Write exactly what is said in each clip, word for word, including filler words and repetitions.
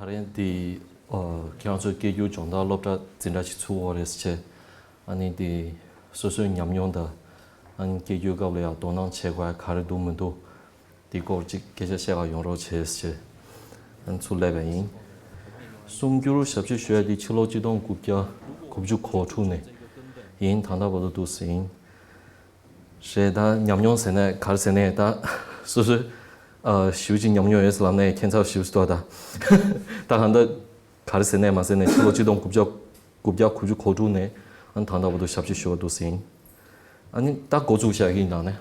ད་རེས་འདི་ཨ་ཁྱེད་རང་ཚོའི་སྐད་སྒྱུར་སྦྱོང་བརྡར་སློབ་གྲྭ་འཛིན་གྲྭ་ཞིག་ཚུགས་ཡོད་རེད་ཟེར་བྱས། ཨ་ནི་འདི་སོ་སོའི་ཉམས་མྱོང་དང་། ཨ་ནི་སྐད་སྒྱུར་སྐབས་ལ་ཡང་དོ་སྣང་བྱེད་དགོས་ཡ་ག་རེ་འདུག་མི་འདུག་འདི་སྐོར་ཅིག་སྐད་ཆ་བཤད་ག་ཡོང་རོགས་བྱས་ཟེར་བྱས། ཨ་ནི་ཚུར་སླེབས་པ་ཡིན། གསུང་སྒྱུར་ཞབས་ཕྱི་ཞུ་ཡ་འདི་ཕྱི་ལོ་ཆིག་སྟོང་དགུ་བརྒྱ་དགུ་བཅུ་གོ་དྲུག་ནས་ཡིན། ད་ལྟ་བར་དུ་འདུག་ཟེར་ཡིན། རེད། ད་ཉམས་མྱོང་ཟེར་ནས་ག་རེ་ཟེར་ནས་ད་སོ་སོའི་ཨ་ཞེ་པོ་ཅིག་ཉམས་མྱོང་ཡོད་ཟེར་ལབ་ནས་ཁྱད་མཚར་ཞེ་པོ་ཅིག་འདུག་ད། ད་གང་ལྟར་ག་རེ་ཟེར་ནས་མ་ཟེར་ནས་ཕྱི་ལོ་ཆིག་སྟོང་དགུ་བརྒྱ་དགུ་བརྒྱ་དགུ་བཅུ་གོ་དྲུག་ནས་ཨ་ནི་ད་ལྟ་བར་དུ་ཞབས་ཕྱི་ཞུ་བ་འདུག་ཟེར་ཡིན། ཨ་ནི་ད་འགོ་བཙུགས་བཞག་གི་ཡིན་ད་ནས།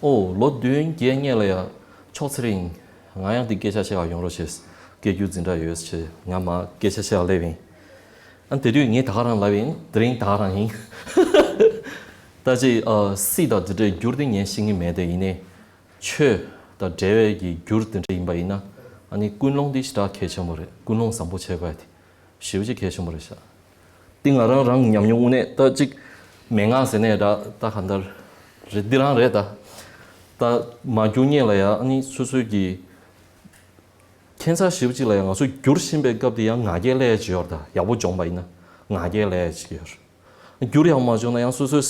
ཨོ་ལོ་བདུན་བརྒྱད་སྔོན་ལ་ཡ་ཕྱོགས་ཚེ་རིང་། ང་ཡང་འདི་སྐད་ཆ་བཤད་ག་ཡོང་རོགས་བྱས། སྐད་སྒྱུར་འཛིན་གྲྭ་ཡོད་ཟེར་བྱས་ང་མར་སྐད་ཆ་བཤད་ག་སླེབས་ཡིན། ཨ་དེ་དུས་ངས་ད་ག་རང་ལབ་ཡིན། དེ་རིང་ད་ག་རང་ཡིན། ད་ཅི་ཨ་སྲིད་དང་དེ་འདྲའི་སྒྱུར་དེ་ངས་ཤེས་ཀྱི་མེད་དེ། ཡིན་ནའི་ཆོས་དང་འབྲེལ་བའི་གི་སྒྱུར་དེ་འདྲ་ཡིན་པ་ཡིན་ན། ཨ་ནི་ཀུན་སློང་འདི་ཞེ་དྲག་གལ་ཆེན་པོ་རེད། ཀུན་སློང་བཟང་པོ་བྱེད་དགོས་ཡ་དེ་ཞེ་པོ་ཅིག་གལ་ཆེན་པོ་རེད་ཤག་འདི་ང་རང་རང་ཉམས་མྱོང་དངོས་གནས་ད་ཅིག་མན་ངག་ཟེར་ནས་ད་ད་ག་འདྲ་རེད། འདི་རང་རེད་ད། ད་མ་སྒྱུར་སྔོན་ལ་ཡ་ཨ་ནི་སོ་སོའི་གི་ཁྱད་མཚར་ཞེ་པོ་ཅིག་ལ་ཡང་ང་ཚོ་སྒྱུར་བཞིན་པའི་སྐབས་དེ་ཡང་ང་རྒྱལ་སླེབས་ཡ་ཅིག་ཡོད་རེད་ད། ཡག་པོ་སྦྱོངས་པ་ཡིན་ན་ང་རྒྱལ་སླེབས་ཡ་ཅིག་ཡོད་རེད། སྒྱུར་ཡག་མ་བྱུང་ན་ཡང་སོ་སོའི་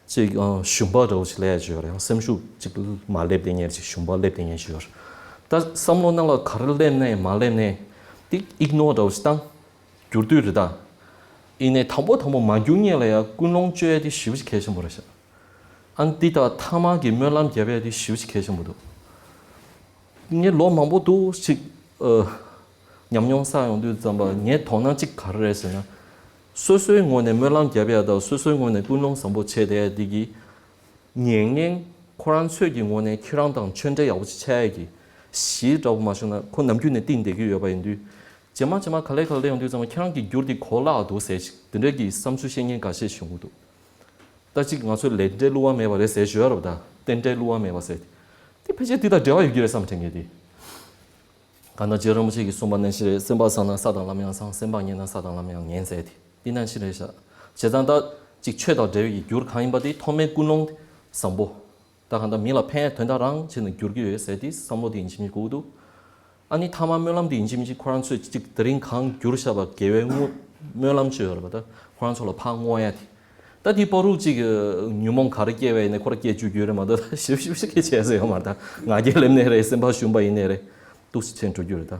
ཅིག་ཨ་ཞུམ་པ་འདྲ་བོ་ཅིག་སླེབས་ཡ་ཅིག་ཡོད་རེད། ཡང་སེམས་ཤུགས་ཅིག་མར་སླེབས་བསྡད་མཁན་ཅིག་ཞུམ་པ་སླེབས་བསྡད་མཁན་ཅིག་ཡོད་རེད། ད་བསམ་བློ་ནང་ལ་ག་རེ་སླེབས་ནའི་མ་སླེབས་ནའི་དེ་ཨིག་ནོར་འདྲ་བོ་ཞིག་བཏང་། སྒྱུར་དུས་རེད་ད། ཡིན་ནའི་དང་པོ་དང་པོ་མ་སྒྱུར་སྔོན་ལ་ཡང་ཀུན་སློང་བཅོས་ཡ་དེ་ཞེ་པོ་ཅིག་གལ་ཆེན་པོ་རེད་ཤག་ཨ་ནི་འདི་ད་མཐའ་མ་གི་སྨོན་ལམ་རྒྱབ་ཡ་དེ་ཞེ་པོ་ཅིག་གལ་ཆེན་པོ་འདུག་ངས་ལོ་མང་པོ་འདུག་ཅིག་ཨ་ཉམས་མྱོང་བསགས་ཡོང་དུས་ཙམ་པ་ངའི་དོ་སྣང་གཅིག་ག་རེ་རེད་ཟེར་ན། སོ་སོའི་ངོས་ནས་སྨོན་ལམ་རྒྱབ་ཡ་དང་སོ་སོའི་ངོས་ནས་ཀུན་སློང་བཟང་པོ་བྱས་བསྡད་ཡ་འདི་གི་ཉན་མཁན་ཁོ་རང་ཚོས་ཀྱི་ངོས་ནས་ཁྱེད་རང་དང་ཆོས་འབྲེལ་ཡག་པོ་ཅིག་ཆགས་ཡ་གི་གཞི་འདྲ་པོ་མ་བྱུང་ན་ཁོ་ནམ་རྒྱུན་ནས་གཏིང་བསྡད་ཀྱི་ཡོད་པ་ཡིན་དུས། རྗེས་མ་རྗེས་མ་ག་ལེ་ག་ལེ་ཡོང་དུས་ཙམ་པ་ཁྱེད་རང་གི་སྒྱུར་འདི་གོ་བརླག་འདུག་ཟེར་ཅིག་འདི་འདྲའི་གི་བསམ་ཚུལ་བཤད་མཁན་འགའ་ཤས་བྱུང་གི་འདུག་ད་ཅིག་ང་ཚོས་ལས་འབྲས་བསླུ་བ་མེད་པ་རེད་ཟེར་ཞུ་ཡ་རེད་པ། ད་རྟེན་འབྲེལ་བསླུ་བ་མེད་པ་ཟེར་དེ་ཕལ་ཆེར་འདི་དང་འབྲེལ་བ་ཡོད་ཀྱི་རེད་བསམ་དྲན་གྱི་དེ། གང་ལྟར་རྗེ་རིན་པོ་ཆེ་གིས་གསུངས་པ་ནང་བཞིན་རེད། སེམས་པ་བཟང་ན་ས་དང་ལམ་ཡང་བཟང་། སེམས་པ་ངན་ན་ས་དང་ལམ་ཡང་ངན་ཟེར་དེ་འདི་ནང་བཞིན་རེད་ཤག་བྱས་ཙང་ད་ཅིག་ཆོས་དང་འབྲེལ་བའི་གི་སྒྱུར་གང་ཡིན་པ་དེ་ཐོག་མའི་ཀུན་སློང་བཟང་པོ། ད་གང་ལྟར་མི་ལ་ཕན་ཡ་དོན་དག་རང་བྱས་ནས་སྒྱུར་གྱི་ཡོད་ཟེར་དེ་བསམ་བློ་དེ་ཡིན་གཅིག་མིན་གཅིག་དགོས་ཀྱི་འདུག་ཨ་ནི་མཐའ་མ་སྨོན་ལམ་དེ་ཡིན་གཅིག་མིན་གཅིག་ཁོ་རང་ཚོས་ཅིག་དེ་རིང་གང་བསྒྱུར་བཞག་པ་དགེ་བའི་བསྔོ་སྨོན་ལམ་བཅོས་ཡོད་རེད་པ། ད་ཁོ་རང་ཚོ་ལ་ཕར་བསྔོ་ཡ་དེ། ད་དེའི་བར་དུ་ཅིག་ཉོན་མོངས་ག་རེ་སྐྱེ་བ་ཡིན་ནའི་ཁོ་རང་སྐྱེ་བཅུག་རྒྱུ་རེད་མ་གཏོགས་ད་ཞིབ་ཞིབ་ཞིབ་སྐད་ཆ་བཤད་ཡ་ཡོད་མ་རེད། ད་ང་རྒྱལ་སླེབས་ནའི་རེད། སེམས་པ་ཞུམ་པ་ཡིན་ནའི་རེད། འདུག་སེ་བྱས་འགྲོ་རྒྱུ་རེད་ད།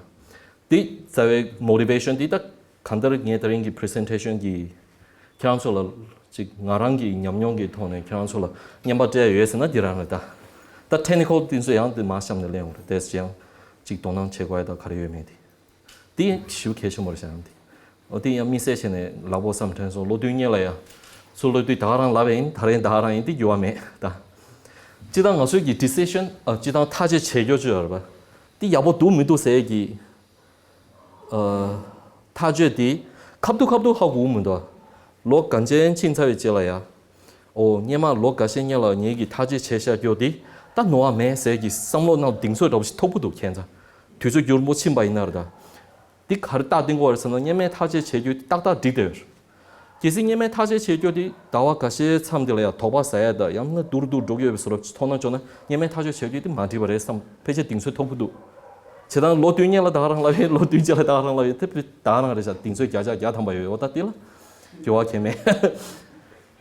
དེ་རྩ་བའི་མོ་ཊི་ཝེ་ཤན་དེ་ད་གང་ལྟར་ངས་དེ་རིང་གི་པི་རི་སེན་ཊེ་ཤན་གྱི་ཁྱེད་རང་ཚོ་ལ་ཅིག་ང་རང་གི་ཉམས་མྱོང་གི་ཐོག་ནས་ཁྱེད་རང་ཚོ་ལ་རྔན་པ་སྤྲད་ཡ་ཡོད་ཟེར་ན་འདི་རང་རེད་ད། ད་ཊེག་ནི་ཀལ་དེ་ཚོ་ཡང་དེ་མར་གཤམ་ནས་གླེང་ཡོང་རེད། དེ་ཡང་ཅིག་དོ་སྣང་བྱེད་དགོས་ཡ་ད་ག་རེ་ཡོད་མེད་དེ། དེ་ཞེ་པོ་གལ་ཆེན་པོ་རེད་བཞག་ཡང་དེ། འོ་དེ་ཡང་དམིགས་བསལ་བྱས་ནས་ལག་པོ་བསམ་དྲན་སོང་། ལོ་བདུན་སྔོན་ལ་ཡ། ཚུར་ལོ་དུས་ད་ག་རང་ལབ་པ་ཡིན། ད་རེས་ད་ག་རང་ཡིན། དེ་འགྱུར་བ་མེད་ད། སྤྱིར་བཏང་ང་ཚོའི་གི་ཌི་སི་ཤན་ཨ་སྤྱིར་བཏང་ཐག་གཅོད་བྱེད་རྒྱུ་ཅིག་ཡོད་རེད་པ། དེ་ཡག་པོ་འདུག་མི་འདུག་ཟེར་གི་ཨ་ཐག་གཅོད་དེ་ཁ་ཐུག་ཁ་ཐུག་ཧ་གོ་གི་མི་འདུག་ལོ་ག་ཚོད་ཕྱིན་ཚར་བའི་རྗེས་ལ་ཡ། ཨོ་སྔོན་མ་ལོ་འགའ་ཤས་སྔོན་ལ་ངེད་ཀྱིས་ཐག་གཅོད་བྱས་བཞག་རྒྱུ་དེ་ད་ནོར་བ་མེད་ཟེར་གྱི་བསམ་བློ་ནང་གདེང་ཚོད་འདྲ་པོ་ཞིག་ཐོབ་ཀྱི་འདུག་ཁྱེད་ཚོ། དུས་ཚོད་འགྱུར་མོ་ཕྱིན་པ་ཡིན་ན་རེད་ད། འདི་ག་རེ་རྟགས་བསྟན་དགོས་རེད་ཟེར་ན་སྔོན་མའི་ཐག་གཅོད་བྱེད་རྒྱུ་དེ་ཏག་ཏག་འགྲིག་བསྡད་ཡོད་རེད། གལ་སྲིད་སྔོན་མའི་ཐག་གཅོད་བྱེད་རྒྱུ་དེ་ཟླ་བ་འགའ་ཤས་མཚམས་དེ་ལ་ཡང་དོགས་པ་ཟ་ཡ་ད་ཡང་ན་སྡུག་རུ་སྡུག་རུ་འགྲོ་གི་ཡོད་པའི་བཟོ་འདྲ་ཅིག་མཐོང་སྣང་བྱུང་ན་སྔོན་མའི་ཐག་གཅོད་བྱེད་རྒྱུ་དེ་མ་འགྲིག་པ་རེད་བསམ་ཕལ་ཆེར་གདེང་ཚོད་ཐོབ་ཀྱི་འདུག་བྱས་ཙང་ལོ་བདུན་སྔོན་ལ་ད་ག་རང་ལབ་ཡིན། ལོ་བདུན་རྗེས་ལ་ད་ག་རང་ལབ་ཡིན། དེ་ད་ག་རང་རེད་ཤག་གདེང་ཚོད་བརྒྱ་ཆ་བརྒྱ་ཐམ་པ་ཡོད། འོ་ད་དེ་ལ་འགྱུར་བ་གང་ཡང་མེད།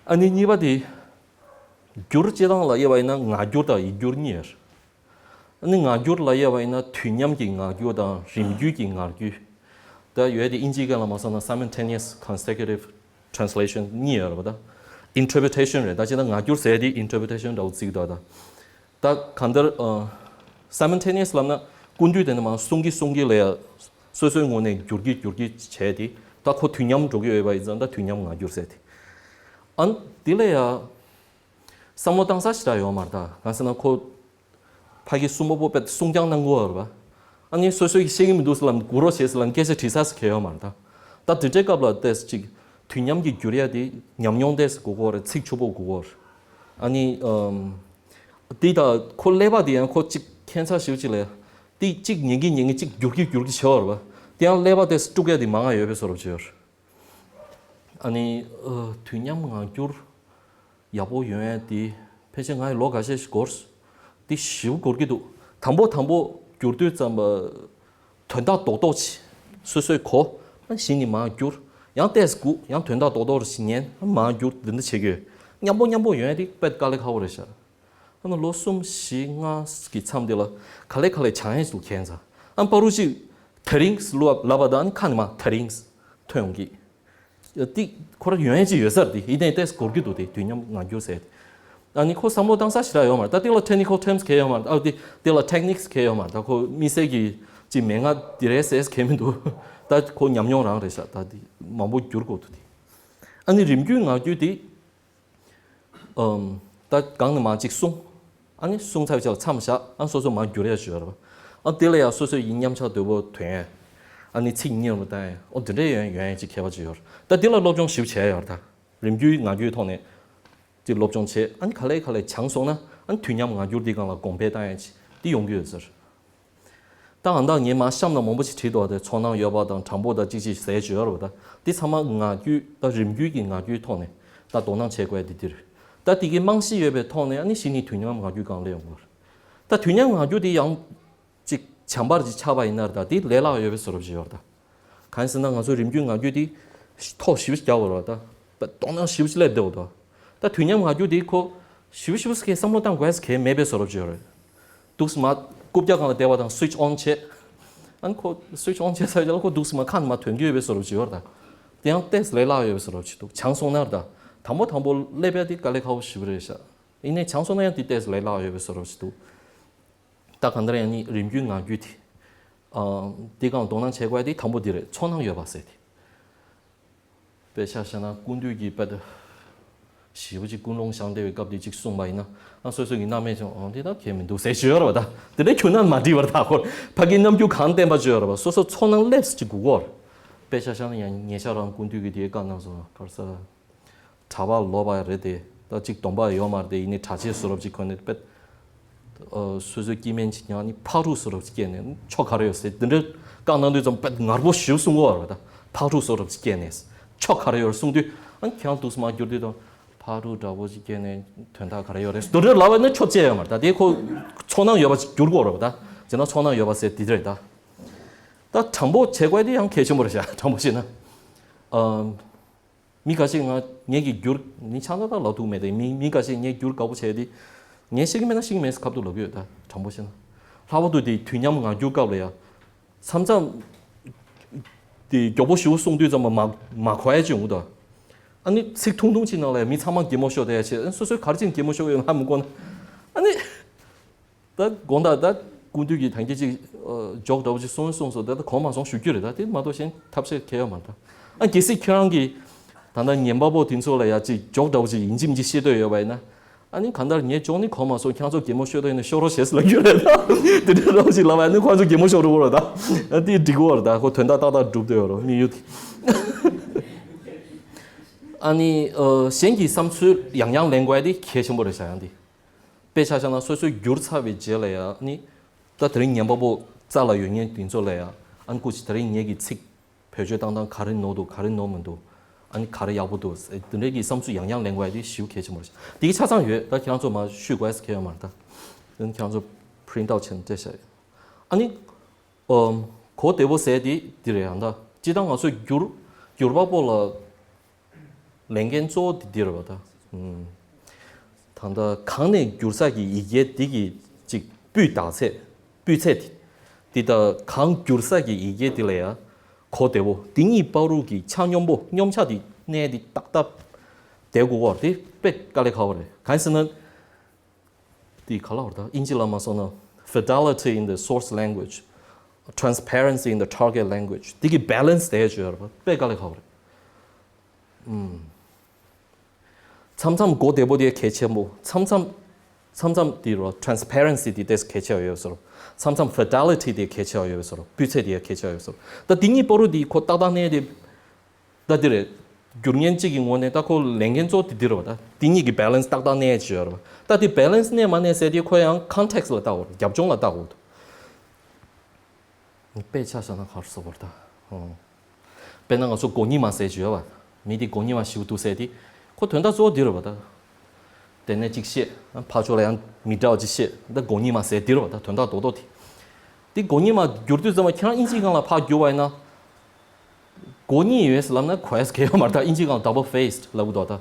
ཨ་ནི་གཉིས་པ་དེ། སྒྱུར་སྤྱིར་བཏང་ལ་དབྱེ་བ་ཡིན་ན་ངག་སྒྱུར་དང་ཡིག་སྒྱུར་གཉིས་ཡོད། ཨ་ནི་ངག་སྒྱུར་ལ་དབྱེ་བ་ཡིན་ན་དུས་མཉམ་གྱི་ངག་སྒྱུར་དང་རིམ་བརྒྱུད་ཀྱི་ངག་སྒྱུར། ད་ཡོད་དེ་ཨིན་ཇིའི་སྐད་ལ་མ་སོང་ན་simultaneous consecutive translation གཉིས་ཡོད་རེད་པ། ད་interpretation རེད། ད་ཅི་ད་ངག་སྒྱུར་ཟེར་དེ་interpretation འདྲ་བོ་བརྩི་གི་འདུག་ད་ད་གང་ལྟར་ཨ་simultaneous ལབ་ན་སྐུ་མདུན་དེ་ནས་མར་གསུང་གི་གསུང་གི་ལ་ཡ་སོ་སོའི་ངོས་ནས་བསྒྱུར་གྱི་བསྒྱུར་གྱི་བྱས་ཏེ་ད་ཁོ་དུས་མཉམ་འགྲོ་གི་ཡོད་པ་ཡིན་ཙང་ད་དུས་མཉམ་ངག་སྒྱུར་ཟེར་ཏེ། ཨ་ནི་དེ་ལ་ཡ། བསམ་བློ་བཏང་ས་ཞེ་དྲག་ཡོད་མ་རེད་ད། གང་ཟེར་ན་ཁོ་ཕ་གི་གསུང་པོ་པོ་དཔེ་གསུང་རྐྱང་གནང་གི་ཡོད་རེད་པ། ཨ་ནི་སོ་སོ་གིས་ཤེས་ཀྱི་མི་འདུག་ཟེར་ལབ་སྒུག་རོགས་བྱེད་ཟེར་ལབ་སྐད་ཆ་དྲི་ས་ཟེར་གང་ཡང་ཡོད་མ་རེད་ད། ད་དེ་འདྲའི་སྐབས་ལ་ཏོག་ཙམ་ཅིག་དུས་མཉམ་གྱི་བསྒྱུར་ཡ་དེ་ཉམས་མྱོང་ཏོག་ཙམ་དགོས་ཀྱི་ཡོད་རེད། ཚིག་ཕྱུག་པོ་དགོས་ཀྱི་ཡོད་རེད། ཨ་ནི་ཨམ། དེ་ད་ཁོ་ཀླད་པ་དེ་ཡང་ཁོ་ཅིག་ཁྱད་མཚར་ཞེ་པོ་ཅིག་ལ་ཡ། དེ་ཅིག་ཉན་གི་ཉན་གི་ཅིག་བསྒྱུར་གི་བསྒྱུར་གི་བྱེད་ཡོད་རེད་པ། དེ་ཡང་ཀླད་པ་ཏོག་ཙམ་དཀྲུག་ཡ་དེ་མང་ང་ཡོད་པའི་བཟོ་འདྲ་ཅིག་ཡོད་རེད། ཨ་ནི་ཨ་དུས་མཉམ་ངག་སྒྱུར་ཡག་པོ་ཡོང་ཡ་དེ་ཕལ་ཆེར་ང་ཡི་ལོ་འགའ་ཤས་ཤིག་འགོར། དེ་ཞེ་པོ་འགོར་གྱི་འདུག་དང་པོ་དང་པོ་བསྒྱུར་དུས་ཙམ་པ་ དོན་དག་རྡོག་རྡོག་ཅིག་སོ་སོས་གོ། ཨ་གཞི་ནས་མར་བསྒྱུར། ཡང་ཏོག་ཙམ་སྒུག། ཡང་དོན་དག་རྡོག་རྡོག་ཅིག་ཉན། ཨ་མར་བསྒྱུར། འདི་འདྲ་བྱེད་ཀྱི་ཡོད། མཉམ་པོ་མཉམ་པོ་ཡོང་ཡ་དེ་དཔེ་དཀའ་ལས་ཁག་པོ་རེད་ཤག་ཨ་ནི་ལོ་གསུམ་བཞི་ལྔ་གི་མཚམས་དེ་ལ་ག་ལེ་ག་ལེ་སྦྱང་ཡས་ཤིག་ཁེལ་ཚར། ཨ་ནི་བར་དུ་ཅིག་དེ་རིང་ལབ་པ་དང་ཨ་ནི་ཁ་ནས་མར་དེ་རིང་ཐོན་ཡོང་གི། དེ་ཁོ་རང་ཡོང་ཡས་ཅིག་ཡོད་ས་རེད། དེ་ཡིན་ནའི་ཏོག་ཙམ་འགོར་གྱི་འདུག་དེ་དུས་མཉམ་ངང་སྒྱུར་ཟེར་དེ། ཨ་ནི་ཁོ་བསམ་བློ་བཏང་ས་ཞེ་དྲག་ཡོད་མ་རེད། ད་དེ་ལ་technical terms གང་ཡོད་མ་རེད། ཨ་དེ་དེ་ལ་techniques གང་ཡོད་མ་རེད། ད་ཁོ་དམིགས་བསལ་གྱི་ཅིག་མན་ངག་དེ་རེད་ཟེར་གང་མི་འདུག་ད་ཁོ་ཉམས་མྱོང་རང་རེད་ཤག་ད་དེ་མང་པོ་བསྒྱུར་དགོས་འདུག་དེ། ཨ་ནི་རིམ་བརྒྱུད་ངང་སྒྱུར་དེ། ཨམ། ད་གང་ནས་མར་ཅིག་གསུངས། ཨ་ནི་གསུངས་ཚར་བའི་རྗེས་ལ་མཚམས་བཞག་ཨ་སོ་སོ་མར་བསྒྱུར་ཡ་ཅིག་ཡོད་རེད་པ། ཨ་དེ་ལ་ཡང་སོ་སོའི་ཡིན་མཉམ་ཆག་དོད་པོ་ཐོན་ཡ། ཨ་ནི་ཚིག་གཉིས་པ་བཏང་ཡ། ཨོ་དེ་འདྲའི་ཡོང་ཡོང་ཡ་ཅིག་ཁྱད་པར་ཅིག་ཡོད་རེད། ད་དེ་ལ་སློབ་སྦྱོང་ཞིབ་བྱས་ཡོད་རེད། ད་རིམ་བརྒྱུད་ངང་སྒྱུར་ཐོག་ནས་ཅིག་སློབ་སྦྱོང་བྱས། ཨ་ནི་ག་ལེ་ག་ལེ་སྦྱངས་སོང་ན་ཨ་ནི་དུས་མཉམ་ངང་སྒྱུར་འདི་སྒང་ལ་གོང་འཕེལ་བཏང་ཡ་ཅིག་འདི་ཡོང་གི་ཡོད་ཟེར། ད་ཨ་མདའ་ངས་མར་གཤམ་ལ་མང་པོ་ཞིག་བྲིས་འདུག་ད་ཚོར་སྣང་ཡོད་པ་དང་དྲང་པོ་དང་ཅིག་ཅིག་ཟེར་ཅིག་ཡོད་རེད་པ། ད་འདི་ཚང་མ་ངང་སྒྱུར། ད་རིམ་བརྒྱུད་ཀྱི་ངང་སྒྱུར་ཐོག་ནས་ད་དོ་སྣང་བྱེད་དགོས་ཡ་འདི་འདི་རེད། ད་འདི་གའི་རྨང་གཞི་ཡོད་པའི་ཐོག་ནས་ཨ་ནི་གཞི་ནས་དུས་མཉམ་ངང་སྒྱུར་སྒང་སླེབས་ཡོང་གི་རེད། ད་དུས་མཉམ་ངང་སྒྱུར་འདི་ཡང་ཅིག་བྱམས་པར་ཅིག་ཆགས་པ་ཡིན་ན་ད་འདི་ལས་སླ་ཡོད་པའི་བཟོ་འདྲ་ཅིག་ཡོད་རེད་ད། གང་ཡིན་ཟེར་ན་ང་ཚོ་རིམ་བརྒྱུད་ངང་སྒྱུར་འདི་ཐོག་ཞེ་པོ་ཅིག་རྒྱག་དགོས་རེད་པ། ད་དོ་སྣང་ཞེ་པོ་ཅིག་སླེབས་བསྡད་ཡོད་དོ། ད་དུས་མཉམ་ངང་སྒྱུར་འདི་ཁོ་ཞེ་པོ་ཞེ་པོ་ཅིག་བསམ་བློ་བཏང་དགོས་ཡ་གང་ཡང་མེད་པའི་བཟོ་འདྲ་ཅིག་ཡོད་རེད། འདུག་སེ་མར་རྐུབ་བཀྱག་སྒང་ལ་བསྡད་པ་དང་switch on བྱས། ཨ་ནི་ཁོ་switch on བྱས་ཚར་རྗེས་ལ་ཁོ་འདུག་སེ་མར་ཁ་ནས་མར་ཐོན་གྱི་ཡོད་པའི་བཟོ་འདྲ་ཅིག་ཡོད་རེད་ད། དེ་ཡང་ཏོག་ཙམ་ལས་སླ་ཡོད་པའི་བཟོ་འདྲ་ཅིག་འདུག་སྦྱངས་སོང་ན་རེད་ད། དང་པོ་དང་པོ་སླེབས་ཡ་དེ་དཀའ་ལས་ཁག་པོ་ཞེ་པོ་རེད་ཤག་ཡིན་ནའི་སྦྱངས་སོང་ན་ཡང་དེ་ཏོག་ཙམ་ལས་སླ་ཡོད་པའི་བཟོ་འདྲ་ཅིག་འདུག་ད་གང་ལྟར་ཡང་ནི་རིམ་བརྒྱུད་ངང་སྒྱུར་དེ། ཨ། དེ་སྒང་དོ་སྣང་བྱེད་དགོས་ཡ་དེ་དང་པོ་དེ་རེད། ཚོར་སྣང་ཡོད་པ་ཟེར་དེ། དཔེ་ཆ་བཞག་ན་སྐུ་མདུན་གྱིས་དཔེ་ཞེ་པོ་ཅིག་ཀུན་སློང་བཞེངས་བསྡད་པའི་སྐབས་དེ་ཅིག་གསུངས་པ་ཡིན་ན། ཨ་སོ་སོ་གི་སྣང་མེད་བྱུང་། ཨོ་དེ་ད་གལ་མི་འདུག་ཟེར་ཞུ་ཡོད་རེད་པ། ད་དེ་འདྲ་ཁྱོད་རྣམས་མ་འགྲིག་པར་ད་ཁོ་ཕ་གི་རྣམ་འགྱུར་གང་བསྟན་པ་བྱོས་ཡོད་རེད་པ། སོ་སོ་ཚོར་སྣང་སླེབས་ཅིག་དགོས་ཀྱི་ཡོད་རེད། དཔེ་ཆ་བཞག་ན་ཡང་ཉེ་ཆར་རང་སྐུ་མདུན་གྱིས་དེའི་བཀའ་གནང་སོང་། ག་རེ་ཟེར། གྲྭ་པ་ལོག་པ་རེད་དེ། ད་ཅིག་སྡོམ་པ་ཡོད་མ་རེད་དེ། ཡིན་ནའི་གྲྭ་ཆས་བཟོ་འདྲ་ཅིག་གོན་ནས་དཔེ། ཨ། སོ་སོའི་སྐྱེ་དམན་ཅིག་ཀྱང་ནི་ཕག་ཕྲུག་བཟོ་འདྲ་ཅིག་སྐྱེས་ནས་ཆོ་ག་རེ་ཡོད་ཟེར་དེ་འདྲའི་བཀའ་གནང་དུས་ཙམ་དཔེ་ངར་པོ་ཞེ་པོ་གསུང་གི་ཡོད་རེད་པ། ད་ཕག་ཕྲུག་བཟོ་འདྲ་ཅིག་སྐྱེས་ནས་ཆོ་ག་རེ་ཡོད་གསུང་དུས། ཨ་ཁྱེད་རང་འདུག་སེ་མར་བསྒྱུར་དུས་དང་། ཕག་ཕྲུག་འདྲ་པོ་ཅིག་སྐྱེས་ནས་དོན་དག་ག་རེ་ཡོད་རེད་དེ་འདྲ་ལབ་པ་ནི་ཆོ་བྱས་ཡོད་མ་རེད། ད་དེ་ཁོ་ཚོར་སྣང་ཡོད་པ་ཅིག་བསྒྱུར་དགོས་རེད་པ། ད་བྱས་ན་ཚོར་སྣང་ཡོད་པ་ཟེར་དེ་རེད་ད། ད་དྲང་པོ་བྱེད་དགོས་དེ་ཡང་གལ་ཆེན་པོ་རེད་ཤག་དྲང་པོ་བྱས་ན། ཨམ། མི་འགའ་ཞིག་ང་ངེད་ཀྱིས་བསྒྱུར་ནི་ཆ་ཚང་ད་ལབ་ཐུབ་མེད་དེ། མི་མི་འགའ་ཞིག་ངས་བསྒྱུར་དགའ་པོ་བྱས་ཏེ། ངས་ཤེས་ཀྱི་མེད་ན་ཤེས་ཀྱི་མེད་ཟེར་ཁ་ཐུག་ལབ་ཀྱི་ཡོད། ད་དྲང་པོ་བཤད་ན། ལྷག་པར་དུ་དེ་དུས་མཉམ་ངང་སྒྱུར་སྐབས་ལ་ཡ། མཚམས་མཚམས་དེ་མགྱོགས་པོ་ཞེ་པོ་གསུང་དུས་ཙམ་པ་མ་མ་གོ་ཡ་ཅིག་ཡོང་གི་འདུག་ཨ་ནི་ཚིག་ཐུང་ཐུང་ཅིག་ནང་ལ་ཡ་མི་ཚང་མ་གད་མོ་ཤོར་བསྡད་ཡ་བྱས། ཨ་ནི་སོ་སོའི་ག་རེ་བྱས་ནས་གད་མོ་ཤོར་ཡོད་ཧ་མི་གོ་ན། ཨ་ནི། ད་དགོངས་དག་ད་སྐུ་མདུན་གྱིས་ད་གིན་ཅིག་ཨ་ཇོག་འདྲ་པོ་ཅིག་གསུངས་གསུངས་སོང་། ད་ད་གོ་མ་སོང་ཞུ་རྒྱུ་རེད། ད་དེ་མ་གཏོགས་གཞན་ཐབས་ཤེས་གང་ཡང་ཡོད་མ་རེད། ད་ཨ་གལ་སྲིད་ཁྱེད་རང་གིས་ད་ལྟ་ཉན་པ་པོ་དེ་ཚོ་ལ་ཡ་ཅིག་ཇོག་འདྲ་པོ་ཅིག་ཡིན་གཅིག་མིན་གཅིག་བཤད་འདོད་ཡོད་པ་ཡིན་ན། ཨ་ནི་གང་ལྟར་ངས་ཇོག་ནི་གོ་མ་སོང་། ཁྱེད་ཚོ་གད་མོ་ཤོར་འདོད་ཡིན་ན་ཤོར་རོགས་ཞེས་ལབ་རྒྱུ་རེད། ད་དེ་འདྲ་འདྲ་པོ་ཅིག་ལབ་པ་ཡིན་ན་ཁོ་ཚོ་གད་མོ་ཤོར་འགྲོ་གི་རེད། ད་ཨ་དེ་འགྲིག་གི་རེད། ད་ཁོ་དོན་དག་ཏག་ཏག་སྒྲུབ་བསྡད་ཡོད་རེད་དམིགས་ཡུལ་དེ། ཨ་ནི་ཨ་གཞན་གྱི་བསམ་ཚུལ་ཡང་ཡང་ལེན་དགོས་ཡ་དེ་གལ་ཆེན་པོ་རེད་ཤག་ཡང་དེ། དཔེ་ཆ་བཞག་ན་སོ་སོས་བསྒྱུར་ཚར་བའི་རྗེས་ལ་ཡ་ནི། ད་དེ་རིང་ཉན་པ་པོ་རྩ་ལ་ཡོད་མཁན་དེ་ཚོ་ལ་ཡ། ཨ་ནི་སྐུ་མཁྱེན་དེ་རིང་ངེད་ཀྱི་ཚིག་བེད་སྤྱོད་བཏང་སྟངས་ག་རེ་ནོར་འདུག་ག་རེ་ནོར་མི་འདུག་ཨ་ནི་ག་རེ་ཡག་པོ་འདུག་ཟེར་དེ་འདྲའི་གི་བསམ་ཚུལ་ཡང་ཡང་ལེན་དགོས་ཡ་དེ་ཞེ་པོ་གལ་ཆེན་པོ་རེད། དེ་གི་ཆ་ཚང་ཡོད། ད་ཁྱེད་རང་ཚོ་མར་བཤུས་དགོས་ཟེར་གང་ཡང་ཡོད་མ་རེད། ད་དེ་ནི་ཁྱེད་རང་ཚོ་print out་བྱས་ནས་སྤྲད་བཞག་ཡོད། ཨ་ནི། ཨམ། གོ་བདེ་པོ་ཟེར་དེ་འདི་རེད། ཡང་ད་སྤྱིར་བཏང་ང་ཚོས་བསྒྱུར་བསྒྱུར་པ་པོ་ལ། ལས་འགན་གཙོ་བོ་དེ་འདི་རེད་པ་ད། ཨུམ། ད་ལྟ་གང་ནས་བསྒྱུར་ས་ཀྱི་ཡི་གེ་འདི་གི་ཅིག་སྤུས་དག་ཚད། སྤུས་ཚད་དེ། འདི་ད་གང་བསྒྱུར་ས་ཀྱི་ཡི་གེ་འདི་ལ་ཡ། གོ་བདེ་པོ། འདི་གཉིས་བར་དུ་གི་ཆ་སྙོམས་པོ། སྙོམས་ཆ་དེ་གནས་དེ་ཏག་ཏག་བསྡད་དགོས་པ་དེ་དཔེ་དཀའ་ལས་ཁག་པོ་རེད། གང་ཡིན་ཟེར་ན། དེ་ག་ལ་བར་ད་ཨིན་ཇི་ལ་མ་སོང་ན། fidelity in the source language, transparency in the target language. དེ་གི་balance་དེ་བྱོས་ཡོད་རེད་པ། དཔེ་དཀའ་ལས་ཁག་པོ་རེད། ཨུམ། མཚམས་མཚམས་གོ་བདེ་པོ་དེ་གལ་ཆེན་པོ། མཚམས་མཚམས། མཚམས་མཚམས་དེ་རོ་transparency་དེ་ཏོག་ཙམ་གལ་ཆེ་བ་ཡོད་ཟེར་རོ། མཚམས་མཚམས་fidelity་དེ་གལ་ཆེ་བ་ཡོད་ཟེར་རོ། སྤུས་ཚད་དེ་གལ་ཆེ་བ་ཡོད་ཟེར་རོ། ད་དེ་གཉིས་བར་དུ་དེ་ཁོ་ཏག་ཏག་གནས་དེ། ད་འདི་རེད། བསྒྱུར་མཁན་གཅིག་གི་ངོས་ནས་ད་ཁོ་ལས་འགན་གཙོ་བོ་དེ་འདི་རེད་པ། ད་དེ་གཉིས་ཀྱི་balance་ཏག་ཏག་གནས་ཡ་ཅིག་ཡོད་རེད་པ། ད་དེ་balance་གནས་མ་གནས་ཟེར་དེ་ཁོ་ཡང་context་ལ་བལྟ་དགོས་རེད། རྒྱབ་ལྗོངས་ལ་བལྟ་དགོས་འདུག་དཔེ་ཆ་བཞག་ན་ག་རེ་ཟེར་དགོས་རེད་ད། ཨོ། དཔེར་ན་ང་ཚོ་མགོ་གཉིས་མ་ཟེར་ཅིག་ཡོད་པ། མི་དེ་མགོ་གཉིས་མ་ཞིག་འདུག་ཟེར་དེ། ཁོ་དོན་དག་གཙོ་བོ་འདི་རེད་པ་ད། དེ་ནས་གཅིག་བཤད། ཕར་ཕྱོགས་ལ་ཡང་མི་འདྲ་བ་གཅིག་བཤད། ད་མགོ་གཉིས་མ་ཟེར་འདི་རེད་པ་ད། དོན་དག་རྡོག་རྡོག་དེ། དེ་མགོ་གཉིས་མ་བསྒྱུར་དུས་ཙམ་པ་ཁྱེད་རང་ཨིན་ཇིའི་སྒང་ལ་ཕར་བསྒྱུར་བ་ཡིན་ན། མགོ་གཉིས་ཡོད་ཟེར་ལབ་ན་གོ་ཡས་གལ་ཡོད་མ་རེད། ད་ཨིན་ཇིའི་སྒང་ལ་double faced ལབ་གི་འདུག་ད་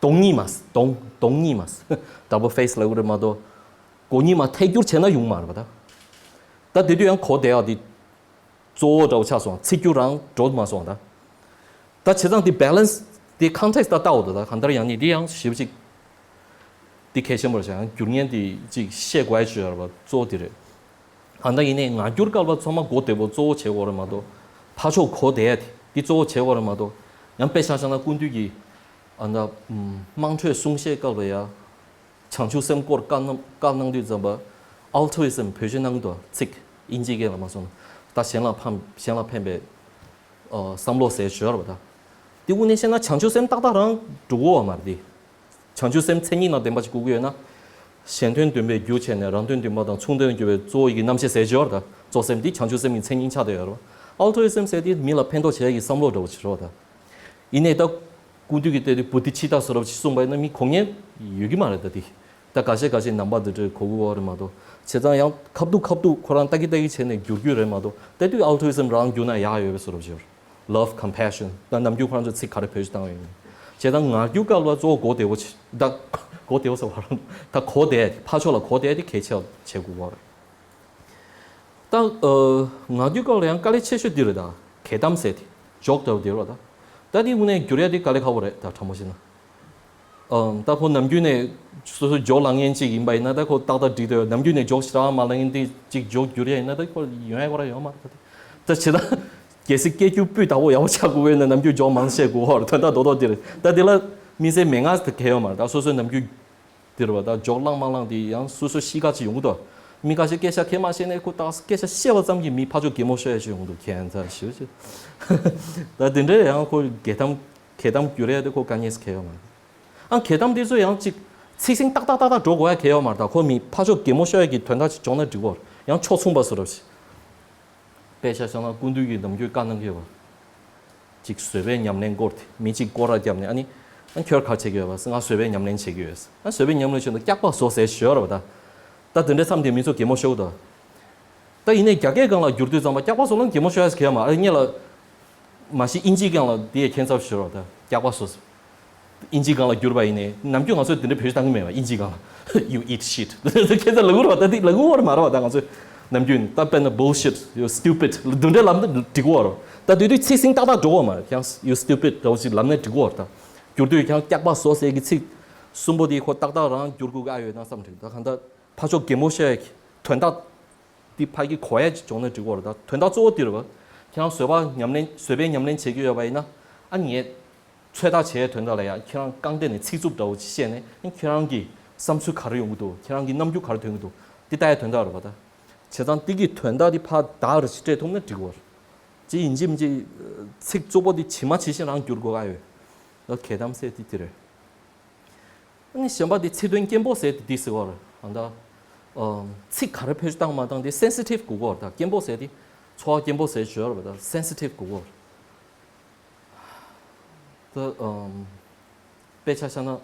གདོང་གཉིས་མ་གདོང་གདོང་གཉིས་མ་double faced ལབ་གི་རེད་མ་གཏོགས། མགོ་གཉིས་མ་ཐལ་འགྱུར་བྱས་ན་ཡོང་མ་རེད་པ་ད། ད་དེ་དུས་ཡང་གོ་བསྡད་ཡག་དེ་གཙོ་བོ་འདྲ་བོ་ཆགས་སོང་། ཚིག་སྒྱུར་རང་འགྲོ་མ་སོང་ད། ད་བྱས་ཙང་དེ་balance དེ་context ད་ལྟ་འོ་ད་ད་གང་ལྟར་ཡང་ནི་དེ་ཡང་ཞིབ་ཅིག་དེ་གལ་ཆེན་པོ་རེད་ཤག་ཡང་སྒྱུར་ངན་དེ་ཅིག་ཤེས་དགོས་ཡ་ཅིག་ཡོད་རེད་པ། གཙོ་བོ་དེ་རེད། གང་ལྟར་ཡིན་ནའི་ངག་སྒྱུར་སྐབས་ལ་ཚང་མ་གོ་བདེ་པོ་གཙོ་བོ་བྱེད་དགོས་རེད་མ་གཏོགས། ཕར་ཕྱོགས་གོ་བདེ་ཡ་དེ་དེ་གཙོ་བོ་བྱེད་དགོས་རེད་མ་གཏོགས། ཡང་དཔེ་ཆ་བཞག་ན་སྐུ་མདུན་གྱི་ཨ་ད་དམངས་ཁྲོད་གསུང་བཤད་སྐབས་ལ་ཡ། བྱང་ཆུབ་སེམས་སྐོར་བཀའ་གནང་བཀའ་གནང་དུས་ཙམ་པ། altruism བེད་སྤྱོད་གནང་གི་འདུག་ཚིག་ཨིན་ཇིའི་སྐད་ལ་མ་སོང་ན། ད་གཞན་ལ་ཕན་གཞན་ལ་ཕན་པའི་ཨ་བསམ་བློ་ཟེར་ཞོར་བ་ད། དེ་དབུ་ནས་བཤད་ན་བྱང་ཆུབ་སེམས་ཏག་ཏག་རང་འགྲོ་གི་ཡོད་མ་རེད་དེ། བྱང་ཆུབ་སེམས་མཚན་ཉིད་དང་ལྡན་པ་ཞིག་དགོས་ཀྱི་ཡོད་ན། གཞན་དོན་བདུན་པའི་རྒྱུ་བྱས་ནས་རང་དོན་བདུན་པ་དང་མཚུངས་དོན་གྱུར་པའི་གཙོ་བོ་ཡི་གེ་རྣམ་བཤད་ཟེར་ཞོར་ད། གཙོ་སེམས་འདི་བྱང་ཆུབ་སེམས་ཀྱི་མཚན་ཉིད་ཆགས་བསྡད་ཡོད་རེད་བ། altruism ཟེར་དེ་མི་ལ་ཕན་ཐོགས་བྱེད་ཡ་གི་བསམ་བློ་འདྲ་བོ་ཞིག་རེད་བ་ད། ཡིན་ནའི་ད། ཀུན་བཏུས་ཀྱི་ལྟ་དུས་བོ་དྷི་ཙིཏྟ་ཟེར་བ་ཞིག་གསུངས་པ་ཡིན་ན་མི་གོ་མཁན་ཡོད་ཀྱི་མ་རེད་ད་དེ། ད་འགའ་ཤས་འགའ་ཤས་ནང་པ་འདི་འདྲས་གོ་གི་ཡོད་རེད་མ་གཏོགས། བྱས་ཙང་ཡང་ཁ་ཐུག་ཁ་ཐུག་ཁོ་རང་ལྟ་གི་ལྟ་གི་བྱས་ནས་བསྒྱུར་རྒྱུ་རེད་མ་གཏོགས། ལྟ་དུས་altruism རང་བསྒྱུར་ན་ཡག་ཡོད་པའི་བཟོ་འདྲ་ཞིག་ཡོད། love, compassion ད་ནམ་རྒྱུན་ཁོ་རང་ཚོ་ཚིག་ག་རེ་བེད་སྤྱོད་བཏང་བ་ཡིན། བྱས་ཙང་ངག་སྒྱུར་སྐབས་ལ་གཙོ་བོ་གོ་བདེ་བོ་བྱེད་ད། གོ་བདེ་བོ་ཟེར་བ་རང་ད་གོ་བདེ་ཕར་ཕྱོགས་ལ་གོ་བདེ་དེ་གལ་ཆེ་བ་བྱེད་དགོས་པ་རེད། ད་ཨ་ངག་སྒྱུར་སྐོར་ལ་ཡང་དཀའ་ལས་ཆེ་ཤོས་འདི་རེད་ད། གད་གཏམ་ཟེར་དེ། ཇོག་འདྲ་བོ་དེ་རེད་ད། ད་དེ་དངོས་གནས་བསྒྱུར་ཡ་དེ་དཀའ་ལས་ཁག་པོ་རེད་ད་དྲང་པོ་བཤད་ན། ཨམ་ད་ཁོ་ནམ་རྒྱུན་ནས་སོ་སོ་ཇོག་ལངས་མཁན་ཅིག་ཡིན་པ་ཡིན་ན་ད་ཁོ་ཏག་ཏག་འགྲིག་འདུག་ནམ་རྒྱུན་ནས་ཇོག་ཞེ་དྲག་མ་ལངས་མཁན་དེ་ཅིག་ཇོག་བསྒྱུར་ཡ་ཡིན་ན་ད་ཁོ་ཡོང་ཡ་ཁོ་རང་ཡོད་མ་རེད་ད། ད་བྱས་ད་གལ་སྲིད་སྐད་སྒྱུར་སྤུས་དག་པོ་ཡག་པོ་ཆགས་དགོས་པ་ཡིན་ན་ནམ་རྒྱུན་ཇོག་མང་བཤད་དགོས་ཁོ་རེད་ད། ད་རྡོག་རྡོག་དེ་རེད་ད། དེ་ལ་དམིགས་བསལ་མན་ངག་དེ་གལ་ཡོད་མ་རེད་ད། སོ་སོའི་ནམ་རྒྱུན། དེ་རེད་བ། ད་ཇོག་བླངས་མ་བླངས་དེ་ཡང་སོ་སོ་གཤིས་ཀ་ཅིག་ཡོང་གི་འདུག་མི་ཁ་ཤས་སྐད་ཆ་ཁས་མ་བཤད་ནས་ཁོ་ད་སྐད་ཆ་བཤད་པ་ཙམ་གྱིས་མི་ཕར་ཕྱོགས་གད་མོ་ཤོར་ཡ་ཅིག་ཡོང་གི་འདུག་ཁྱད་མཚར་ཞེ་པོ་ཅིག་ད་དེ་འདྲའི་ཡང་ཁོ་གད་གཏམ་གད་གཏམ་བསྒྱུར་ཡ་དེ་ཁོ་དཀའ་ངལ་གལ་ཡོད་མ་རེད། ཨ་གད་གཏམ་དེ་ཚོ་ཡང་ཅིག་ཚིག་ཟིན་ཏག་ཏག་ཏག་ཏག་འགྲོ་དགོས་ཡ་གལ་ཡོད་མ་རེད། ད་ཁོ་མི་ཕར་ཕྱོགས་གད་མོ་ཤོར་ཡ་གི་དོན་དག་ཅིག་བྱུང་ན་འགྲིག་གོ་ཡང་ཕྱོགས་མཚུངས་པ་བཟོ་འདྲ་ཅིག་དཔེ་ཆ་བཞག་ན་སྐུ་མདུན་གྱིས་ནམ་རྒྱུན་བཀའ་གནང་གི་ཡོད་པ། ཅིག་བཟོད་པའི་ཉམས་ལེན་སྐོར་དེ་མི་གཅིག་སྐོར་ར་བརྒྱབ་ནས་ཨ་ནི། ཨ་ཁྱོད་ག་རེ་བྱེད་ཀྱི་ཡོད་པ་ང་བཟོད་པའི་ཉམས་ལེན་བྱེད་ཀྱི་ཡོད། ཨ་བཟོད་པའི་ཉམས་ལེན་བྱེད་དུས་སྐྱག་པ་ཟོ་ཟེར་ཞུ་ཡོད་རེད་པ་ད། ད་དེ་འདྲའི་མཚམས་དེ་མི་ཚོ་གད་མོ་ཤོར་གི་འདུག་ད་ཡིན་ནའི་རྒྱ་སྐད་སྒང་ལ་བསྒྱུར་དུས་ཙམ་པ་སྐྱག་པ་ཟོ་ལ་གད་མོ་ཤོར་ཡ་ཟེར་གྱི་ཡོད་མ་རེད། ངེད་ལ། མ་གཞི་ཨིན་ཇིའི་སྒང་ལ་དེ་ཡ་ཁྱད་མཚར་ཞུ་རོགས་ད་སྐྱག་པ་ཟོ། ཨིན་ཇིའི་སྒང་ལ་བསྒྱུར་བ་ཡིན་ནའི་ནམ་རྒྱུན་ང་ཚོས་དེ་འདྲ་བེད་སྤྱོད་བཏང་གི་མེད་པ། ཨིན་ཇིའི་སྒང་ལ། You eat shit ཁྱེད་ཚོ་ལབ་ཀྱི་རེད་པ། ད་དེ་ལབ་ཀྱི་ཡོད་རེད་མ་རེད་པ། ད་ང་ཚོས་ནམ་རྒྱུན་ད་དཔེར་ན་bullshit, you stupid འདི་འདྲ་ལབ་ན་འགྲིག་གི་ཡོད་རེད། ད་དེ་དུས་ཚིག་ཟིན་ཏག་ཏག་འགྲོ་གི་ཡོད་མ་རེད། ཡང་you stupid འདྲ་བོ་ཞིག་ལབ་ན་འགྲིག་གི་ཡོད་རེད། ད་བསྒྱུར་དུས་ཀྱང་སྐྱག་པ་ཟོ་ཟེར་གྱི་ཚིག་གསུམ་པོ་དེ་ཁོ་ཏག་ཏག་རང་བསྒྱུར་དགོས་ཀྱི་ཨ་ཡོད་ན་བསམ་དྲན། ད་གང་ལྟར་ཕར་ཕྱོགས་གད་མོ་ཤོར་ཡ་གི་དོན་དག་དེ་ཕ་གི་གོ་ཡ་ཅིག་བྱུང་ན་འགྲིག་གི་རེད། ད་དོན་དག་གཙོ་བོ་དེ་རེད་པ། ཁྱེད་རང་བཟོད་པ་ཉམས་ལེན་བཟོད་པའི་ཉམས་ལེན་བྱེད་ཀྱི་ཡོད་པ་ཡིན་ན། ཨ་ངས་ཚོད་ལྟ་བྱེད་ཡའི་དོན་དག་ལ་ཡང་ཁྱེད་རང་རྐང་སྟེང་ནས་ཚིག་རྩུབ་འདྲ་བོ་ཅིག་བཤད་ནས་ཨ་ཁྱེད་རང་གི་བསམ་ཚུལ་ག་རེ་ཡོང་གི་འདུག་ཁྱེད་རང་གི་རྣམ་འགྱུར་ག་རེ་ཐོན་གྱི་འདུག་དེ་ལྟ་ཡའི་དོན་དག་རེད་པ། ད་བྱས་ཙང་དེ་གི་དོན་དག་དེ་ཕར་བདག་རེ་ཞིག་སྤྲད་ཐུབ་ན་འགྲིག་གི་རེད། ཅི་ཡིན་གཅིག་མིན་གཅིག་ཚིག་རྩུབ་པོ་དེ་ཇི་མ་ཇི་བཞིན་རང་བསྒྱུར་དགོས་ཀྱི་ཨ་ཡོད། ད་གད་གཏམ་ཟེར་དེ་དེ་རེད། ཨ་ནི་གཞན་པ་དེ་ཚིག་དོན་སྐྱེན་པོ་ཟེར་དེ་འདི་ཟེར་བ་རེད། ཨ་ད། ཨམ། ཚིག་ག་རེ་བེད་སྤྱོད་བཏང་མ་བཏང་དེ་སེན་སི་ཊིབ་དགོས་ཀྱི་ཡོད་རེད། ད་སྐྱེན་པོ་ཟེར་དེ། ཚོར་བ་སྐྱེན་པོ་ཟེར་བརྗོད་རེད་པ། ད་སེན་སི་ཊིབ་དགོས་ཀྱི་ཡོད་རེད། ད་ཨམ། དཔེ་ཆ་བཞག་ན།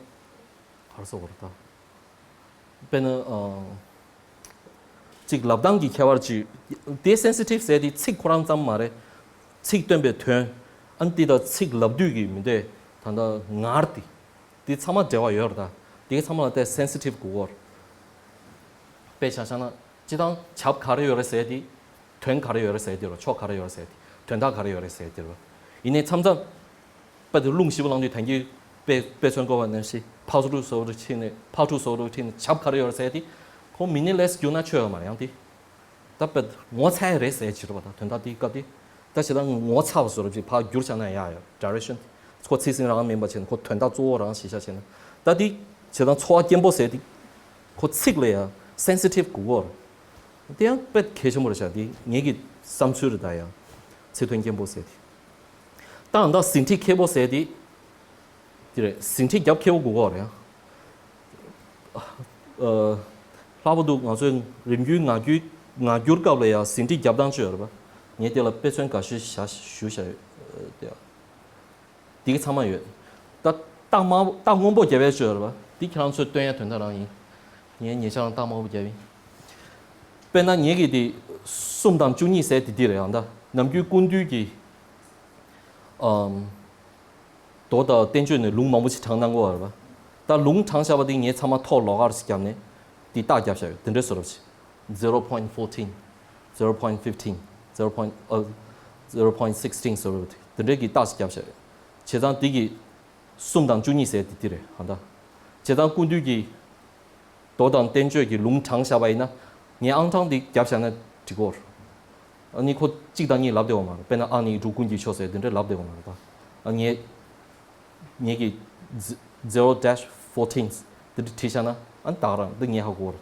ག་རེ་ཟེར་དགོས་རེད་ད། དཔེར་ན་ཨམ། ཅིག་ལབ་སྟངས་ཀྱི་ཁྱད་པར་ཅིག་དེ་སེན་སི་ཊིབ་ཟེར་དེ་ཚིག་ཁོ་རང་ཙམ་མ་རེད། ཚིག་བཏོན་པའི་དོན། ཨ་ནི་དེ་དང་ཚིག་ལབ་དུས་ཀྱི་མི་འདོད་ད་ལྟ་ངར་དེ། དེ་ཚང་མ་འབྲེལ་བ་ཡོད་རེད་ད། དེ་ཚང་མ་ལ་དེ་སེན་སི་ཊིབ་དགོས་ཀྱི་ཡོད་རེད། དཔེ་ཆ་བཞག་ན། སྤྱིར་བཏང་བྱབ་ག་རེ་ཡོད་རེད་ཟེར་དེ། དོན་ག་རེ་ཡོད་རེད་ཟེར་དེ་རེད། ཕྱོགས་ག་རེ་ཡོད་རེད་ཟེར་དེ། དོན་དག་ག་རེ་ཡོད་རེད་ཟེར་དེ་རེད། ཡིན་ནའི་མཚམས་མཚམས། དཔེ་དེ་རླུང་ཞིབ་པོ་བླངས་དུས་ད་གིན་དཔེ་དཔེ་མཚོན་བཀོད་པ་ནང་བཞིན་ཕར་ཚུར་སོ་སོར་ཕྱིན་ནས་ཕར་ཚུར་སོ་སོར་ཕྱིན་ནས་བྱབ་ག་རེ་ཡོད་རེད་ཟེར་དེ། ཁོ་མི་ནི་ལེས་བསྒྱུར་ན་ཆོ་ཡོད་མ་རེད་ཡང་དེ། ད་དཔེ་ངོ་ཚ་ཡ་རེད་ཟེར་ཅི་རེད་པ། ད་དོན་དག་དེའི་སྐབས་དེ། ད་ཞེ་དྲག་ངོ་ཚ་བ་བཟོ་འདྲ་ཅིག་ཕར་བསྒྱུར་བྱས་ན་ཡག་ཡོད། ཌའི་རེག་ཤན་དེ། ཁོ་ཚིག་ཟིན་རང་མིན་པ་བྱས་ནས་ཁོ་དོན་དག་གཙོ་བོ་རང་གཞི་བཞག་བྱས་ན། ད་དེ་ཞེ་དྲག་ཚོར་བ་སྐྱེན་པོ་ཟེར་དེ། ཁོ་ཚིག་ལ་ཡང་སེན་སི་ཊིབ་དགོས་ཀྱི་ཡོད་རེད། དེ་ཡང་དཔེ་གལ་ཆེན་པོ་རེད་ཤག་དེ་ངེད་ཀྱི་བསམ་ཚུལ་རེད་ད་ཡང་། ཚིག་དོན་སྐྱེན་པོ་ཟེར་དེ། ད་ད་ཟིན་བྲིས་མཁས་པོ་ཟེར་དེ། དེ་རེད། ཟིན་བྲིས་རྒྱབ་མཁས་པོ་དགོས་ཀྱི་ཡོད་རེད་ཡང་། ཨ། ལྷག་པར་དུ་ང་ཚོའི་རིམ་བརྒྱུད་ངག་བརྒྱུད་ངག་བསྒྱུར་སྐབས་ལ་ཡང་ཟིན་བྲིས་རྒྱབ་སྟངས་ཅིག་ཡོད་རེད་པ། ངས་དེ་ལ་དཔེ་མཚོན་འགའ་ཤས་བཞག་ཞུ་བཞག་ཡོད་དེ། དེ་ག་ཚང་མ་ཡོད། ད་རྟགས་དམར་པོ་རྟགས་སྔོན་པོ་རྒྱབ་ཡས་ཅིག་ཡོད་རེད་པ། དེ་ཁྱེད་རང་ཚོས་སྟོན་ཡས་དོན་དག་རང་ཡིན། ངས་ཉེ་ཆར་རང་རྟགས་དམར་པོ་རྒྱབ་ཡིན། དཔེར་ན་ངེད་ཀྱི་དེ་གསུམ་དང་བཅུ་གཉིས་ཟེར་དེ་འདི་རེད། ཨང་ད་ནམ་རྒྱུན་སྐུ་མདུན་གྱི་ཨམ། མདོ་དང་བསྟན་བཅོས་ནས་ལུང་མང་པོ་ཞིག་དྲངས་གནང་གོ་བ་རེད་པ། ད་ལུང་དྲངས་བཞག་པ་དེ་ངས་ཚང་མ་ཐོག་ལོགས་ཀ་རུ་ཞིག་བརྒྱབ་ནས་དེ་རྟགས་བརྒྱབ་བཞག་ཡོད། དེ་འདྲའི་བཟོ་འདྲ་ཞིག zero point fourteen, zero point fifteen, zero point, uh, zero point sixteen བཟོ་འདྲ་དེ་འདྲའི་གི་རྟགས་ཞིག་བརྒྱབ་བཞག་ཡོད། བྱས་ཙང་དེ་གི་གསུམ་དང་བཅུ་གཉིས་ཟེར་དེ་དེ་རེད། ཨང་ད། བྱས་ཙང་སྐུ་མདུན་གྱི་མདོ་དང་བསྟན་བཅོས་ཀྱི་ལུང་དྲངས་བཞག་པ་ཡིན་ན། ངས་ཨང་གྲངས་འདི་བརྒྱབ་བཞག་ན་འགྲིག་གོ། ཨ་ནི་ཁོ་གཅིག་དང་གཉིས་ལབ་བདེ་བ་མ་རེད། དཔེར་ན་ཨ་ནི་འབྲུག་ཀུན་གྱི་ཆོས་ཟེར་དེ་འདྲ་ལབ་བདེ་བ་མ་རེད་ད། ཨ་ངས་ངེད་ཀྱི་zero dash fourteen དེ་འདྲ་བྲིས་བཞག་ན། ཨ་ནི་ད་ག་རང་འདི་ངས་ཧ་གོ་རེད།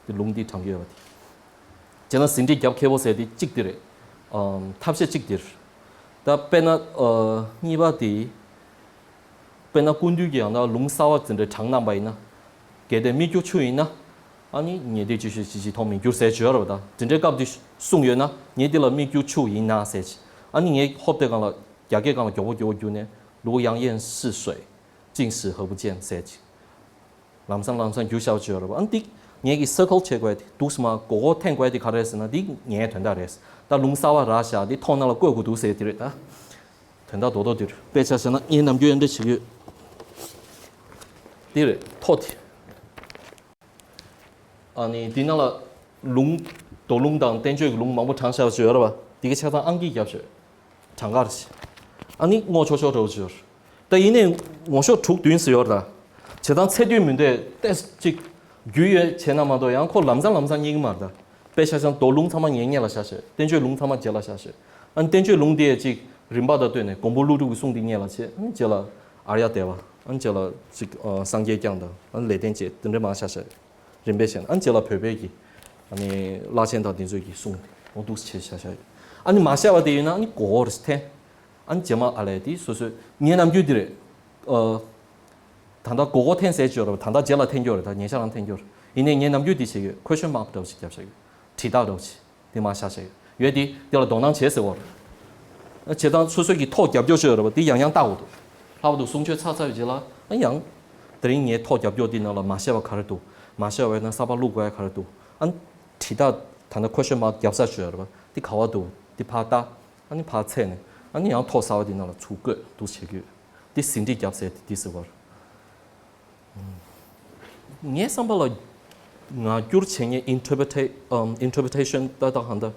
འདི་ལུང་འདི་དྲངས་ཀྱི་ཡོད་པ་དེ། བྱས་ན་ཟིན་བྲིས་རྒྱབ་མཁས་པོ་ཟེར་དེ་གཅིག་དེ་རེད། ཨམ། ཐབས་ཤེས་གཅིག་དེ་རེད། ད་དཔེར་ན་ཨ་གཉིས་པ་དེ། དཔེར་ན་སྐུ་མདུན་གྱིས་ཡང་ན་ལུང་གསར་བ་འཛིན་གྲྭའི་དྲངས་གནང་པ་ཡིན་ན། གལ་ཏེ་སྨིག་རྒྱུ་ཆུ་ཡིན་ན། ཨ་ནི་ཉེ་དུས་ཅི་ཞིག་ཅི་ཞིག་མཐོང་མི་འགྱུར་ཟེར་བརྗོད་རབ་དང་འཛིན་གྲྭའི་སྐབས་དུས་གསུངས་ཡོད་ན། ངས་འདི་ལ་སྨིག་རྒྱུ་ཆུ་ཡིན་ན་ཟེར་གྱི། ཨ་ནི་ངས་ཧོབ་དེ་སྒང་ལ་རྒྱ་སྐད་སྒང་ལ་མགྱོགས་པོ་མགྱོགས་པོ་བསྒྱུར་ནས། 如阳焰似水，尽是何不见ཟེར་གྱི། ལམ་སང་ལམ་སང་རྒྱུ་ཤར་བ་བྱོས་རེད་པ། ཨ་ནི་འདི་ངེད་ཀྱི་སར་ཀལ་བྱེད་དགོས་དེ་འདུག་སེ་མ་མགོ་སྐོར་འཐེན་དགོས་དེ་ག་རེད་ཟེར་ན། འདི་ངའི་དོན་དག་རེད། ད་ལུང་གསར་བ་རག་བཞག་འདི་ཐོག་ནང་ལ་བཀོད་དགོས་འདུག་ཟེར་དེ་རེད་ད། དོན་དག་རྡོག་རྡོག་དེ་རེད། དཔེ་ཆ་བཞག་ན་ངས་ནམ་རྒྱུན་ཡོན་ཏན་བྱེད་ཀྱི་ཡོད། དེ་རེད་ཐོག་དེ། ཨ་ནི་འདི་ནང་ལ་ལུང་མདོ་ལུང་དང་བསྟན་བཅོས་ཀྱི་ལུང་མང་པོ་དྲངས་བཞག་བྱོས་རེད་པ། འདི་གའི་ཆ་ཚང་ཨང་ཀི་བརྒྱབ་བྱོས། གྲངས་ཀ་རེད། ཨ་ནི་ངོ་ཆོག་ཆོག་འདྲ་བོ་ཅིག་ཡོད་རེད། ད་ཡིན་ནའི་ངོ་ཤོག་དྲུག་བདུན་ཙམ་ཡོད་རེད་ད། བྱས་ཙང་ཚེག་དུས་མི་འདོད་ཏེས་ཅིག་རྒྱུས་ཡོད་བྱས་ན་མ་གཏོགས། ཡང་ཁོ་ལམ་སང་ལམ་སང་རྙེད་ཀྱི་མ་རེད་ད། དཔེ་ཆ་བཞག་ན་མདོ་ལུང་ཚང་མ་ངའི་སྔོན་ལ་བཞག་བྱས། བསྟན་བཅོས་ལུང་ཚང་མ་རྗེས་ལ་བཞག་བྱས། ཨ་ནི་བསྟན་བཅོས་ལུང་དེ་ཅིག་རིམ་པ་དང་བསྟུན་ནས་མགོན་པོ་ཀླུ་སྒྲུབ་ཀྱི་གསུང་དེ་སྔོན་ལ་བྱས། ཨ་ནི་རྗེས་ལ་ཨཱརྱ་དེ་བ། ཨ་ནི་རྗེས་ལ་ཅིག་ཨ་སངས་རྒྱས་བསྐྱངས་དང་། ཨ་ནི་ལེགས་ལྡན་འབྱེད། དེ་འདྲ་མར་བཞག་བྱས། རིམ་པས་བྱས་ན། ཨ་ནི་རྗེས་ལ་བོད་པའི་གི་ཨ་ནི་བླ་ཆེན་དང་དེ་ཚོའི་གི་གསུང་དེ་འོ་འདུག་སེ་བྱས་བཞག་བྱས། ཨ་ནི་མ་བཤད་པ་དེ་ཡིན་ན་ཨ་ནི་མགོ་སྐོར་འཐེན། ཨ་ནི་རྗེས་མ་ཨ་ལས་དེ་སོ་སོའི་ངའི་ནམ་རྒྱུན་འདི་རེད། ཨ། ད་ལྟ་མགོ་སྐོར་འཐེན་ཟེར་གྱི་ཡོད་རེད་པ། ད་ལྟ་རྗེས་ལ་འཐེན་གྱི་ཡོད་རེད་ད། ཉེ་ཆར་རང་འཐེན་གྱི་ཡོད་རེད། ཡིན་ནའི་ངའི་ནམ་རྒྱུན་འདི་བྱེད་ཀྱི་ཡོད། ཁོ་ཤོན་མཱག་འདྲ་བོ་ཞིག་བརྒྱབ་བཞག་གི། དྲིལ་བརྡ་འདྲ་བོ་ཞིག་དེ་མར་བཞག་བཞག་གི་ཡོད། དེ་དེ་ལ་དོ་སྣང་བྱེད་ཟེར་བ་རེད། བྱས་ཙང་སོ་སོ་གི་ཐོག་རྒྱབ་སྐྱོར་བྱས་ཡོད་རེད་པ། དེ་ཡང་ཡང་བལྟ་དགོས་འདུག་ལྷག་པར་དུ་གསུང་ཆོས་ཚར་ཚར་བའི་རྗེས་ལ། ཨ་ཡང་དེ་རིང་ངའི་ཐོག་རྒྱབ་སྐྱོར་དེ་ནང་ལ་མ་བཤད་པ་ག་རེ་འདུག་མ་བཤད་པ་ཡོད་ན་གསར་པ་བླུག་དགོས་ཡ་ག་རེ་འདུག་ཨ་ནི་དྲིལ་བརྡ་ད་ནི་ཁོ་ཤོན་མཱག་རྒྱབ་ས་བྱས་ཡོད་རེད་པ། དེ་ག་བ་འདུག་དེ་ཕར་བལྟ། ཨ་ནི་ཕར་འཚོལ་ནས། ཨ་ནི་ཡང་ཐོག་གསར་པ་དེ་ནང་ལ་ཚུར་བཀོད་འདུག་བྱེད་ཀྱི་ཡོད། དེ་ཟིན་བྲིས་རྒྱབ་ཟེར་དེ་དེ་ཟེར་བ་རེད། ངའི་བསམ་པ་ལ་ངག་སྒྱུར་བྱེད་མཁན་interpreta- ཨམ་interpretation ད་ད་གང་ལྟར་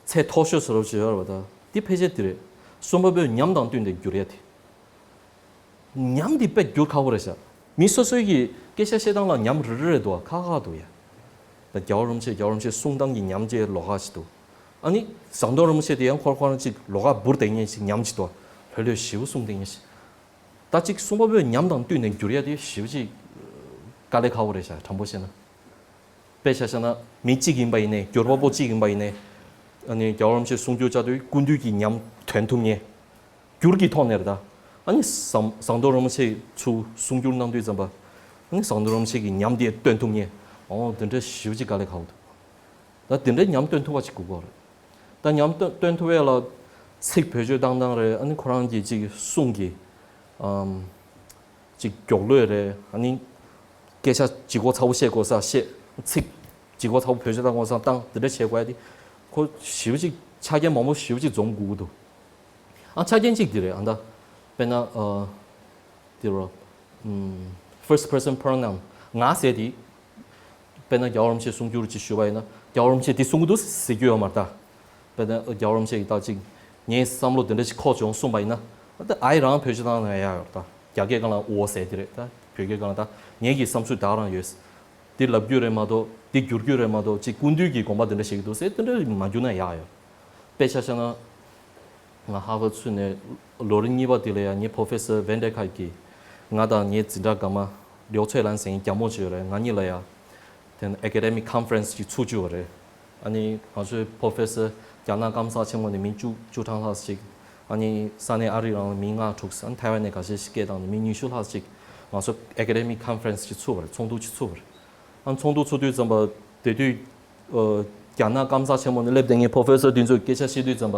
ཚད་མཐོ་ཤོས་བཟོ་འདྲ་བྱས་ཡོད་རེད་པ། ད་དེ་ཕལ་ཆེར་དེ་རེད། གསུམ་པ་པོས་ཉམས་དང་བསྟུན་ཏེ་བསྒྱུར་ཡ་དེ། ཉམས་དེ་དཔེ་བསྒྱུར་ཁག་པོ་རེད་ཤག་མི་སོ་སོའི་གི་སྐད་ཆ་བཤད་སྟངས་ལ་ཉམས་རེ་རེ་རེ་འདུག་པ། ཁག་ཁག་འདུག་ཡ། ད་རྒྱལ་བ་རིན་པོ་ཆེ་རྒྱལ་བ་རིན་པོ་ཆེ་གསུང་སྟངས་ཀྱི་ཉམས་ཅིག་ལོགས་ཀ་ཞིག་འདུག་ཨ་ནི་ཟམ་གདོང་རིན་པོ་ཆེ་དེ་ཡང་ཁོ་རང་ཁོ་རང་ཅིག་ལོགས་ཀ་འབུར་བསྡད་མཁན་ཞིག་ཉམས་ཅིག་འདུག་ལྷོད་ལྷོད་ཞེ་པོ་གསུང་བསྡད་མཁན་ཞིག་ད་ཅིག་གསུམ་པ་པོས་ཉམས་དང་བསྟུན་ནས་བསྒྱུར་ཡ་དེ་ཞེ་པོ་ཅིག་དཀའ་ལས་ཁག་པོ་རེད་ཤག་དྲང་པོ་བཤད་ན། དཔེ་ཆ་བཞག་ན་མི་གཅིག་ཡིན་པ་ཡིན་ནའི། སྒྱུར་པ་པོ་གཅིག་ཡིན་པ་ཡིན་ནའི། ཨ་ནི་རྒྱལ་བ་རིན་པོ་ཆེ་གསུང་སྒྱུར་བྱ་དུས་སྐུ་མདུན་གྱི་ཉམས་ཐོན་ཐུབ་མཁན། བསྒྱུར་གྱི་ཐོག་ནས་རེད་ད། ཨ་ནི་ཟམ་ཟམ་གདོང་རིན་པོ་ཆེ་ཚུར་གསུང་སྒྱུར་གནང་དུས་ཙམ་པ། ཨ་ནི་ཟམ་གདོང་རིན་པོ་ཆེ་གི་ཉམས་དེ་སྟོན་ཐུབ་མཁན། འོ་དེ་འདྲ་ཞེ་པོ་ཅིག་དཀའ་ལས་ཁག་པོ་འདུག་ད་དེ་འདྲའི་ཉམས་སྟོན་ཐུབ་པ་ཅིག་དགོས་ཀྱི་རེད། ད་ཉམས་སྟོན་སྟོན་ཐུབ་ཡ་ལ་ཚིག་བེད་སྤྱོད་བཏང་སྟངས་རེད། ཨ་ནི་ཁོ་རང་གི་ཅིག་གསུང་གི་ཨམ་ཅིག་མགྱོགས་ལོས་རེད། ཨ་ནི་སྐད་ཆ་ལྗིད་ཁོག་ཚ་པོ་བཤད་དགོས་ས་བཤད། ཚིག་ལྗིད་ཁོག་ཚ་པོ་བེད་སྤྱོད་བཏང་དགོས་ས་བཏང་། དེ་འདྲ་བྱེད་དགོས་ཡ་དེ་ཁོ་ཞེ་པོ་ཅིག་ཆ་རྐྱེན་མང་པོ་ཞེ་པོ་ཅིག་འཛོམས་དགོས་ཀྱི་འདུག་ཨ་ཆ་རྐྱེན་གཅིག་འདི་རེད། ཨ་ད་དཔེར་ན་ཨ་འདི་རོ། ཨམ་first person pronoun ང་ཟེར་དེ། དཔེར་ན་རྒྱལ་བ་རིན་པོ་ཆེ་གསུང་སྒྱུར་ཅིག་ཞུས་པ་ཡིན་ན། རྒྱལ་བ་རིན་པོ་ཆེ་འདི་གསུང་གི་འདུག་ཟེར་རྒྱུ་ཡོད་མ་རེད་ད། དཔེར་ན་རྒྱལ་བ་རིན་པོ་ཆེ་གིས་ད་ཅིག་ངའི་བསམ་བློ་འདི་འདྲ་ཞིག་འཁོར་བྱུང་གསུངས་པ་ཡིན་ན། ད་ཨའི་རང་བེད་སྤྱོད་བཏང་ན་ཡག་ཡོད་རེད་ད། རྒྱ་སྐད་སྒང་ལ་འོ་ཟེར་དེ་རེད་ད། བོད་སྐད་སྒང་ལ་ད་ངེད་ཀྱི་བསམ་ཚུལ་ད་ག་རང་ཡོད། འདི་ལབ་རྒྱུ་རེད་མ་གཏོགས། འདི་བསྒྱུར་རྒྱུ་རེད་མ་གཏོགས། ཅིག་སྐུ་མདུན་གྱི་དགོངས་པ་འདི་འདྲ་བཤད་ཀྱི་འདུག་ཟེར་དེ་འདྲ་མ་བསྒྱུར་ན་ཡག་ཡོད། དཔེ་ཆ་བཞག་ན། ང་ཧར་ཝརཌ་ཚུད་ནས་ལོ་རིམ་གཉིས་པ་དེ་ལ་ཡང་ངའི་པོ་རོ་ཕེ་སར་ཝན་ཌེ་ཁ་གིས་ང་དང་ངའི་འཛིན་གྲྭ་དགའ་མ་ལིའོ་ཚོའེ་ལན་ཟེར་མཁན་རྒྱ་མོ་ཅིག་ཡོད་རེད། ང་གཉིས་ལ་ཡང་དེ་ནས་ཨེ་ཀ་ཌེ་མིག་ཀོན་ཕ་རེན་སི་ཅིག་ཚུགས་བཅུག་པ་རེད། ཨ་ནི་ང་ཚོའི་པོ་རོ་ཕེ་སར་རྒྱ་ནག་སྐམ་ས་ཆེན་མོ་ནས་མི་བཅུ་བཅུ་གྲངས་ལྷག་ཅིག་ཨ་ནི་ས་གནས་ཨ་རི་རང་ལ་མི་ལྔ་དྲུག་ཨ་ནི་ཐའེ་ཝན་ནས་འགའ་ཤས་ཤིག་སྐད་བཏང་ནས་མི་ཉི་ཤུ་ལྷག་ཅིག་ང་ཚོ་ཨེ་ཀ་ཌེ་མིག་ཀོན་ཕ་རེན་སི་ཅིག་ཚུགས་པ་རེད། ཚོགས་འདུ་ཅིག་ཚུགས་པ་རེད། ཨ་ནི་ཚོགས་འདུ་ཚུགས་དུས་ཙམ་པ་དེ་དུས་ཨ་རྒྱ་ནག་སྐམ་ས་ཆེན་མོ་ནས་སླེབས་བསྡད་མཁན་པོ་རོ་ཕེ་སར་དེ་ཚོས་སྐད་ཆ་བཤད་དུས་ཙམ་པ།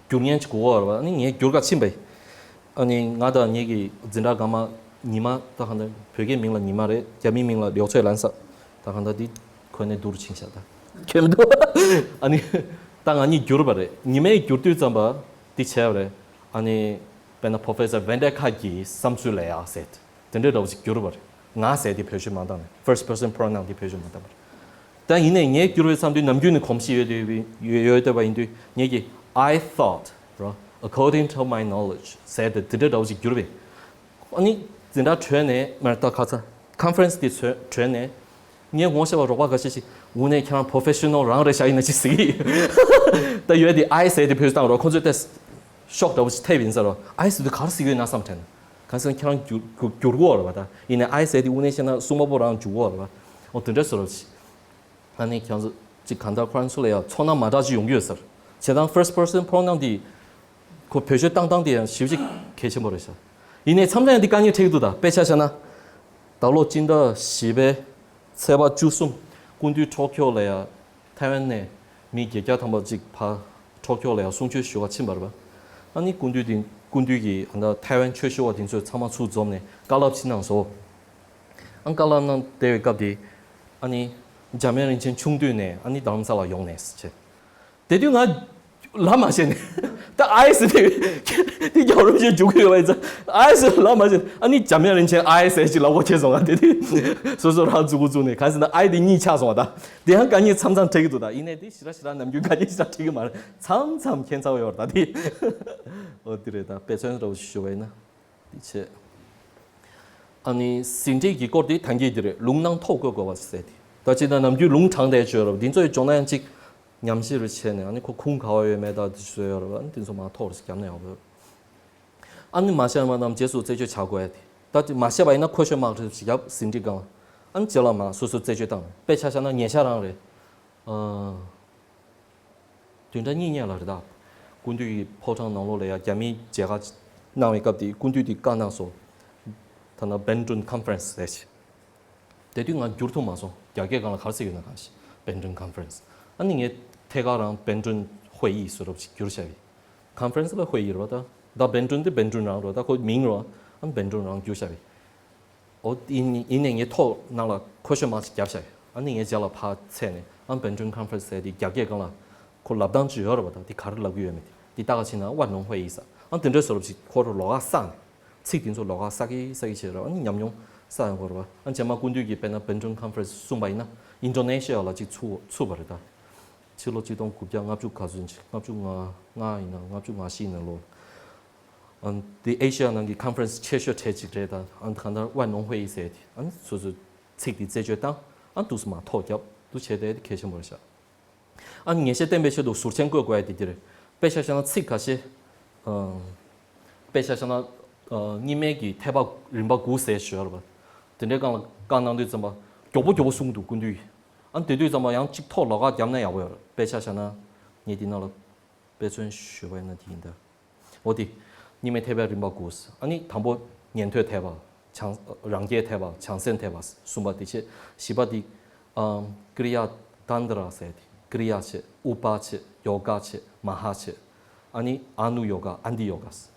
བསྒྱུར་མཁན་ཅིག་དགོས་པ་རེད་པ། ཨ་ནི་ངས་བསྒྱུར་ག་ཕྱིན་པས། ཨ་ནི་ང་དང་ངེད་ཀྱི་འཛིན་གྲྭ་དགའ་མ་ཉི་མ་ད་གང་ལྟར་བོད་སྐད་མིང་ལ་ཉི་མ་རེད། རྒྱ་མིའི་མིང་ལ་ལིའོ་ཚོའེ་ལན་ཟེར། ད་གང་ལྟར་འདི་ཁོ་ནས་བསྡུར་ཕྱིན་ཤག་ད་ ཁྱོད་མི་འདུག་ཨ་ནི་ད་ང་གཉིས་བསྒྱུར་པ་རེད། ཉི་མས་བསྒྱུར་དུས་ཙམ་པ་འདི་བྱས་པ་རེད། ཨ་ནི་དཔེར་ན་Professor Vanderkar གྱི་བསམ་ཚུལ་ལ་ཡ་ཟེར་དེ་འདྲའི་འདྲ་བོ་ཞིག་བསྒྱུར་པ་རེད། ང་ཟེར་དེ་བེད་སྤྱོད་མ་བཏང་ནས། first person pronoun དེ་བེད་སྤྱོད་མ་བཏང་པ་རེད། ད་ཡིན་ནའི་ངས་བསྒྱུར་བའི་མཚམས་དུས་ནམ་རྒྱུན་ནས་གོམས་གཤིས་ཡོད་དེ་ཡོད་ཡོད་བསྡད་པ་ཡིན་དུས་ངས་ཀྱི་I thought རོ། According to my knowledge ཟེར་དེ་དེ་འདྲའི་འདྲ་བོ་ཞིག་བསྒྱུར་བས། ཨ་ནི་འཛིན་གྲྭ་གྲོལ་ནས་མར་ད་ཁ་ཚ་conference དེ་ཚོ་གྲོལ་ནས་ངས་ངོ་ཤེས་པ་རོགས་པ་ཁ་ཤས་ཤིག་དངོས་གནས་ཁྱེད་རང་professional རང་རེད་ཤག་ཡིན་ན་ཅི་ཟེར་གི་ད་ཡོད་དེ་I ཟེར་དེ་བེད་སྤྱོད་བཏང་རོགས། ཁོང་ཚོས་དེ་ཤོག་འདྲ་བོ་ཞིག་ཐེབས་ཡིན་ས་རོ། I ཟེར་དུས་ག་རེ་ཟེར་གི་ཡོད་ན་བསམ་དྲན། གང་ཟེར་ན་ཁྱེད་རང་བསྒྱུར་བསྒྱུར་བསྒྱུར་གོ་ར་བ། ད་ཡིན་ནའི་I ཟེར་དེ་དངོས་གནས་བཤད་ན་སྲུང་མ་པོ་རང་འཇུག་གོ་ར་བ། འོ་དེ་འདྲ་བཟོ་ར་བ་ཞིག་ཨ་ནི་ཁྱེད་ཚོ་ཅིག་གང་ལྟར་ཁོ་རང་ཚོ་ལ་ཡང་ཚོར་སྣང་མ་འདྲ་ཅིག་ཡོང་གི་ཡོད་ཟེར། བྱས་ཙང་first person pronoun འདི་ཁོ་བེད་སྤྱོད་བཏང་སྟངས་དེ་ཡང་ཞེ་པོ་ཅིག་གལ་ཆེན་པོ་རེད་ཤག་ཡིན་ནའི་མཚམས་མཚམས་ཡང་འདི་དཀའ་ངལ་འཕྲད་ཀྱི་འདུག་ད་དཔེ་ཆ་བཞག་ན། ད་ལོ་སྤྱི་ཟླ་བཞི་པའི་ཚེས་པ་བཅུ་གསུམ་སྐུ་མདུན་ཊོ་ཀྱོ་ལ་ཡང་ཐའེ་ཝན་ནས་མི་བརྒྱད་བརྒྱ་ཐམ་པ་ཅིག་ཕར་ཊོ་ཀྱོ་ལ་ཡང་གསུང་ཆོས་ཞུ་བ་ཕྱིན་པ་རེད་པ། ཨ་ནི་སྐུ་མདུན་དེ་སྐུ་མདུན་གྱིས་ཨ་ད་ཐའེ་ཝན་ཆོས་ཞུ་བ་དེ་ཚོ་ཚང་མ་ཚུར་འཛོམས་ནས་བཀའ་སློབ་ཅིག་གནང་སོང་། ཨ་བཀའ་སློབ་གནང་བསྡད་པའི་སྐབས་དེ་ཨ་ནི་འཇམ་དབྱངས་རིན་ཆེན་ཆུང་དུས་ནས་ཨ་ནི་རྡ་རམ་ས་ལ་ཡོང་ནས་ཟེར་བྱས། དེ་དུས་ང་ལབ་མ་ཤེས་ནས་ད་I ཟེར་དེ་དེ་རྒྱལ་བ་རིན་པོ་ཆེ་འཇུག་གི་ཡོད་པ་ཡིན་ཙང་I ཟེར་ལབ་མ་ཤེས། ཨ་ནི་འཇམ་དབྱངས་རིན་ཆེན་I ཟེར་ཅིག་ལབ་དགོས་བྱས་སོང་། ང་དེ་དུས་སོ་སོ་རང་མཛུ་གུ་བཙུགས་ནས་གང་ཟེར་ན་I དེ་གཉིས་ཆགས་སོང་བ། ད་དེ་ཡང་དཀའ་ངལ་མཚམས་མཚམས་འཕྲད་ཀྱི་འདུག་ད་ཡིན་ནའི་དེ་ཞེ་དྲག་ཞེ་དྲག་ནམ་རྒྱུན་དཀའ་ངལ་ཞེ་དྲག་འཕྲད་ཀྱི་མ་རེད། མཚམས་མཚམས་ཁྱད་མཚར་ཡོད་རེད་ད་དེ། འོ་དེ་རེད། ད་དཔེ་མཚོན་འདྲ་བོ་ཞིག་ཞུ་བ་ཡིན་ན། དེ་བྱས། ཨ་ནི་ཟིན་བྲིས་ཀྱི་སྐོར་དེ་ཐང་གི་དེ་རེད། ལུང་ནང་ཐོག་བཀོད་དགོས་པ་ཟེར་དེ། ད་ཅི་ད་ནམ་རྒྱུན་ལུང་དྲངས་བསྡད་ཡོད་རེད། འདི་ཚོ་ཡི་སྦྱོང་ན་ཡང་ཅིག་ཉམས་ཞིབ་རེ་བྱས་ནས་ཨ་ནི་ཁོ་ཁུངས་ག་བ་ཡོད་མེད་དང་དེ་ཚོ་ཡོད་རེད་པ། ཨ་ནི་དེ་ཚོ་མར་ཐོག་རེ་ཞིག་བརྒྱབ་ན་ཡག་པོ་ཡོད། ཨ་ནི་མ་ཤེས་པ་རྣམས་རྗེས་སུ་རྩད་གཅོད་བྱ་དགོས་ཡ་དེ། ད་དེ་མ་ཤེས་པ་ཡིན་ན་ཁོ་ཤོད་མ་རེད་ཞིག་བརྒྱབ་ཟིན་བྲིས་སྒང་ལ། ཨ་ནི་རྗེས་ལ་མ་སོ་སོ་རྩད་གཅོད་བཏང་ནས་དཔེ་ཆ་བཞག་ན་ཉེ་ཆར་རང་རེད། ཨ། བདུན་ཕྲག་གཉིས་སྔོན་ལ་རེད་ད། སྐུ་མདུན་གྱི་ཕོ་བྲང་ནང་ལོགས་ལ་ཡ་རྒྱ་མིའི་མཇལ་ཁ་གནང་བའི་སྐབས་དེ་སྐུ་མདུན་དེ་བཀའ་གནང་སོང་། ཐ་ན་Bank Drone Conference ཟེར་ཞིག་དེ་དུས་ང་བསྒྱུར་ཐུབ་མ་སོང་། རྒྱ་སྐད་སྒང་ལ་ག་རེ་ཟེར་ཡོད་ན་གང་ཤེས། Bank Drone Conference ཨ་ནི་ངས་ཐད་ཀར་རང་Bank Drone会议ཟེར་རོབ་ཅིག་བསྒྱུར་བྱ་བའི། Conference ལ་会议རེད་པ་ད། ད་Bank Drone དེ་Bank Drone རང་རེད་པ་ད། ཁོ་མིང་རེད་པ། ཨ་ནི་Bank Drone རང་བསྒྱུར་བྱ་བའི། འོ་ཡིན་ཡིན་ནས་ངས་ཐོག་ནང་ལ་ཁོ་ཤོད་མ་ཞིག་བརྒྱབ་བཞག་ཨ་ནི་ངས་རྗེས་ལ་ཕར་ཚད་ནས་ཨ་Bank Drone Conference ཟེར་དེ་རྒྱ་སྐད་སྒང་ལ་ཁོ་ལབ་སྟངས་ཅིག་ཡོད་རེད་པ་ད། དེ་ག་རེ་ལབ་ཀྱི་ཡོད་མེད་དེ་ལྟ་ག་ཕྱིན་ན་万农会议ཟེར། ཨ་དེ་འདྲའི་བཟོ་འདྲ་ཞིག་ཁོ་རང་ལོགས་ཀ་བསགས་ནས་ཚིག་དེ་ཚོ་ལོགས་ཀ་བསགས་ཀྱི་བསགས་ཀྱི་བྱས་རེད། ཨ་ནི་ཉམས་མྱོང་བསགས་ཡོང་གི་རེད་པ། ཨ་རྗེས་མ་སྐུ་མདུན་གྱིས་དཔེར་ན་Bank Drone Conference གསུངས་པ་ཡིན་ན་Indonesia ལ་ཅིག་ཚུགས་ཚུགས་པ་རེད་ད། ཕྱི་ལོ་ཆིག་སྟོང་དགུ་བརྒྱ་ལྔ་བཅུ་ག་ཚོད་ཅིག་ལྔ་བཅུ་ང་ལྔ་ཡིན་ན་ལྔ་བཅུ་ང་བཞི་ཡིན་ན་ལོ། ཨ་ནི་དེ་ཨེ་ཤི་ཡ་ནང་གི་conference ཆེ་ཤོས་གྲས་གཅིག་རེད་ད། ཨ་ནི་གང་ལྟར་万农会议ཟེར་དེ་ཨ་ནི་སོ་སོའི་ཚིག་དེ་རྩད་གཅོད་བཏང་ཨ་ནི་འདུག་སེ་མར་ཐོག་བརྒྱབ་འདུག་བྱས་ཏེ་དེ་གལ་ཆེན་པོ་རེད་ཤག་ཨ་ནི་ངེས་ཤེས་བརྟན་པའི་ཆེད་དུ་ཟུར་མཆན་བཀོད་དགོས་ཡ་དེ་འདི་རེད། དཔེ་ཆ་བཞག་ན་ཚིག་ཁ་ཤས། ཨ། དཔེ་ཆ་བཞག་ན། ཨ། གཉིས་སྨན་གྱི་ཐེག་པ་རིམ་པ་དགུ་ཟེར་ཞུ་ཡ་རེད་པ། དེ་འདྲའི་སྒང་ལ་བཀའ་གནང་དུས་ཙམ་པ་མགྱོགས་པོ་མགྱོགས་པོ་གསུངས་འདུག་སྐུ་མདུན་གྱིས། ཨ་ནི་དེ་དུས་ཙམ་པ་ཡང་གཅིག་ཐོག་ལོགས་ཀ་བརྒྱབ་ན་ཡག་པོ་ཡོད་རེད། དཔེ་ཆ་བཞག་ན་ངས་འདི་ནང་ལ་དཔེ་མཚོན་ཞུས་པ་ཡིན་ན་དེ་ཡིན་ད། འོ་དེ། གཉིས་སྨན་ཐེག་པའི་རིམ་པ་དགུ། ཨ་ནི་དང་པོ་ཉན་ཐོས་ཐེག་པ། བྱང་རང་རྒྱལ་ཐེག་པ། བྱང་སེམས་ཐེག་པ་གསུམ་པ་དེ་བྱས། བཞི་པ་དེ། ཨམ། ཀྲི་ཡ་ཏན་ཏྲ་ཟེར་དེ། ཀྲི་ཡ་བྱས། ཨུ་པ་བྱས། ཡོ་ག་བྱས། མ་ཧཱ་བྱས། ཨ་ནི་ཨ་ནུ་ཡོ་ག་ཨན་ཏི་ཡོ་ག་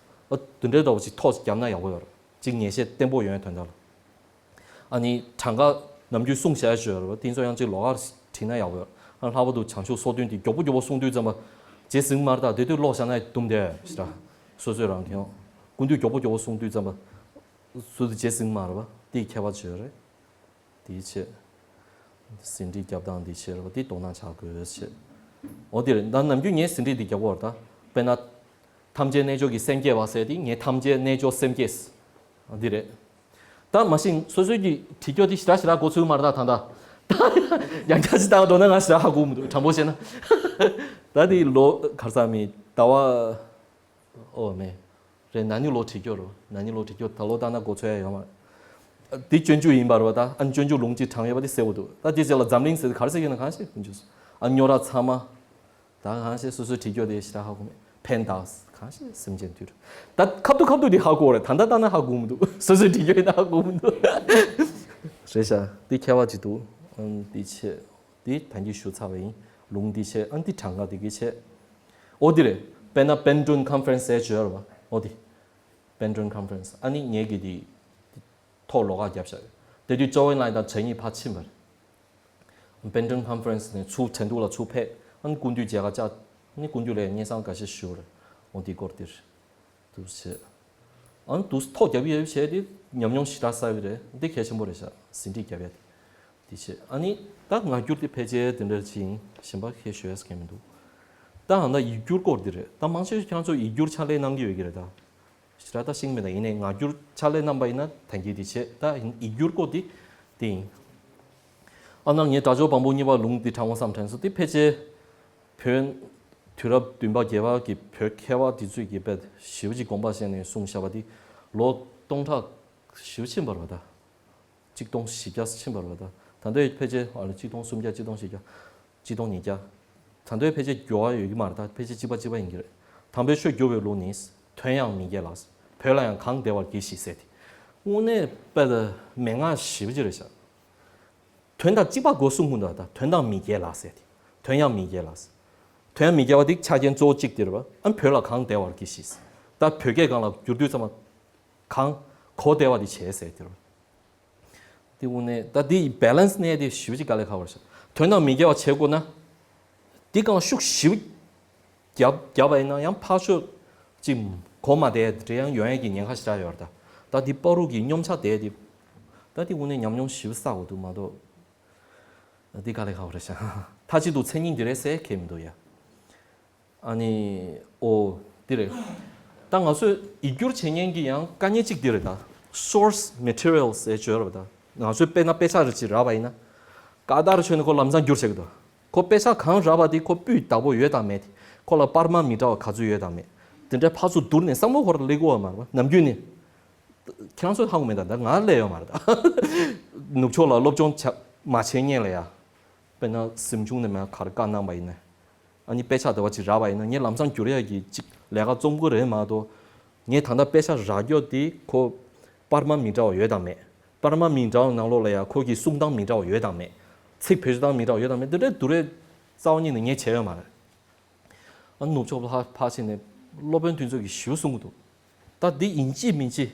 ཨ་དེ་འདྲའི་འདྲ་བོ་ཅིག་ཐོག་ཅིག་བརྒྱབ་ན་ཡག་པོ་ཡོད་རེད། ཅིག་ངེས་ཤེས་བརྟན་པོ་ཡོང་ཡའི་དོན་དག་ལ། ཨ་ནི་གྲངས་ཀ་ནམ་རྒྱུན་གསུངས་བཞག་ཡ་ཅིག་ཡོད་རེད་པ། དེ་ཚོ་ཡང་ཅིག་ལོགས་ཀ་བྲིས་ན་ཡག་པོ་ཡོད། ཨ་ལྷག་པར་དུ་བྱང་ཆུབ་སོ་བདུན་དེ་མགྱོགས་པོ་མགྱོགས་པོ་གསུང་དུས་ཙམ་པ། རྗེས་ཟིན་མ་རེད་ད། དེ་དུས་ཀློག་བཞག་ན་དུམ་བསྡད་ཞེ་དྲག་སོ་སོས་རང་ཁྱོང་། སྐུ་མདུན་མགྱོགས་པོ་མགྱོགས་པོ་གསུང་དུས་ཙམ་པ། སོ་སོ་རྗེས་ཟིན་མ་རེད་པ། དེའི་ཁྱད་པར་ཅིག་ཡོད་རེད། དེའི་ཆེད། ཟིན་བྲིས་རྒྱབ་སྟངས་འདི་བྱས་རེད་པ། འདི་དོ་སྣང་བྱ་དགོས་ཆེད། འོ་དེ་རེད། ད་ནམ་རྒྱུན་ངས་ཟིན་བྲིས་འདི་རྒྱབ་ཀྱི་ཡོད་རེད་ད། དཔེར་ན། ཐམས་ཅད་རྣལ་འབྱོར་གྱི་སེམས་བསྐྱེད་པ་ཟེར་དེ་ངས་ཐམས་ཅད་རྣལ་འབྱོར་སེམས་བསྐྱེད། འདི་རེད། ད་མ་གཞི་སོ་སོའི་གི་བྲིས་རྒྱུ་དེ་ཞེ་དྲག་ཞེ་དྲག་གོ་ཚུལ་མ་རེད་ད་ད་ལྟ། ད་ཡང་བསྐྱར་ཅིག་བལྟ་འགྲོ་ན་ང་ཞེ་དྲག་ཧ་གོ་མི་འདུག་དྲང་པོ་བཤད་ན། ད་དེ་ལོ་ག་རེ་ཟེར་མི་ཟླ་བ། ཨོ་མེ། རེད། ན་ནིང་ལོ་བྲིས་རྒྱུ་རེད། ན་ནིང་ལོ་བྲིས་རྒྱུ་ད་ལོ་བལྟ་ན་གོ་ཚོད་ཡ་ཡོད་མ་རེད། འདི་སྤྱོད་འཇུག་ཡིན་པ་རེད་པ་ད། ཨ་ནི་སྤྱོད་འཇུག་ལུང་གཅིག་དྲངས་ཡོད་པ་དེ་གསལ་པོ་འདུག་ད་དེ་རྗེས་ལ་འཛམ་གླིང་ཟེར་དུས་ག་རེ་ཟེར་གྱི་ཡོད་ན་གང་ཤེས་སྐུ་མདུན་སོ། ཨ་ཉོ་ར་ཚང་མ། ད་གང་ཤེས་སོ་སོའི་བྲིས་རྒྱུ་དེ་ཞེ་དྲག་ཧ་གོ་མེད། ཕན་དག་གང་ཤེས་སེམས་ཅན་དུས། ད་ཁ་ཐུག་ཁ་ཐུག་དེ་ཧ་གོ་རེད། ད་ལྟ་ལྟ་ན་ཧ་གོ་མི་འདུག་སོ་སོའི་བྲིས་རྒྱུ་ཡིན་ན་ཧ་གོ་མི་འདུག་རེད་ཤག་འདི་ཁྱད་པར་ཅིག་འདུག་ཨ་ནི་འདི་བྱས། འདི་ད་གིན་ཞུ་ཚར་བ་ཡིན། ལུང་འདི་བྱས། ཨ་ནི་འདི་གྲངས་ཀ་འདི་གི་བྱས། འོ་འདི་རེད། དཔེར་ན་Bank Drone Conference ཟེར་བྱས་རེད་པ། འོ་འདི། Bank Drone Conference ཨ་ནི་ངེད་ཀྱི་འདི། ཐོག་ལོགས་ཀ་བརྒྱབ་བཞག་ཡོད། དེ་དུས་ཅོ་ཨིན་ལའེ་དང་ཇེ་གཉིས་ཕར་ཕྱིན་པ་རེད། Bentone Conference ནས་ཚུར་ཁྲེན་ཏུའུ་ལ་ཚུར་ཕེབས། ཨ་ནི་སྐུ་མདུན་མཇལ་ཁ་བཅར། ཨ་ནི་སྐུ་མདུན་ལ་སྙན་སེང་འགའ་ཤས་ཞུས་རེད། འོ་འདི་སྐོར་འདིར་འདུག་བྱས། ཨ་ནི་འདུག་ཐོ་རྒྱབ་ཀྱི་ཡོད་བྱས་དེ་ཉམས་མྱོང་ཞེ་དྲག་གསར་པ་རེད། འདི་གལ་ཆེན་པོ་རེད་ཤག་ཟིན་བྲིས་རྒྱབ་ཡ་དེ། དེ་བྱས་ཨ་ནི་ད་ངག་སྒྱུར་དེ་ཕལ་ཆེར་དེ་འདྲ་ཅིག་ཡིན། གཞན་པ་ཁྱེད་ཞུ་ཡ་ཟེར་མཁན་མི་འདུག་ད་ཨ་ད་ཡིག་སྒྱུར་སྐོར་འདི་རེད། ད་མང་ཆེ་ཤོས་ཁྱེད་རང་ཚོ་ཡིག་སྒྱུར་ཕྱག་ལས་གནང་གི་ཡོད་ཀྱི་རེད་ད། ཞེ་དྲག་ད་ཤེས་ཀྱི་མེད། ད་ཡིན་ནའི་ངག་སྒྱུར་ཕྱག་ལས་གནང་པ་ཡིན་ན་ད་གིན་དེ་བྱས། ད་ཡིག་སྒྱུར་སྐོར་དེ་དེ་ཡིན། ཨ་ནར་ངས་སྒྲ་སྦྱོར་བམ་པོ་གཉིས་པ་ལུང་འདི་དྲངས་པ་བསམ་དྲན་སོང་། དེ་ཕལ་ཆེར་བོད་དུས་རབས་བདུན་པ་བརྒྱད་པ་གི་བོད་མཁས་པ་དེ་ཚོས་ཀྱི་དཔེ་ཞེ་པོ་ཅིག་དགོངས་པ་བཞེས་ནས་གསུངས་བཞག་པ་དེ་ལོ་སྟོང་ཕྲག་ཞེ་པོ་ཕྱིན་པ་རེད་ད། གཅིག་སྟོང་བཞི་བརྒྱ་ཕྱིན་པ་རེད་ད། ད་ལྟའི་ཕལ་ཆེར་ཨ་ལ་གཅིག་སྟོང་སུམ་བརྒྱ། གཅིག་སྟོང་བཞི་བརྒྱ། གཅིག་སྟོང་ཉིས་བརྒྱ། ད་ལྟའི་ཕལ་ཆེར་འགྱུར་བ་ཡོད་ཀྱི་མ་རེད་ད། ཕལ་ཆེར་གཅིག་པ་གཅིག་པ་ཡིན་གྱི་རེད། དང་པོའི་ཆོས་བསྒྱུར་བའི་ལུགས་ནི། དོན་ཡང་མི་སྐྱེ་ལ། བོད་ལ་ཡང་གང་བདེ་བར་གྱིས་ཤིག་ཟེར་ཏེ། དངོས་གནས་དཔེ་ད་མན་ངག་ཞེ་པོ་ཅིག་རེད་ཤག་དོན་དང་གཅིག་པ་སྒོ་གསུམ་ཀུན་ད་ད་དོན་དང་མི་སྐྱེ་ལ་ཟེར་ཏེ། དོན་ཡང་མི་སྐྱེ་ལ། དོན་ཡང་མི་སྐྱེ་བ་དེ་ཆ་རྐྱེན་གཙོ་བོ་གཅིག་དེ་རེད་པ། ཨ་བོད་ལ་གང་བདེ་བར་གྱིས་ཤིག་ད་བོད་སྐད་སྒང་ལ་བསྒྱུར་དུས་ཙམ་པ་གང་གོ་བདེ་བ་དེ་བྱས་ཟེར་དེ་རེད། དེ་དངོས་གནས་ད་དེ་ཡི་བེ་ལན་སི་གནས་དེ་ཞེ་པོ་ཅིག་དཀའ་ལས་ཁག་པོ་རེད་ཤག་དོན་དང་མི་འགལ་བ་བྱེད་དགོས་ན། དེ་གང་ཤུགས་ཞེ་པོ་རྒྱབ་རྒྱབ་པ་ཡིན་ན་ཡང་ཕར་ཕྱོགས་ཅིག་གོ་མ་བདེ་དེ་འདྲ་ཡང་ཡོང་ཡས་ཀྱི་ཉེན་ཁ་ཞེ་དྲག་ཡོད་རེད་ད། ད་དེ་བར་དུ་གི་སྙོམས་ཆག་དེ་དེ། ད་དེ་དངོས་གནས་ཉམས་མྱོང་ཞེ་པོ་བསགས་དགོས་འདུག་མ་གཏོགས། འདི་དཀའ་ལས་ཁག་པོ་རེད་ཤག་མཐའ་གཅིག་ཏུ་མཚན་ཉིད་འདི་རེད་ཟེར་མཁན་མི་འདུག་ཡ། ཨ་ནི། ཨོ། འདི་རེད། ད་ང་ཚོས་ཡིག་སྒྱུར་བྱེད་མཁན་གྱི་ཡང་དཀའ་ངལ་གཅིག་འདི་རེད་ད། སོར་སི་མེ་ཊི་རི་ཡལ་ཟེར་བརྗོད་རེད་པ་ད། ང་ཚོས་དཔེར་ན་དཔེ་ཆ་རེ་ཅིག་རག་པ་ཡིན་ན། ཀ་དར་ཆོད་ནས་ཁོ་ལམ་སང་བསྒྱུར་བྱེད་ཀྱི་འདུག་ཁོ་དཔེ་ཆ་གང་རག་པ་དེ་ཁོ་སྤུས་དག་པོ་ཡོད་དང་མེད་དེ། ཁོ་ལ་པར་མ་མི་འདྲ་བ་ག་ཚོད་ཡོད་དང་མེད། དེ་འདྲ་ཕར་ཚུར་བསྡུར་ནས་བསམ་བློ་ཁོ་རང་སླེབས་ཀྱི་ཡོད་མ་རེད་པ་ནམ་རྒྱུན་ནས། ཁྱེད་རང་ཚོས་ཧ་གོ་མེད་ད། ད་ང་སླེབས་ཡོད་མ་རེད་ད། ནུབ་ཕྱོགས་ལ་སློབ་སྦྱོང་བྱ་མ་བྱེད་སྔོན་ལ་ཡ། དཔེར་ན་གཟིམ་ཆུང་ནས་མ་ག་རེ་བཀའ་གནང་པ་ཡིན་ན། ཨ་ནི་དཔེ་ཆ་དེ་བ་ཅིག་རག་པ་ཡིན་ན་ངས་ལམ་སང་བསྒྱུར་ཡ་གི་ཅིག་ལས་ཀ་རྩོམ་གི་རེད་མ་གཏོགས། ངས་ད་ལྟ་དཔེ་ཆ་རག་རྒྱུ་དེ་ཁོ་པར་མ་མི་འདྲ་བ་ཡོད་དང་མེད། པར་མ་མི་འདྲ་བ་ནང་ལོགས་ལ་ཡ་ཁོ་གི་གསུང་སྟངས་མི་འདྲ་བ་ཡོད་དང་མེད། ཚིག་བེད་སྤྱོད་སྟངས་མི་འདྲ་བ་ཡོད་དང་མེད། དེ་འདྲའི་བསྡུར་རེས་རྩ་བ་ཉིད་ནས་ངས་བྱས་ཡོད་མ་རེད། ཨ་ནུབ་ཕྱོགས་ལ་ཕར་ཕར་ཕྱིན་ནས་སློབ་དཔོན་དེ་ཚོ་གིས་ཞེ་པོ་གསུང་གི་འདུག་ད་འདི་ཡིན་གཅིག་མིན་གཅིག་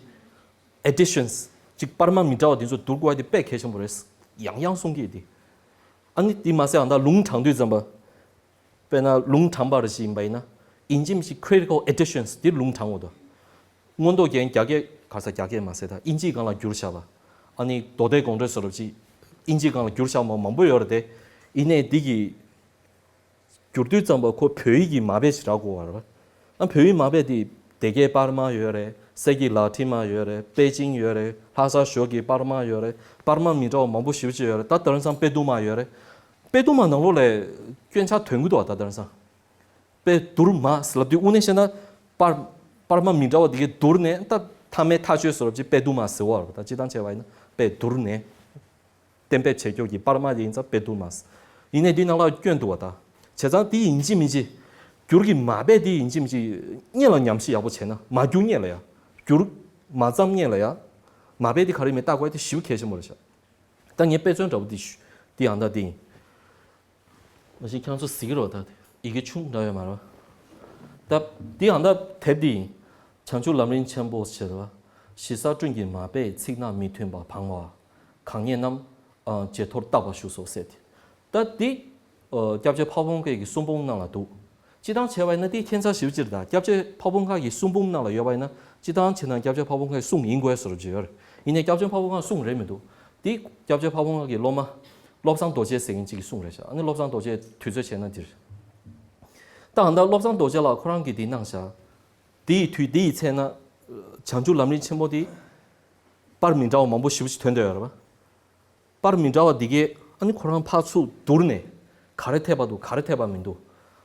ཨེ་ཌི་ཤན་སི་ཅིག་པར་མ་མི་འདྲ་བ་དེ་ཚོ་བསྡུར་དགོས་པ་དེ་དཔེ་གལ་ཆེན་པོ་རེད། ཡང་ཡང་གསུང་གི་དེ། ཨ་ནི་དེ་མ་ཟད་ཨ་ད་ལུང་དྲངས་དུས་ཙམ་པ། དཔེར་ན་ལུང་དྲངས་པ་རེ་ཞིག་ཡིན་པ་ཡིན་ན། ཡིན་གཅིག་མིན་གཅིག་ཁི་རི་ཊི་ཀལ་ཨེ་ཌི་ཤན་སི་དེ་ལུང་དྲངས་དགོས་འདུག་སྔོན་འདོགས་རྒྱན་རྒྱ་སྐད་ག་ས་རྒྱ་སྐད་མ་ཟད་ད་ཨིན་ཇིའི་སྒང་ལ་བསྒྱུར་བཞག་པ། ཨ་ནི་མདོ་སྡེ་དགོངས་འགྲེལ་བཟོ་འདྲ་ཅིག་ཨིན་ཇིའི་སྒང་ལ་བསྒྱུར་བཞག་མ་མང་པོ་ཡོད་རེད་དེ། ཡིན་ནའི་འདི་གི་བསྒྱུར་དུས་ཙམ་པ་ཁོ་བོད་ཡིག་གི་མ་དཔེ་ཞིག་རག་དགོས་པ་རེད། ཨ་བོད་ཡིག་མ་དཔེ་དེ་སྡེ་དགེ་པར་མ་ཡོད་རེད། གསེར་གྱི་ལག་ཁྲི་མ་ཡོད་རེད། པེ་ཅིང་ཡོད་རེད། ལྷ་ས་ཞོལ་གྱི་པར་མ་ཡོད་རེད། པར་མ་མི་འདྲ་བ་མང་པོ་ཞེ་པོ་ཅིག་ཡོད་རེད། ད་དེང་སང་དཔེ་བསྡུར་མ་ཡོད་རེད། དཔེ་བསྡུར་མ་ནང་ལོགས་ལ་སྐྱོན་ཆ་ཐོན་གྱི་འདུག་བ། ད་དེང་སང་དཔེ་བསྡུར་མ་ཟེར་ལབ་དུས་དངོས་གནས་བཤད་ན་པར་པར་མ་མི་འདྲ་བ་དེ་གའི་བསྡུར་ནས་ད་མཐའ་མའི་ཐག་གཅོད་བཟོ་འདྲ་ཅིག་དཔེ་བསྡུར་མ་ཟེར་བ་རེད། ད་སྤྱིར་བཏང་བྱས་པ་ཡིན་ན་དཔེ་བསྡུར་ནས། གཏན་འབེབས་བྱེད་རྒྱུ་གི་པར་མ་དེ་ཡིན་ཙང་དཔེ་བསྡུར་མ་ཟེར། ཡིན་ནའི་འདི་ནང་ལ་སྐྱོན་འདུག་བ་ད། བྱས་ཙང་དེ་ཡིན་གཅིག་མིན་གཅིག་བསྒྱུར་གྱི་མ་དཔེ་དེ་ཡིན་གཅིག་མིན་གཅིག་སྔོན་ལ་ཉམས་ཞིབ་ཡག་པོ་བྱས་ན། མ་བསྒྱུར་སྔོན་ལ་ཡ། བསྒྱུར་མ་བརྩམས་སྔོན་ལ་ཡ། མ་དཔེ་དེ་ག་རེ་མེད་བལྟ་དགོས་དེ་ཞེ་པོ་གལ་ཆེན་པོ་རེད་ཤག་ད་ངས་དཔེ་མཚོན་འདྲ་པོ་དེ་ཞུ། དེ་ཡང་ད་དེ་ཡིན། མ་གཞི་ཁྱེད་ཚོ་གཟིགས་རོགས་ད། ཡི་གེ་ཆུང་འདྲ་ཡོད་མ་རེད། ད་དེ་ཡང་ད་དེབ་དེ་ཡིན། བྱང་ཆུབ་ལམ་རིམ་ཆེན་པོ་ཞེས་པ། ཞེ་ས་སྤྲུལ་གྱི་མ་དཔེ་ཚིག་སྣ་མི་མཐུན་པ་བང་བ། གང་རྙེད་རྣམས་ཨ་ཇེ་མཐོར་བརྟག་པར་ཞུ་སོ་ཟེར་ཏེ། ད་འདི་ཨ་སྐྱབས་རྗེ་ཕ་བོང་ཁའི་གསུང་འབུམ་ནང་ལ་འདུག་སྤྱིར་བཏང་བྱས་པ་ཡིན་ན་འདི་ཁྱད་མཚར་ཞེ་པོ་ཅིག་རེད། ད་སྐྱབས་རྗེ་ཕ་བོང་ཁ་གི་གསུང་འབུམ་ནང་ལ་ཡོད་པ་ཡིན་ན་སྤྱིར་བཏང་བྱས་ན་སྐྱབས་རྗེ་ཕ་བོང་ཁའི་གསུང་ཡིན་དགོས་བཟོ་འདྲ་ཅིག་ཡོད་རེད། ཡིན་ནའི་སྐྱབས་རྗེ་ཕ་བོང་ཁ་གསུང་རེད་མི་འདུག་འདི་སྐྱབས་རྗེ་ཕ་བོང་ཁ་གི་སློབ་མ་བློ་བཟང་རྡོ་རྗེ་ཟེར་མཁན་ཅིག་གི་གསུང་རེད་ཤག་ཨ་ནི་བློ་བཟང་རྡོ་རྗེ་དུས་ཚོད་བྱས་ན་འདིར། ད་ད་བློ་བཟང་རྡོ་རྗེ་ལགས་ཁོ་རང་གིས་འདི་གནང་ཤག་འདི་ཡི་དུས་འདི་ཡི་ཚེ་ན་བྱང་ཆུབ་ལམ་རིམ་ཆེན་པོ་འདི་པར་མི་འདྲ་བ་མང་པོ་ཞེ་པོ་ཅིག་ཐོན་བསྡད་ཡོད་རེད་པ། པར་མི་འདྲ་བ་འདི་གས་ཨ་ནི་ཁོ་རང་ཕར་ཚུར་བསྡུར་ནས་ག་རེ་འཐད་པ་འདུག་ག་རེ་འཐད་པ་མི་འདུག་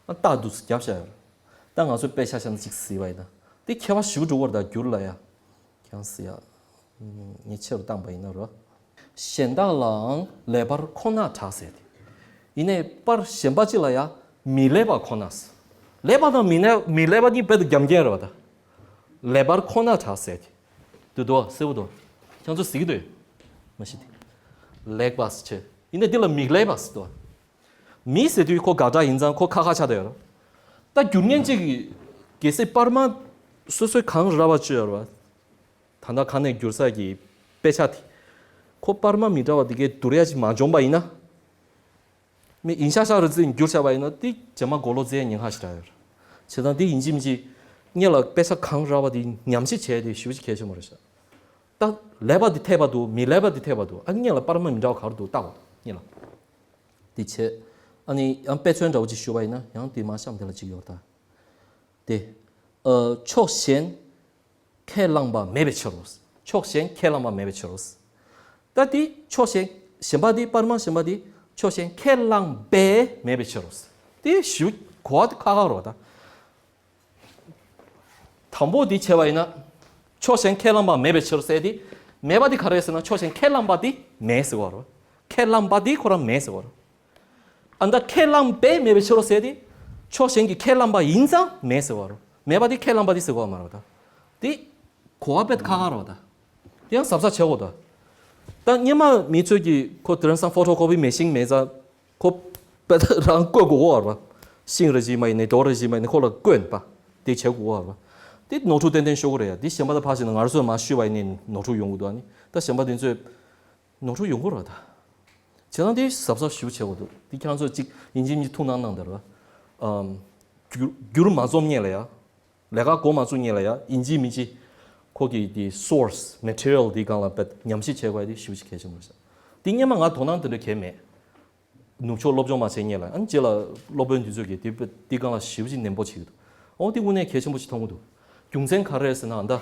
ཨ་རྟགས་འདུག་སེ་བརྒྱབ་བཞག་ཡོད་རེད། ད་ང་ཚོས་དཔེ་ཆ་བཞག་ན་ཅིག་གཟིགས་པ་ཡིན་ན་འདི་ཁྱད་པར་ཞེ་པོ་འགྲོ་གི་རེད། ད་བསྒྱུར་ལ་ཡ། ཁྱེད་རང་གཟིགས་ཡ། ངས་ཆེ་རུ་བཏང་པ་ཡིན་ན་རོ། གཞན་དག་ལའང་ལེགས་པར་ཁོ་ནར་གྲགས་ཟེར་ཏེ། ཡིན་ནའི་པར་གཞན་པ་ཅིག་ལ་ཡང་མི་ལེགས་པ་ཁོ་ན་ཟེར། ལེགས་པ་དང་མི་ལེགས་མི་ལེགས་པ་གཉིས་རྦད་དེ་རྒྱབ་འགལ་རེད་པ་ད། ལེགས་པར་ཁོ་ནར་གྲགས་ཟེར་ཏེ། འདུག་འདུག་གསལ་པོ་འདུག་ཁྱེད་ཚོ་གཟིགས་ཀྱི་འདུག་མ་གཞི་དེ། ལེགས་པ་ཟེར་བྱས། ཡིན་ནའི་འདི་ལ་མི་ལེགས་པ་ཟེར་འདུག་མི་ཟེར་དུས་ཁོ་དགག་སྒྲ་ཡིན་ཙང་ཁོ་ཁ་ཁ་ཆགས་བསྡད་ཡོད་རེད། ད་བསྒྱུར་མཁན་གཅིག་གིས་གལ་སྲིད་པར་མ་སོ་སོའི་གང་རག་པ་བཅོས་ཡོད་རེད་པ། ད་ལྟ་གང་ནས་བསྒྱུར་ས་ཀྱི་དཔེ་ཆ་དེ། ཁོ་པར་མ་མི་འདྲ་བ་དེ་གའི་བསྡུར་ཡ་ཅིག་མ་བྱུང་པ་ཡིན་ན། མི་ཡིན་ཤག་ཤག་རེད་ཟེར་འགྱུར་བྱས་པ་ཡིན་ན་དེ་རྗེས་མ་གོ་ལོ་རྫས་ཉེན་ཁ་ཞིག་རག་ཡོད་རེད། བྱས་ཙང་དེ་ཡིན་གཅིག་མིན་གཅིག་སྔོན་ལ་དཔེ་ཆ་གང་རག་པ་དེ་ཉམས་ཞིབ་བྱས་ཏེ་ཞེ་པོ་ཅིག་གལ་ཆེན་པོ་རེད་ཤག་ད་ཀླད་པ་དེ་འཐད་པ་འདུག་མི་ཀླད་པ་དེ་འཐད་པ་འདུག་ཨ་ནི་སྔོན་ལ་པར་མ་མི་འདྲ་བ་ག་རེ་འདུག་བལྟ་དགོས་སྔོན་ལ། དེ་བྱས། ཨ་ནི་ཡང་དཔེ་མཚོན་འདྲ་བོ་ཅིག་ཞུ་བ་ཡིན་ན་ཡང་དེ་མ་གཤམ་དེ་ལ་ཅིག་ཡོད་ད། དེ། ཨ་ཕྱོགས་གཞན་ཁས་བླངས་པ་མེད་པའི་ཕྱིར་རོ། ཕྱོགས་གཞན་ཁས་བླངས་པ་མེད་པའི་ཕྱིར་རོ། ད་དེ་ཕྱོགས་གཞན་གཞན་པ་དེ་པར་མ་གཞན་པ་དེ་ཕྱོགས་གཞན་ཁས་བླངས་པས་མེད་པའི་ཕྱིར་རོ། དེ་ཞུ་གོ་བ་དེ་ཁག་ཁག་རོ་ད། དང་པོ་འདི་བྱས་པ་ཡིན་ན། ཕྱོགས་གཞན་ཁས་བླངས་པ་མེད་པའི་ཕྱིར་ཟེར་ཏེ། མེད་པ་འདི་ག་རེ་ཟེར་ན་ཕྱོགས་གཞན་ཁས་བླངས་པ་འདི་མེད་ཟེར་བ་རེད། ཁས་བླངས་པ་འདི་ཁོ་རང་མེད་ཟེར་བ་རེད། ཨ་ད་ཁས་བླངས་པས་མེད་པའི་ཕྱིར་ཟེར་ཏེ། ཕྱོགས་གཞན་གྱིས་ཁས་བླངས་པ་ཡིན་ཙང་མེད་ཟེར་བ་རེད། མེད་པ་འདི་ཁས་བླངས་པ་འདི་ཟེར་བ་མ་རེད་ད། འདི་གོ་བ་དཔེ་ཁག་ཁག་རེད་ད། དེ་ཡང་གཟབ་གཟབ་བྱེད་དགོས་ད། ད་སྔོན་མ་མི་ཚོས་ཀྱིས་ཁོ་དེང་སང་ཕོ་ཊོ་ཀོ་པི་མེ་ཤིན་མེད་ཙང་། ཁོ་པད་རང་བཀོད་དགོས་བར་བ། ཤིང་རེ་བཞི་མ་ཡིན་ནས་རྡོ་རེ་བཞི་མ་ཡིན་ནས་ཁོ་ལ་བཀོད་པ། དེ་བྱེད་དགོས་བར་བ། དེ་ནོར་འཁྲུལ་ཏན་ཏན་ཤོར་གི་རེད་ཡ། དེ་གཞན་པ་ད་ཕར་ཕྱིན་ན་ང་རང་ཚོས་མ་ཞུས་པ་ཡིན་ནས་ནོར་འཁྲུལ་ཡོང་གི་འདུག་ཨ་ནི་ད་གཞན་པ་དེ་ཚོས་ནོར་འཁྲུལ་ཡོང་གི་རེད་ད། བྱས་ཙང་དེ་གཟབ་གཟབ་ཞིབ་བྱེད་དགོས་འདུག་དེ་ཁྱེད་རང་ཚོས་གཅིག་ཡིན་གཅིག་མིན་གཅིག་ཐུགས་སྣང་གནང་དེར་བ། ཨམ། བསྒྱུར་བསྒྱུར་མ་རྩོམ་སྔོན་ལ་ཡ། ལས་ཀ་འགོ་མ་བཙུགས་སྔོན་ལ་ཡ་ཡིན་གཅིག་མིན་གཅིག་ཁོ་གི་དེ་སོར་སི་མེ་ཊི་རི་ཡལ་དེའི་སྒང་ལ་དཔེ་ཉམས་ཞིབ་བྱེད་དགོས་ཡ་དེ་ཞིབ་ཞིབ་གལ་ཆེན་པོ་རེད་ཤག་དེ་སྔོན་མ་ང་དོ་སྣང་དེ་འདྲ་གང་ཡང་མེད། ནུབ་ཕྱོགས་སློབ་སྦྱོང་མ་བྱས་སྔོན་ལ་ཨ་ནི་རྗེས་ལ་སློབ་དཔོན་དེ་ཚོས་ཀྱིས་དེ་དཔེ་དེའི་སྒང་ལ་ཞིབ་ཅིག་ནན་པོ་བྱེད་ཀྱི་འདུག་ཨོ་དེ་དངོས་གནས་གལ་ཆེན་པོ་ཞིག་མཐོང་གི་འདུག་རྒྱུ་མཚན་ག་རེ་རེད་ཟེར་ན་ཨ་ད།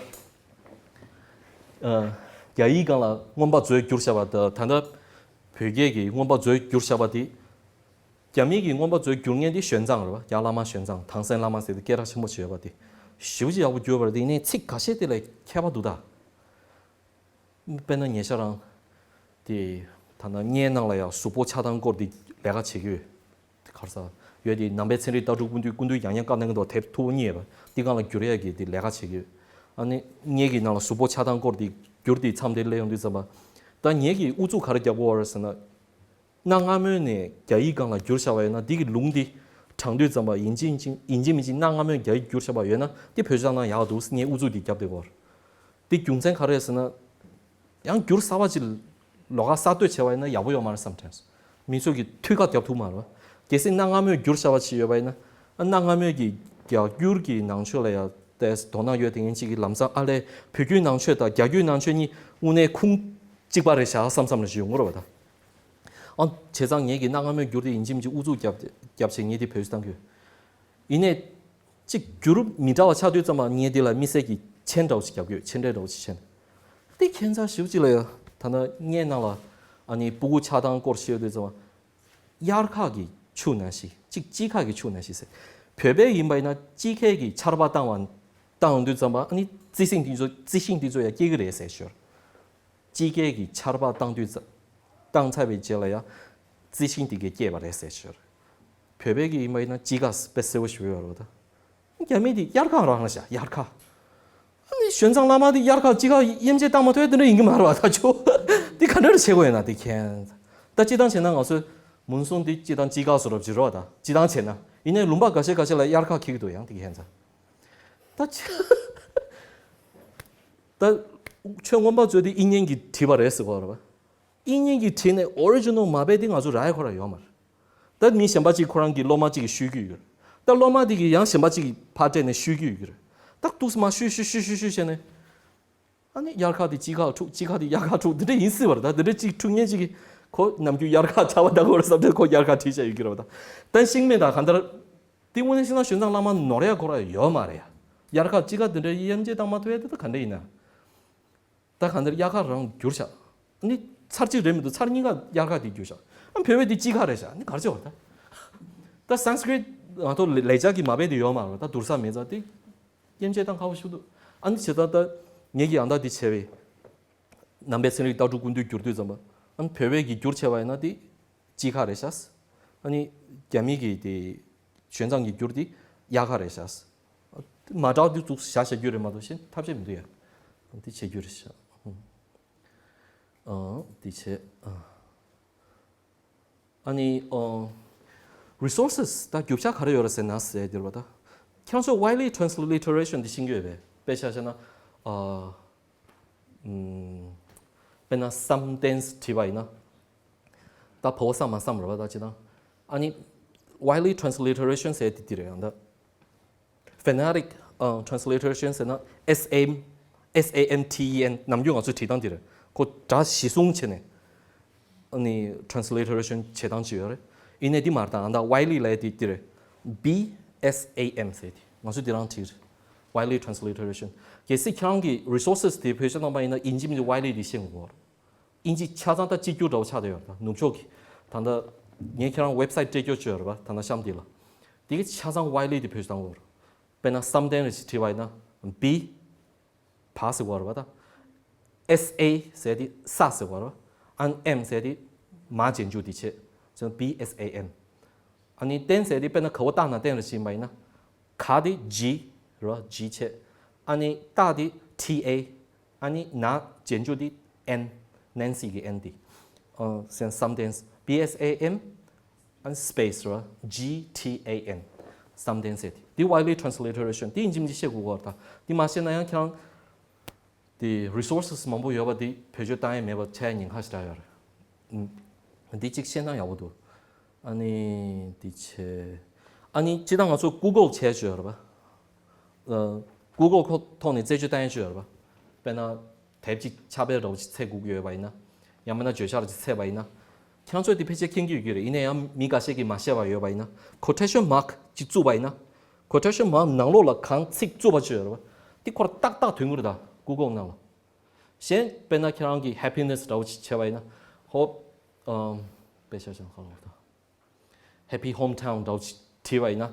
ཨ། རྒྱ་ཡིག་སྒང་ལ་མངོན་པ་མཛོད་བསྒྱུར་བྱ་བ་དང་ད་ལྟ་བོད་སྐད་ཀྱི་མངོན་པ་མཛོད་བསྒྱུར་བྱ་བ་དེ། རྒྱ་མིའི་གི་མངོན་པ་མཛོད་བསྒྱུར་མཁན་དེ་ཞོན་ཙང་རེད་བ། རྒྱ་བླ་མ་ཞོན་ཙང་ཐང་སན་བླ་མ་ཟེར་ཏེ་སྐད་གྲགས་ཆེན་པོ་ཞིག་ཡོད་པ་དེ། ཞེ་པོ་ཅིག་ཡག་པོ་བསྒྱུར་བ་རེད་དེ་ཡིན་ནའི་ཚིག་ཁ་ཤས་དེ་ལ་ཁྱད་པར་འདུག་ད། དཔེར་ན་ཉེ་ཆར་རང་དེ་ད་ནང་བརྙན་ནང་ལ་ཡང་གཟུགས་པོ་ཆགས་སྡང་སྐོར་དེ་ལས་ཀ་བྱེད་ཀྱི་ཡོད། ག་རེ་ཟེར་ཡོད་དེ་ནང་པའི་ཚན་རིག་ལྟ་གྲུབ་སྐུ་མདུན་སྐུ་མདུན་ཡང་ཡང་བཀའ་གནང་གི་འདུག་དེབ་ཐུང་ངུ་གཉིས་ཡོད་པ་དེ་སྒང་ལ་བསྒྱུར་ཡས་ཀྱི་དེ་ལས་ཀ་བྱེད་ཀྱི་ཡོད། ཨ་ནི་བརྙན་གྱི་ནང་ལ་གཟུགས་པོ་ཆགས་སྡང་སྐོར་དེ་བསྒྱུར་དེ་མཚམས་དེ་སླེབས་ཡོང་དུས་ཙམ་པ། ད་ངེད་ཀྱིས་ཨུ་ཚུགས་ག་རེ་རྒྱབ་དགོས་པ་རེད་ཟེར་ན། གནའ་སྔ་མོ་ནས་རྒྱ་ཡིག་སྒང་ལ་བསྒྱུར་བཞག་པ་ཡོད་ན་འདི་གི་ལུང་འདི་དྲངས་དུས་ཙམ་པ་ཡིན་གཅིག་མིན་གཅིག་ཡིན་གཅིག་མིན་གཅིག་གནའ་སྔ་མོས་རྒྱ་ཡིག་བསྒྱུར་བཞག་པ་ཡོད་ན་འདི་བེད་སྤྱོད་བཏང་ན་ཡག་འདུག་ངས་ཨུ་ཚུགས་འདི་བརྒྱབ་བསྡད་ཀྱི་ཡོད། འདི་རྒྱུ་མཚན་ག་རེ་རེད་ཟེར་ན། ཡང་བསྒྱུར་གསར་པ་ཅིག་ལོགས་ཀ་གསར་གཏོད་བྱས་པ་ཡིན་ན་ཡག་པོ་ཡོད་མ་རེད་བསམ་དྲན་སོང་། མི་ཚོས་ཀྱིས་འཐུས་ཀ་རྒྱབ་ཐུབ་མ་རེད་བ། གལ་སྲིད་གནའ་སྔ་མོས་བསྒྱུར་བཞག་པ་ཅིག་ཡོད་པ་ཡིན་ན། གནའ་སྔ་མོས་ཀྱི་རྒྱ་བསྒྱུར་གྱི་ནང་ཆོས་ལ་ཡང་ཏོག་ཙམ་དོ་སྣང་ཡོད་དེ་ངན་ཅིག་གིས་ལམ་སང་ཨ་ལས་བོད་བསྒྱུར་ནང་ཆོས་དང་རྒྱ་བསྒྱུར་ནང་ཆོས་གཉིས་དངོས་གནས་ཁུངས་གཅིག་པ་རེད་བཞག་བསམ་བསམ་ལ་ཞིག་ཡོང་གི་རེད་བ་ད། ཨ། བྱས་ཙང་ངེད་ཀྱིས་གནའ་སྔ་མོས་བསྒྱུར་དེ་ཡིན་གཅིག་མིན་གཅིག་ཨུ་ཚུགས་རྒྱབ་རྒྱབ་བྱས་ངས་དེ་བེད་སྤྱོད་བཏང་གི་ཡོད། ཡིན་ནའི། གཅིག་བསྒྱུར་མི་འདྲ་བ་ཆགས་དུས་ཙམ་པ་ངས་དེ་ལ་དམིགས་བསལ་གྱི་མཆན་འདྲ་བོ་ཞིག་རྒྱབ་ཀྱི་ཡོད། མཆན་འགྲེལ་འདྲ་བོ་ཞིག་བྱས་ནས། དེ་ཁྱད་མཚར་ཞེ་པོ་ཅིག་ལ་ཡ། ད་ནང་བརྙན་ནང་ལ་ཨ་ནི་སྤུ་གུ་ཆགས་སྡང་སྐོར་བཤད་དུས་ཙམ་པ། དབྱར་ཁ་གི་ཆུ་ནང་བཞིན་གཅིག་དཔྱིད་ཁ་གི་ཆུ་ནང་བཞིན་ཟེར། བོད་པའི་ཡིན་པ་ཡིན་ན་དཔྱིད་ཁའི་གི་ཆར་པ་བཏང་བ་བཏང་དུས་ཙམ་པ་ཨ་ནི་རྩི་ཤིང་དེ་ཚོ་རྩི་ཤིང་དེ་ཚོ་ཡ་སྐྱེ་གི་རེད་ཟེར་ཞོར། དཔྱིད་ཀའི་གི་ཆར་པ་བཏང་དུས་ཙ། བཏང་ཚར་བའི་རྗེས་ལ་ཡ། རྩི་ཤིང་དེ་གས་སྐྱེས་པ་རེད་ཟེར་ཞོར། བོད་པའི་གི་ཡིན་པ་ཡིན་ན་དཔྱིད་ཀ་དཔེ་གསལ་པོ་ཞིག་ཡོད་རེད་བ་ད། རྒྱ་མི་དེ་དབྱར་ཁ་རང་ལ་བཞག་དབྱར་ཁ། ཨ་ནི་ཞོན་ཙང་བླ་མ་དེ་དབྱར་ཁ་དཔྱིད་ཀ་དབྱེ་འབྱེད་བཏང་མ་ཐུབ་ཡ་དེ་འདྲ་ཡིན་གི་མ་རེད་བ་ད་ཆོ། དེ་ག་འདྲ་བྱེད་དགོས་ཡོད་ན་དེ་མཁྱེན། ད་སྤྱིར་བཏང་བྱས་ན་ང་ཚོའི་མུན་སྲུང་དེ་སྤྱིར་བཏང་དཔྱིད་ཀ་བཟོ་འདྲ་བྱེད་རོགས་ད་སྤྱིར་བཏང་བྱས་ན་ཡིན་ནའི་ལུང་པ་འགའ་ཤས་འགའ་ཤས་ལ་དབྱར་ཁ་འཁེལ་གི་འདུག་ཡང་དེ་མཁྱེན་ཙང་། ད་ཆ། ད། ཆོས་མངོན་པ་མཛོད་དེ་དབྱིག་གཉེན་གྱིས་བྲིས་པ་རེད་ཟེར་གོ་རེད་བ། དབྱིག་གཉེན་གྱིས་བྲིས་ནས་ཨོ་རི་ཇི་ནལ་མ་དཔེ་དེ་ང་ཚོ་རག་ཡ་ཁོ་རང་ཡོད་མ་རེད། ད་མི་གཞན་པ་གཅིག་ཁོ་རང་གི་སློབ་མ་གཅིག་གིས་བཤུས་ཀྱི་ཡོད་རེད། ད་སློབ་མ་དེ་གིས་ཡང་གཞན་པ་གཅིག་གི་ཕར་སྤྲད་ནས་བཤུས་ཀྱི་ཡོད་རེད། ད་ཏོག་ཙམ་མ་བཤུས་བཤུས་བཤུས་བཤུས་བཤུས་བྱས་ནས། ཨ་ནི་དབྱར་ཁ་དེ་དཔྱིད་ཁ་འཁྲུག་དཔྱིད་ཁ་དེ་དབྱར་ཁ་འཁྲུག་འདི་འདྲ་ཡིན་སྲིད་པ་རེད། ད་འདི་འདྲ་གཅིག་འཁྲུག་མཁན་གཅིག་གིས་ཁོ་ནམ་རྒྱུན་དབྱར་ཁ་ཆར་པ་ལྟ་གི་ཡོད་རེད་བསམ་དུས་ཁོ་དབྱར་ཁ་བྲིས་བྱས་ཡོད་ཀྱི་རེད་བ་ད། ད་ཤིང་མེད་ད་གང་ལྟར། དེ་དངོས་གནས་བཤད་ན་ཞོན་ཙང་བླ་མ་ནོར་ཡ་ཁོ་རང་ཡོད་མ་རེད་ཡ། དབྱར་ཁ་དཔྱིད་ཁ་འདི་འདྲའི་དབྱེ་འབྱེད་བཏང་མ་ཐུབ་ཡ་དེ་ད་ག་འདྲ་ཡིན་ན། ད་གང་ལྟར་དབྱར་ཁ་རང་བསྒྱུར་ཤག་ཨ་ནི་ཚར་གཅིག་རེད་མི་འདུག་ཚར་གཉིས་ཀ་དབྱར་ཁ་དེ་བསྒྱུར་ཤག་ཨ་བོད་པའི་དེ་དཔྱིད་ཁ་རེད་ཤག་ཨ་ནི་ག་རེ་བྱེད་བ་ད། ད་སན་སི་ཀྲིད་ང་ཚོ་ལེགས་སྦྱར་གྱི་མ་དཔེ་དེ་ཡོད་མ་རེད་ད་བསྡུར་ས་མེད་ཙང་དེ། དབྱེ་འབྱེད་བཏང་ཁག་པོ་ཞིག་འདུག་ཨ་ནི་བྱས་ཙང་ད་ངེད་ཀྱིས་ཡང་ད་དེ་བྱས་པས། ནང་པའི་ཚན་རིག་ལྟ་གྲུབ་ཀུན་བཏུས་བསྒྱུར་དུས་ཙམ་པ། ཨ་ནི་བོད་པའི་གི་བསྒྱུར་བྱས་པ་ཡིན་ན་དེ། དཔྱིད་ཁ་རེད་ཤག་ཨ་ནི་རྒྱ་མི་གི་དེ། ཞོན་ཙང་གི་བསྒྱུར་དེ་དབྱར་ཁ་རེད་ཤག་མ་འདྲ་བ་དེ་ཚོ་བཞག་བཞག་རྒྱུ་རེད་མ་གཏོགས་གཞན་ཐབས་ཤེས་མི་འདུག་ཡ། དེ་བྱེད་རྒྱུ་རེད་ཤག་ཨ་དེ་བྱས། ཨ་ནི་ཨ། resources ད་རྒྱུ་ཆ་ག་རེ་ཡོད་རེད་ཟེར་ན་ཟེར་དེ་རེད་བ་ད། ཁྱེད་རང་ཚོ་widely transliteration དེ་ཤེས་ཀྱི་ཡོད་པས་དཔེ་ཆ་བཞག་ན། ཨ། ཨམ། དཔེར་ན་བསམ་གཏན་བྲིས་པ་ཡིན་ན། ད་བ་བོ་བསམ་མ་བསམ་རེད་བ་ད་ཅི་དང་། ཨ་ནི་Wiley transliteration ཟེར་དེ་དེ་རེད། ཡང་ད་phonetic transliteration ཟེར་ན་S M S A M T E N ནམ་རྒྱུན་ང་ཚོས་བྲིས་སྟངས་དེ་རེད། ཁོ་སྒྲ་གཞི་བཟུང་བྱས་ནས་ཨ་ནི་transliteration བྱེད་སྟངས་ཅིག་ཡོད་རེད། ཡིན་ནའི་འདི་མ་རེད། ད་ཨ་ད་Wiley ལབ་དེ་དེ་རེད། B S A M ཟེར་དེ་ང་ཚོས་དེ་རང་བྲིས་རེད། Wiley transliteration། གལ་སྲིད་ཁྱེད་རང་གི་resources དེ་བེད་སྤྱོད་གཏོང་པ་ཡིན་ན་ཡིན་གཅིག་མིན་གཅིག་Wiley དེ་ཤེས་དགོས་རེད། ཨིན་ཇི་ཆ་ཚང་ད་གཅིག་གྱུར་འདྲ་བོ་ཆགས་བསྡད་ཡོད་རེད། ད་ནུབ་ཕྱོགས་ཀྱི་ད་ལྟ་ངས་ཁྱེད་རང་website སྤྲད་རྒྱུ་བྱོས་རེད་པ། ད་ལྟ་གཤམ་འདི་ལ་དེ་གི་ཆ་ཚང་Wiley དེ་བེད་སྤྱོད་གཏོང་དགོས་རེད། དཔེར་ན་བསམ་གཏན་རེ་ཞིག་བྲིས་པ་ཡིན་ན་B ཕ་ཟེར་བ་རེད་པ། ད་S A ཟེར་དེ་ས་ཟེར་བ་རེད་པ། ཨ་ནི་M ཟེར་དེ་མ་རྗེས་འཇུག་དེ་བྱས། བྱས་ན་B S A M། ཨ་ནི་བསྟན་ཟེར་དེ་དཔེར་ན་ག་བོ་བཏགས་ན་བསྟན་རེ་ཞིག་ཡིན་པ་ཡིན་ན་ག་དེ་G རེད་པ། G བྱས། ཨ་ནི་བཏགས་དེ་T A། ཨ་ནི་ན་རྗེས་འཇུག་དེ་N། Nancy གི་N དེ། ཨ་སེམས་བསམ་གཏན་B S A M ཨ་ནི་space རེད་པ། G T A N བསམ་གཏན་ཟེར་དེ། དེ་Wiley transliteration དེ་ཡིན་གཅིག་མིན་གཅིག་ཤེས་དགོས་ཀྱི་ཡོད་རེད། ད་དེ་མ་ཤེས་ན་ཡང་ཁྱེད་རང་དེ་resources མང་པོ་ཡོད་པ་དེ་བེད་སྤྱོད་བཏང་ཡས་མེད་པ་ཆགས་ཉེན་ཁ་ཞེ་དྲག་ཡོད་རེད། ཨ་འདི་གཅིག་ཤེས་ན་ཡག་པོ་འདུག་ཨ་ནི་འདི་བྱས། ཨ་ནི་སྤྱིར་བཏང་ང་ཚོ་Google བྱས་བྱས་ཡོད་རེད་པ། ཨ་Google ཁོ་ཐོག་ནས་རྩད་གཅོད་བཏང་ཡས་བྱས་ཡོད་རེད་པ། དཔེར་ན་དེབ་གཅིག་ཕྱག་དཔེ་འདྲ་བོ་ཅིག་འཚོལ་དགོས་ཀྱི་ཡོད་པ་ཡིན་ན། ཡང་མིན་ན་བརྗོད་བྱ་རེ་ཅིག་འཚོལ་བ་ཡིན་ན། ཁྱེད་རང་ཚོས་དེ་ཕལ་ཆེར་མཁྱེན་གྱི་ཡོད་ཀྱི་རེད། ཡིན་ན་ཡང་མི་འགའ་ཤས་ཀྱིས་མ་ཤེས་པ་ཡོད་པ་ཡིན་ན། quotation mark ཅིག་བཙུགས་པ་ཡིན་ན། quotation mark ནང་ལོགས་ལ་གང་ཚིག་བཙུགས་པ་བྱས་ཡོད་རེད་པ། དེ་ཁོ་རང་ཏག་ཏག་ཐོན་གྱི་རེད་ད་Google ནང་ལ། གཞན་དཔེར་ན་ཁྱེད་རང་གིས་happiness འདྲ་བོ་ཅིག་བྱས་པ་ཡིན་ན། ཧོབ། ཨམ། དཔེ་ཆ་བཞག་ན་ག་ལ་འོ་ད། Happy hometown འདྲ་བོ་ཅིག་བྲིས་པ་ཡིན་ན།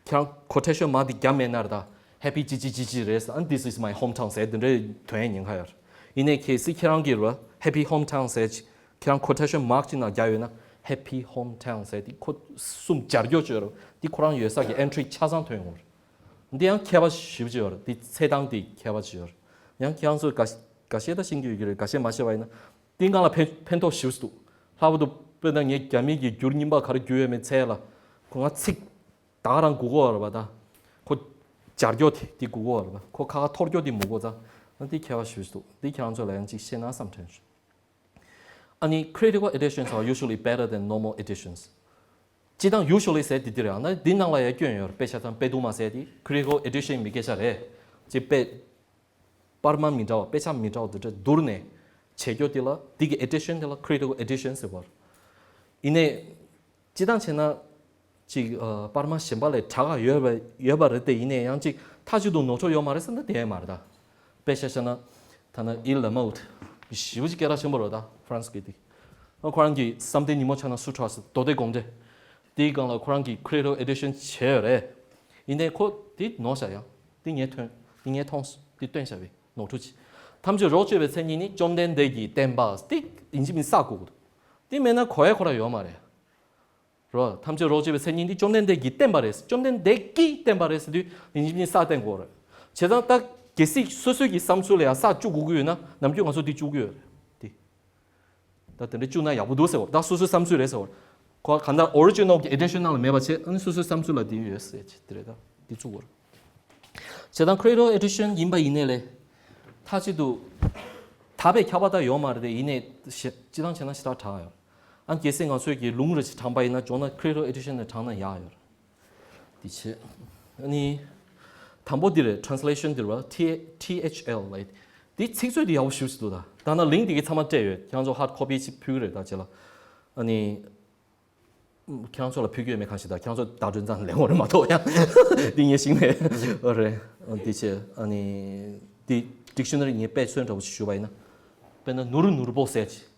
ཁྱེད་རང་quotation mark འདི་བརྒྱབ་མེད་ན་རེད་ད། Happy ཅི་ཅི་ཅི་ཅི་རེད་ཟེར། ཨ་ནི་This is my hometown ཟེར་དེ་འདྲའི་ཐོན་ཡས་ཉེན་ཁ་ཡོད་རེད། ཡིན་ནའི་གལ་སྲིད་ཁྱེད་རང་གིས་རེད་པ། Happy hometown ཟེར་ཅིག་ཁྱེད་རང་quotation mark ཅིག་ནང་བརྒྱབ་ཡོད་ན། Happy hometown ཟེར་དེ་ཁོ་གསུམ་སྦྱར་རྒྱུ་ཅིག་ཡོད་རེད་པ། དེ་ཁོ་རང་ཡོད་ས་གི་entry ཆ་ཚང་ཐོན་ཡོང་རེད། འདི་ཡང་མཁས་པ་ཞེ་པོ་ཅིག་ཡོད་རེད། འདི་འཚོལ་སྟངས་འདི་མཁས་པ་ཅིག་ཡོད་རེད། ཡང་ཁྱེད་རང་ཚོས་འགའ་འགའ་ཤས་ད་ཤེས་ཀྱི་ཡོད་ཀྱི་རེད། འགའ་ཤས་མ་ཤེས་པ་ཡིན་ན། འདི་ང་ལ་ཕན་ཕན་ཐོགས་ཞེ་པོ་ཅིག་འདུག་ལྷག་པར་དུ་དཔེར་ན་ངས་རྒྱ་མི་གི་འགྱུར་རྙིང་པ་ག་རེ་བསྒྱུར་ཡོད་མེད་འཚོལ་ཡས་ལ། ཁོ་ང་ཚིག་ད་ག་རང་དགོས་ཀྱི་ཡོད་རེད་པ། ད་ཁོ་སྦྱར་རྒྱུ་དེ་དེ་དགོས་ཀྱི་ཡོད་རེད་པ། ཁོ་ཁ་ཁ་འཐོར་རྒྱུ་དེ་མི་དགོས་ཙང་། ཨ་འདི་མཁས་པ་ཞེ་པོ་ཅིག་འདུག་འདི་ཁྱེད་རང་ཚོ་ལ་ཡང་ཅིག་ཤེས་ན་བསམ་དྲན་བྱུང་། ཨ་ནི་critical editions are usually better than normal editions. སྤྱིར་བཏང་usually ཟེར་དེ་འདི་རེད། ཨ་ན་འདི་ནང་ལ་ཡང་སྐྱོན་ཡོད་རེད། དཔེ་ཆ་ཚང་དཔེ་དུ་མ་ཟེར་དེ་critical edition མི་སྐད་ཆ་རེད། ཅེས་དཔེ་པར་མ་མི་འདྲ་བ་དཔེ་ཆ་མི་འདྲ་བ་དེ་འདྲ་བསྡུར་ནས་བྱེད་རྒྱུ་དེ་ལ་འདི་གི་edition དེ་ལ་critical edition ཟེར་བ་རེད། ཡིན་ནའི་སྤྱིར་བཏང་བྱས་ན་ཅིག་ཨ་པར་མ་གཞན་པ་ལས་དྲག་ག་ཡོད་པ་ཡོད་པ་རེད་དེ། ཡིན་ནའི་ཡང་ཅིག་མཐའ་གཅིག་ཏུ་ནོར་འཁྲུལ་ཡོད་མ་རེད་ཟེར་ན་དེ་ཡང་མ་རེད་ད། དཔེ་ཆ་བཞག་ན་ད་ན་ཨི་ལ་མོ་ཊི་ཞེ་པོ་ཅིག་སྐད་གྲགས་ཆེན་པོ་རེད་ད་ཧྥ་རན་སི་སྐད་དེ། ཨ་ཁོ་རང་གི་བསམ་གཏན་ཉིན་མོ་ཆགས་ན་སུ་ཁྲག་ཟེར་མདོ་སྡེ་དགོངས་འགྲེལ། དེའི་སྒང་ལ་ཁོ་རང་གིས་critical edition བྱས་ཡོད་རེད། ཡིན་ནའི་ཁོ་དེ་ནོར་བཞག་ཡང་དེ་ངས་ཐོན་དེ་ངས་མཐོང་སོང་། དེ་བཏོན་བཞག་པའི་ནོར་འཁྲུལ་ཅིག་ཐམས་ཅད་རོགས་བྱས་པའི་མཚན་ཉིད་ནི། བཅོམ་ལྡན་འདས་ཀྱིས་བསྟན་པ། དེ་ཡིན་གཅིག་མིན་གཅིག་གསག་དགོས་ཀྱི་འདུག་དེ་མེད་ན་གོ་ཡ་ཁོ་རང་ཡོད་མ་རེད། རོ། ཐམས་ཅད་རོགས་བྱས་པའི་མཚན་ཉིད་འདི། བཅོམ་ལྡན་འདས་ཀྱིས་བསྟན་པ་རེད། བཅོམ་ལྡན་འདས་ཀྱིས་བསྟན་པ་རེད་ཟེར་དུས་ཡིན་གཅིག་མིན་གཅིག་གསག་བསྟན་དགོས་རེད། བྱས་ཙང་ད་གལ་སྲིད་སོ་སོའི་གི་བསམ་ཚུལ་ལ་ཡང་གསག་བཅུག་དགོས་ཀྱི་ཡོད་ན་ནམ་རྒྱུན་ང་ཚོ་འདི་བཅུག་གི་ཡོད་རེད། འདི་ད་དེ་འདྲ་བཅུག་ན་ཡག་པོ་འདུག་ཟེར་བ། ད་སོ་སོའི་བསམ་ཚུལ་རེད་ཟེར་བ། ཁོ་གང་ལྟར་original གི་edition ནང་ལ་མེད་པ་བྱས། ཨ་ནི་སོ་སོའི་བསམ་ཚུལ་ལ་འདི་ཡོད་ཟེར་གྱི་དེ་རེད། ད་འདི་བཅུག་དགོས་རེད། བྱས་ཙང་critical edition ཡིན་པ་ཡིན་ནའི་ལས་མཐའ་གཅིག་ཏུ་དག་པའི་ཁྱབ་པ་ད་ཡོད་མ་རེད་དེ། ཡིན་ནའི་ཞེ་སྤྱིར་བཏང་བྱས་ན་ཞེ་དྲག་དྲག་ཡོད། ཨ་གལ་སྲིད་ང་ཚོས་ཀྱི་ལུང་རེ་ཞིག་དྲངས་པ་ཡིན་ན་མགྱོགས་ན་critical edition ནས་དྲངས་ན་ཡག་ཡོད་རེད། དེ་བྱས། ཨ་ནི། དང་པོ་འདི་རེད། translation འདི་རེད་བ། T T H L ལབ། འདི་ཚིག་མཛོད་འདི་ཡག་པོ་ཞེ་པོ་ཅིག་འདུག་ད་ད་ན་link འདི་གི་ཚང་མ་སྤྲད་ཡོད། ཁྱེད་རང་ཚོ་hard copy ཅིག་ཕུལ་གི་རེད་ད་ཅེ་ལ། ཨ་ནི། ཁྱེད་རང་ཚོ་ལ་ཕུལ་གྱི་ཡོད་མེད་གང་ཞིག་ད་ཁྱེད་རང་ཚོ་བརྡ་སྤྲོད་ཙང་ལེན་དགོས་རེད་མ་གཏོགས་ཡང་འདི་ངས་ཤེས་མེད། ཨོ་རེད། འདི་བྱས། ཨ་ནི་འདི་dictionary ངས་དཔེ་མཚོན་འདྲ་པོ་ཞིག་ཞུས་པ་ཡིན་ན། དཔེར་ན་ནོར་ནོར་པོ་ཟེར་ཅིག་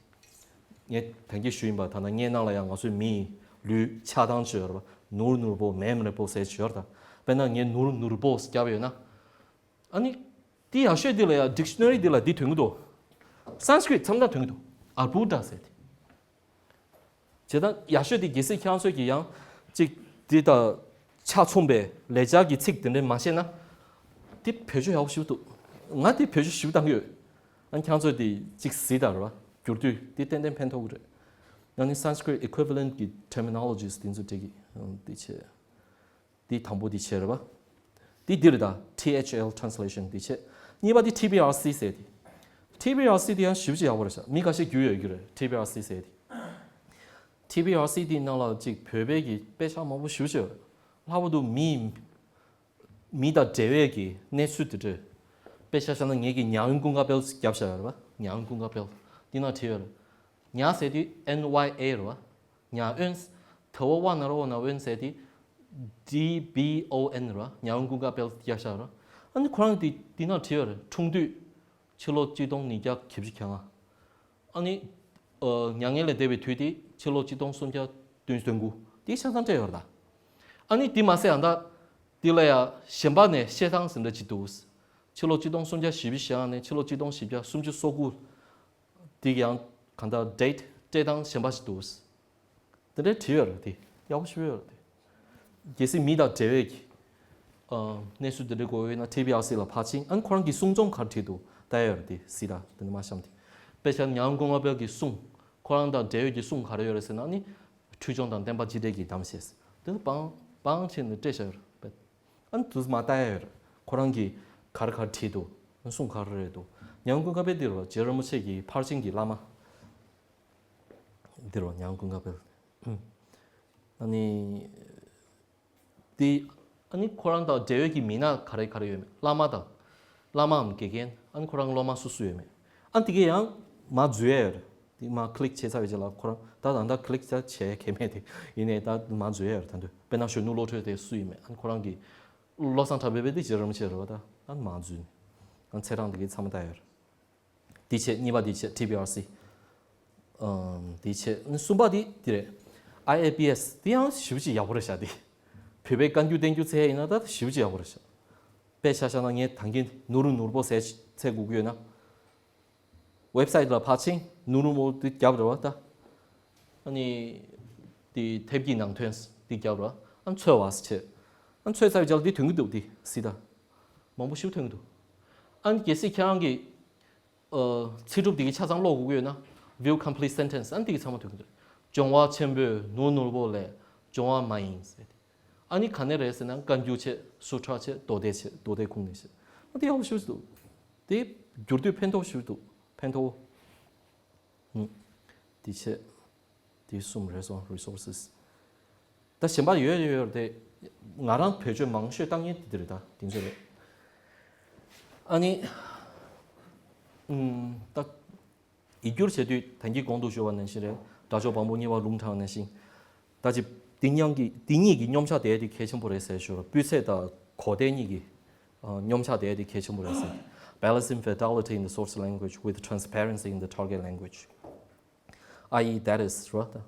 ངས་ད་གིན་ཞུས་ཡིན་པ། ད་ནང་སྔོན་ནང་ལ་ཡང་ང་ཚོའི་མིའི་ལུས་ཆགས་སྡང་བྱས་ཡོད་རེད་པ། ནོར་ནོར་པོ་མེད་མེད་པོ་ཟེར་བྱས་ཡོད་རེད་ད། དཔེར་ན་ངས་ནོར་ནོར་པོ་བརྒྱབ་ཡོད་ན། ཨ་ནི། དེ་ཡག་ཤོས་དེ་ལ་ཡང་dictionary དེ་ལ་དེ་ཐོན་གི་འདུག Sanskrit མཚམས་དང་ཐོན་གི་འདུག Arbhuta ཟེར་དེ། བྱས་ཙང་ཡག་ཤོས་དེ་གལ་སྲིད་ཁྱེད་རང་ཚོས་ཀྱི་ཡང་ཅིག་དེ་དང་ཆ་མཚུངས་པའི་ལེགས་སྦྱར་གྱི་ཚིག་དེ་འདྲ་མ་ཤེས་ན། དེ་བེད་སྤྱོད་ཡག་པོ་ཞེ་པོ་འདུག་ང་དེ་བེད་སྤྱོད་ཞེ་པོ་བཏང་གི་ཡོད། ཨ་ཁྱེད་རང་ཚོས་དེ་ཅིག་གཟིགས་དང་རེད་པ། བསྒྱུར་དུས་དེ་ཏན་ཏན་ཕན་ཐོགས་ཀྱི་རེད། ཡང་ནི་Sanskrit equivalent གྱི་terminologies དེ་ཚོ་འབྲི་གི་དེ་བྱས། འདི་དང་པོ་འདི་བྱས་རེད་པ། འདི་འདི་རེད་ད། T H L translation འདི་བྱས། གཉིས་པ་འདི T B R C ཟེར་དེ། T B R C འདི་ཡང་ཞེ་པོ་ཅིག་ཡག་པོ་རེད་ཤག་མི་ཁ་ཤས་རྒྱུས་ཡོད་རྒྱུ་རེད། T B R C ཟེར་དེ། ཊི་བི་ཨར་སི་དེའི་ནང་ལ་ཅིག་བོད་པའི་གི་དཔེ་ཆ་མང་པོ་ཞེ་པོ་ཅིག་ཡོད། ལྷག་པར་དུ་མི་མི་དང་འབྲེལ་བའི་གི་གནས་ཚུལ་དེ་འདྲ། དཔེ་ཆ་བཞག་ན་ངེད་ཀྱི་ཉང་ཡོན་ཀུན་དགའ་དཔལ་རྒྱབ་བཞག་ཡོད་རེད་པ། ཉང་ཡོན་ཀུན་དགའ་དཔལ་འདི་ནང་བྲིས་ཡོད་རེད། ཉ་ཟེར་དུས་ཨེན་ཝའི་ཨེ་རེད་པ། ཉ་ཨོན། ད་བ་ཝ་ན་རོ་ཝ་ན་ཨོན་ཟེར་དུས་ཌི་བི་ཨོ་ཨེན་རེད་པ། ཉང་ཡོན་ཀུན་དགའ་དཔལ་རྒྱབ་བཞག་ཡོད་རེད། ཨ་ནི་ཁོ་རང་འདི་འདི་ནང་བྲིས་ཡོད་རེད། འཁྲུངས་དུས་ཕྱི་ལོ་གཅིག་སྟོང་ཉིས་བརྒྱ་བཞི་བཅུ་གྱ་ལྔ། ཨ་ནི། ཨ། མྱ་ངན་ལས་འདས་པའི་དུས་དེ་ཕྱི་ལོ་གཅིག་སྟོང་སུམ་བརྒྱ་བདུན་ཅུ་དོན་དགུ། དེ་ཆ་ཚང་སྤྲད་ཡོད་རེད་ད། ཨ་ནི་དེ་མ་ཟད་ཨ་ད། དེ་ལ་ཡང་གཞན་པ་ནས་བཤད་སྟངས་ཟེར་འདྲ་ཅིག་འདུག། ཕྱི་ལོ་གཅིག་སྟོང་སུམ་བརྒྱ་བཞི་བཅུ་ཞེ་ལྔ་ནས་ཕྱི་ལོ་གཅིག་སྟོང་བཞི་བརྒྱ་སུམ་ཅུ་སོ་དགུ། དེ་ཡང་གང་ལྟར་ཌེ་ཊི་སྤྲད་སྟངས་གཞན་པ་ཞིག་འདུག། དེ་འདྲའི་བྲིས་ཡོད་རེད་དེ། ཡག་པོ་ཞེ་པོ་ཡོད་རེད་དེ། གལ་སྲིད་མི་དང་འབྲེལ་བའི་གི། ཨ། གནས་ཚུལ་དེ་འདྲ་དགོས་ཡོད་ན་ཊི་བི་ཨར་སི་ལ་ཕར་ཕྱིན། ཨ་ནི་ཁོ་རང་གི་གསུང་རྩོམ་ག་རེ་བྲིས་འདུག་ལྟ་ཡ་ཡོད་རེད་དེ། གཟིགས་དང་། དེ་ནས་མ་གཤམ་དེ། དཔེ་ཆ་ཉང་ཀུན་དགའ་དཔལ་གྱི་གསུང་། ཁོ་རང་དང་འབྲེལ་ཡོད་ཀྱི་གསུང་ག་རེ་ཡོད་རེད་ཟེར་ན། ཨ་ནི་ཁྲུས་ཆོག་དང་བསྟན་པ་སྤྱི་སྒྲིག་གི་གཏམ་བཤད། དེ་ཚོ་སྤང་སྤང་བྱས་ནས་སྤྲད་བཞག་ཡོད་རེད། ཨ་ནི་དུས་མ་ལྟ་ཡ་ཡོད་རེད། ཁོ་རང་གིས་ག་རེ་ག་རེ་བྲིས་འདུག། གསུང་ག་རེ་རེད་འདུག། ཉང་ཀུན་དགའ་དཔལ་འདི་རུ་རྗེ་རིན་པོ་ཆེ་གི་ཕར་ཕྱིན་གྱི་བླ་མ། འདི་རུ་ཉང་ཀུན་དགའ་དཔལ། ཨ་ནི། དེ། ཨ་ནི་ཁོ་རང་དང་འབྲེལ་ཡོད་ཀྱི་མི་སྣ་ག་རེ་ག་རེ་ཡོད་མེད། བླ་མ་དང་། བླ་མའམ་དགེ་རྒན། ཨ་ནི་ཁོ་རང་སློབ་མ་སུ་སུ་ཡོད་མེད། ཨ་ནི་དེ་གས་ཡང་མར་འཛུལ་ཡ་ཡོད་རེད། དེ་མར་ཀི་ལིག་བྱས་ཚར་བའི་རྗེས་ལ་ཁོ་རང་ད་ད་ད་ཀི་ལིག་བྱས་བྱས་གལ་མེད་དེ། ཡིན་ནའི་ད་མར་འཛུལ་ཡ་ཡོད་རེད། ད་འདོད་དཔེར་ན་གཞོན་ནུ་བློ་གྲོས་དེ་སུ་ཡིན་མེད། ཨ་ནི་ཁོ་རང་གི་བློ་བཟང་གྲགས་པའི་དཔེ་དེ་རྗེ་རིན་པོ་ཆེ་རེད་པ། ད་ཨ་ནི་མར་འཛུལ་ནས་ཨ་ནི་ཚེས་གྲངས་དེ་གས་ཚང་མ་ལྟ་ཡ་ཡོད་རེད། དེ་བྱས། གཉིས་པ་དེ་བྱས། ཊི་བི་ཨར་སི། ཨམ། དེ་བྱས། གསུམ་པ་དེ་དེ་རེད། ཨའི་ཨེ་པི་ཨེས། དེ་ཡང་ཞེ་པོ་ཅིག་ཡག་པོ་རེད་ཤག་དེ། བོད་པའི་བཀའ་འགྱུར་བསྟན་འགྱུར་འཚོལ་ཡིན་ན་ད་ཞེ་པོ་ཅིག་ཡག་པོ་རེད་ཤག། དཔེ་ཆ་བཞག་ན་ངས་ད་གིན་ནོར་བུ་ནོར་བུ་ཟེར་འཚོལ་དགོས་ཀྱི་ཡོད་ན། ཝེབ་སའིཊ་ལ་ཕར་ཕྱིན། ནོར་བུ་ནོར་བུ་དེ་རྒྱབ་རེད་པ་ད། ཨ་ནི། དེ་དེབ་ཀྱི་ནང་ཐོན། དེ་རྒྱབ་རེད་པ། ཨ་ནི་འཚོལ་བ་ཟེར་བྱས། ཨ་ནི་འཚོལ་ཚར་བའི་རྗེས་ལ་དེ་ཐོན་གྱི་འདུག། དེ་གཟིགས་དང་། མང་པོ་ཞིག་ཐོན་གྱི་འདུག། ཨ་ནི་གལ་སྲིད་ཁྱེད་རང་གིས། ཨ། ཚིག་གྲུབ་འདི་གི་ཆ་ཚང་ཀློག་དགོས་ཀྱི་ཡོད་ན། View complete sentence། ཨ་ནི་འདི་གི་ཚང་མ་ཐོན་གྱི་འདུག། སྦྱོང་བ་ཆེན་པོས་ནོར་ནོར་བུ་ལས་སྦྱོང་བ་མ་ཡིན་ཟེར་ཏེ། ཨ་ནི་ག་ནས་རེད་ཟེར་ན་བཀའ་འགྱུར་བྱས། སུ་ཊྲ་བྱས། མདོ་སྡེ་བྱས། མདོ་སྡེ་ཁུངས་ནས་བྱས། ཨ་དེ་ཡག་པོ་ཞེ་པོ་འདུག། དེ་བསྒྱུར་དུས་ཕན་ཐོགས་ཞེ་པོ་འདུག། ཕན་ཐོགས། ཨུ། དེ་བྱས། དེ་གསུམ་རེད་སོང་། Resources། ད་གཞན་པ་ཡོད་ཡོད་རེད་དེ། ང་རང་བེད་སྤྱོད་མང་ཤོས་བཏང་མཁན་དེ་དེ་རེད། ད་དེ་ཚོ་རེད། ཨ་ནི། ཨུམ། ད་ཡིག་སྒྱུར་བྱེད་དུས་ད་གིན་གོང་དུ་ཞུས་པ་ནང་བཞིན་རེད། སྒྲ་སྦྱོར་བམ་པོ་གཉིས་པ་ལུང་དྲངས་ནང་བཞིན། ད་ཅི། དེ་གཉིས་ཀྱི་དེ་གཉིས་ཀྱི་སྙོམས་ཆ་དེ་དེ་གལ་ཆེན་པོ་རེད་ཟེར་ཞུ་རོགས། སྤུས་ཚད་དང་གོ་བདེ་གཉིས་ཀྱི། ཨ། སྙོམས་ཆ་དེ་དེ་གལ་ཆེན་པོ་རེད་ཟེར། Balancing fidelity in the source language with transparency in the target language. ཨ་ཡི་that is རོ། ད་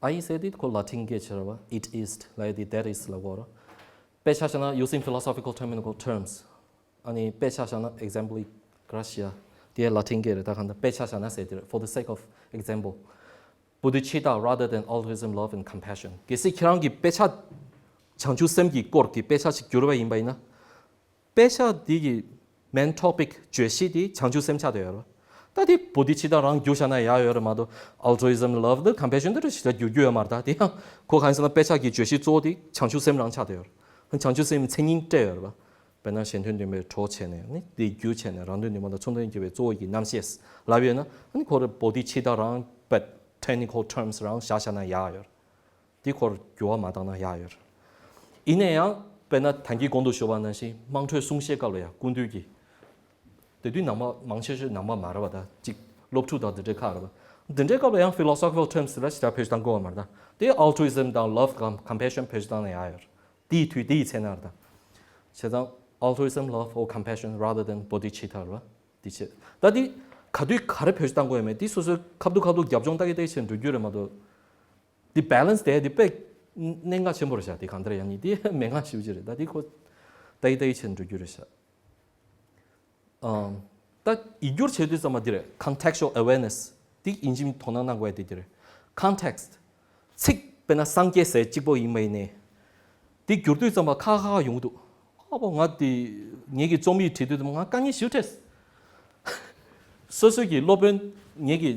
ཨ་ཡི་ཟེར་དེ་ཁོ་ལ་ཊིན་སྐད་ཆ་རེད་པ། It is ལབ་ཡ་དེ་that is ལབ་དགོས་རེད། དཔེ་ཆ་བཞག་ན། Using philosophical terminological terms. ཨ་ནི་དཔེ་ཆ་བཞག་ན། Exempli gratia དེ་ལ་ཊིན་སྐད་རེད། ད་གང་ལྟར་དཔེ་ཆ་བཞག་ན་ཟེར་དེ་རེད། For the sake of example, bodhicitta rather than altruism, love, and compassion. གལ་སྲིད་ཁྱེད་རང་གིས་དཔེ་ཆ། བྱང་ཆུབ་སེམས་ཀྱི་སྐོར་གྱི་དཔེ་ཆ་ཞིག་བསྒྱུར་བ་ཡིན་པ་ཡིན་ན། དཔེ་ཆ་འདི་གི་main topic བརྗོད་གཞི་དེ་བྱང་ཆུབ་སེམས་ཆགས་བསྡད་ཡོད་རེད། ད་དེ་bodhicitta རང་བསྒྱུར་བཞག་ན་ཡག་ཡོད་རེད་མ་གཏོགས། Altruism, love དང་compassion དེ་འདྲ་ཞིག་ལ་བསྒྱུར་རྒྱུ་ཡོད་མ་རེད། ད་དེ་ཡང་ཁོ་གང་ཡིན་ཟེར་ན། དཔེ་ཆ་གི་བརྗོད་གཞི་གཙོ་བོ་དེ་བྱང་ཆུབ་སེམས་རང་ཆགས་བསྡད་ཡོད་རེད། བྱང་ཆུབ་སེམས་མཚན་ཉིད་སྤྲད་ཡོད་རེད་པ། དཔེར་ན་གཞན་དོན་སྟོན་པའི་གྲོགས་བྱས་ནས་ནི། དེ་རྒྱུ་བྱས་ནས་རང་དོན་སྟོན་པ་དང་མཚུངས་ལྡན་རྒྱུ་བའི་གཙོ་བོ་ཡི་གི་རྣམ་བཤད་ལབ་ཡོད་ན། ཨ་ནི་ཁོ་རེ་bodhicitta རང་། but technical terms རང་བཞག་བཞག་ན་ཡག་ཡོད་རེད། དེ་ཁོར་འགྱུར་བ་མ་བཏང་ན་ཡག་ཡོད་རེད། ཡིན་ན་ཡང་དཔེར་ན་ད་གིན་གོང་དུ་ཞུས་པ་ནང་བཞིན་དམངས་ཁྲོད་གསུང་བཤད་སྐབས་ལ་ཡང་སྐུ་མདུན་གྱིས། དེ་དུས་ནང་པ་མང་ཆེ་ཤོས་ནང་པ་མ་རེད་པ། ད་ཅིག་སློབ་ཕྲུག་དང་དེ་འདྲའི་ཁག་རེད་པ། དེ་འདྲའི་སྐབས་ལ་ཡང་philosophical terms ལ་ཞེ་དྲག་བེད་སྤྱོད་བཏང་དགོས་པ་མ་རེད། ད་དེ་altruism དང་love དང་compassion བེད་སྤྱོད་བཏང་ན་ཡག་ཡོད་རེད། དེའི་དུས་དེའི་ཚེ་ན་རེད། ད་བྱས་ཙང་altruism, love or compassion rather than bodhicitta རེད་པ། དེ་བྱས། ད་དེ་ག་དུས་ག་རེ་བེད་སྤྱོད་བཏང་དགོས་ཡོད་མེད་དེ་སོ་སོའི་ཁ་ཐུག་ཁ་ཐུག་རྒྱབ་ལྗོངས་ལྟ་གི་ལྟ་གི་བྱས་འགྲོ་རྒྱུ་རེད་མ་གཏོགས། དེ་balance དེ་དེ་དཔེ་གནད་འགག་ཆེན་པོ་རེད་ཤག། དེ་གང་ལྟར་ཡང་ནི་དེ་མན་ངག་ཞེ་པོ་ཅིག་རེད། ད་དེ་ཁོ་ལྟ་གི་ལྟ་གི་བྱས་འགྲོ་རྒྱུ་རེད་ཤག། ཨམ། ད་ཡིག་སྒྱུར་བྱེད་དུས་ཙམ་པ་འདི་རེད། Contextual awareness དེ་ཡིན་གཅིག་མིན་གཅིག་དོ་སྣང་གནང་དགོས་ཡ་དེ་འདི་རེད། Context ཚིག་དཔེར་ན་སངས་རྒྱས་ཟེར་གཅིག་པོ་ཡིན་པ་ཡིན་ནའི། དེ་བསྒྱུར་དུས་ཙམ་པ་ཁག་ཁག་ཡོང་གི་འདུག། ཨ་ཕོ་ང་དེ་ངེད་ཀྱི་རྩོམ་ཡིག་བྲིས་དུས་ཙམ་པ་ང་དཀའ་ངལ་ཞེ་པོ་འཕྲད། སོ་སོ་གི་སློབ་དཔོན། ངེད་ཀྱི་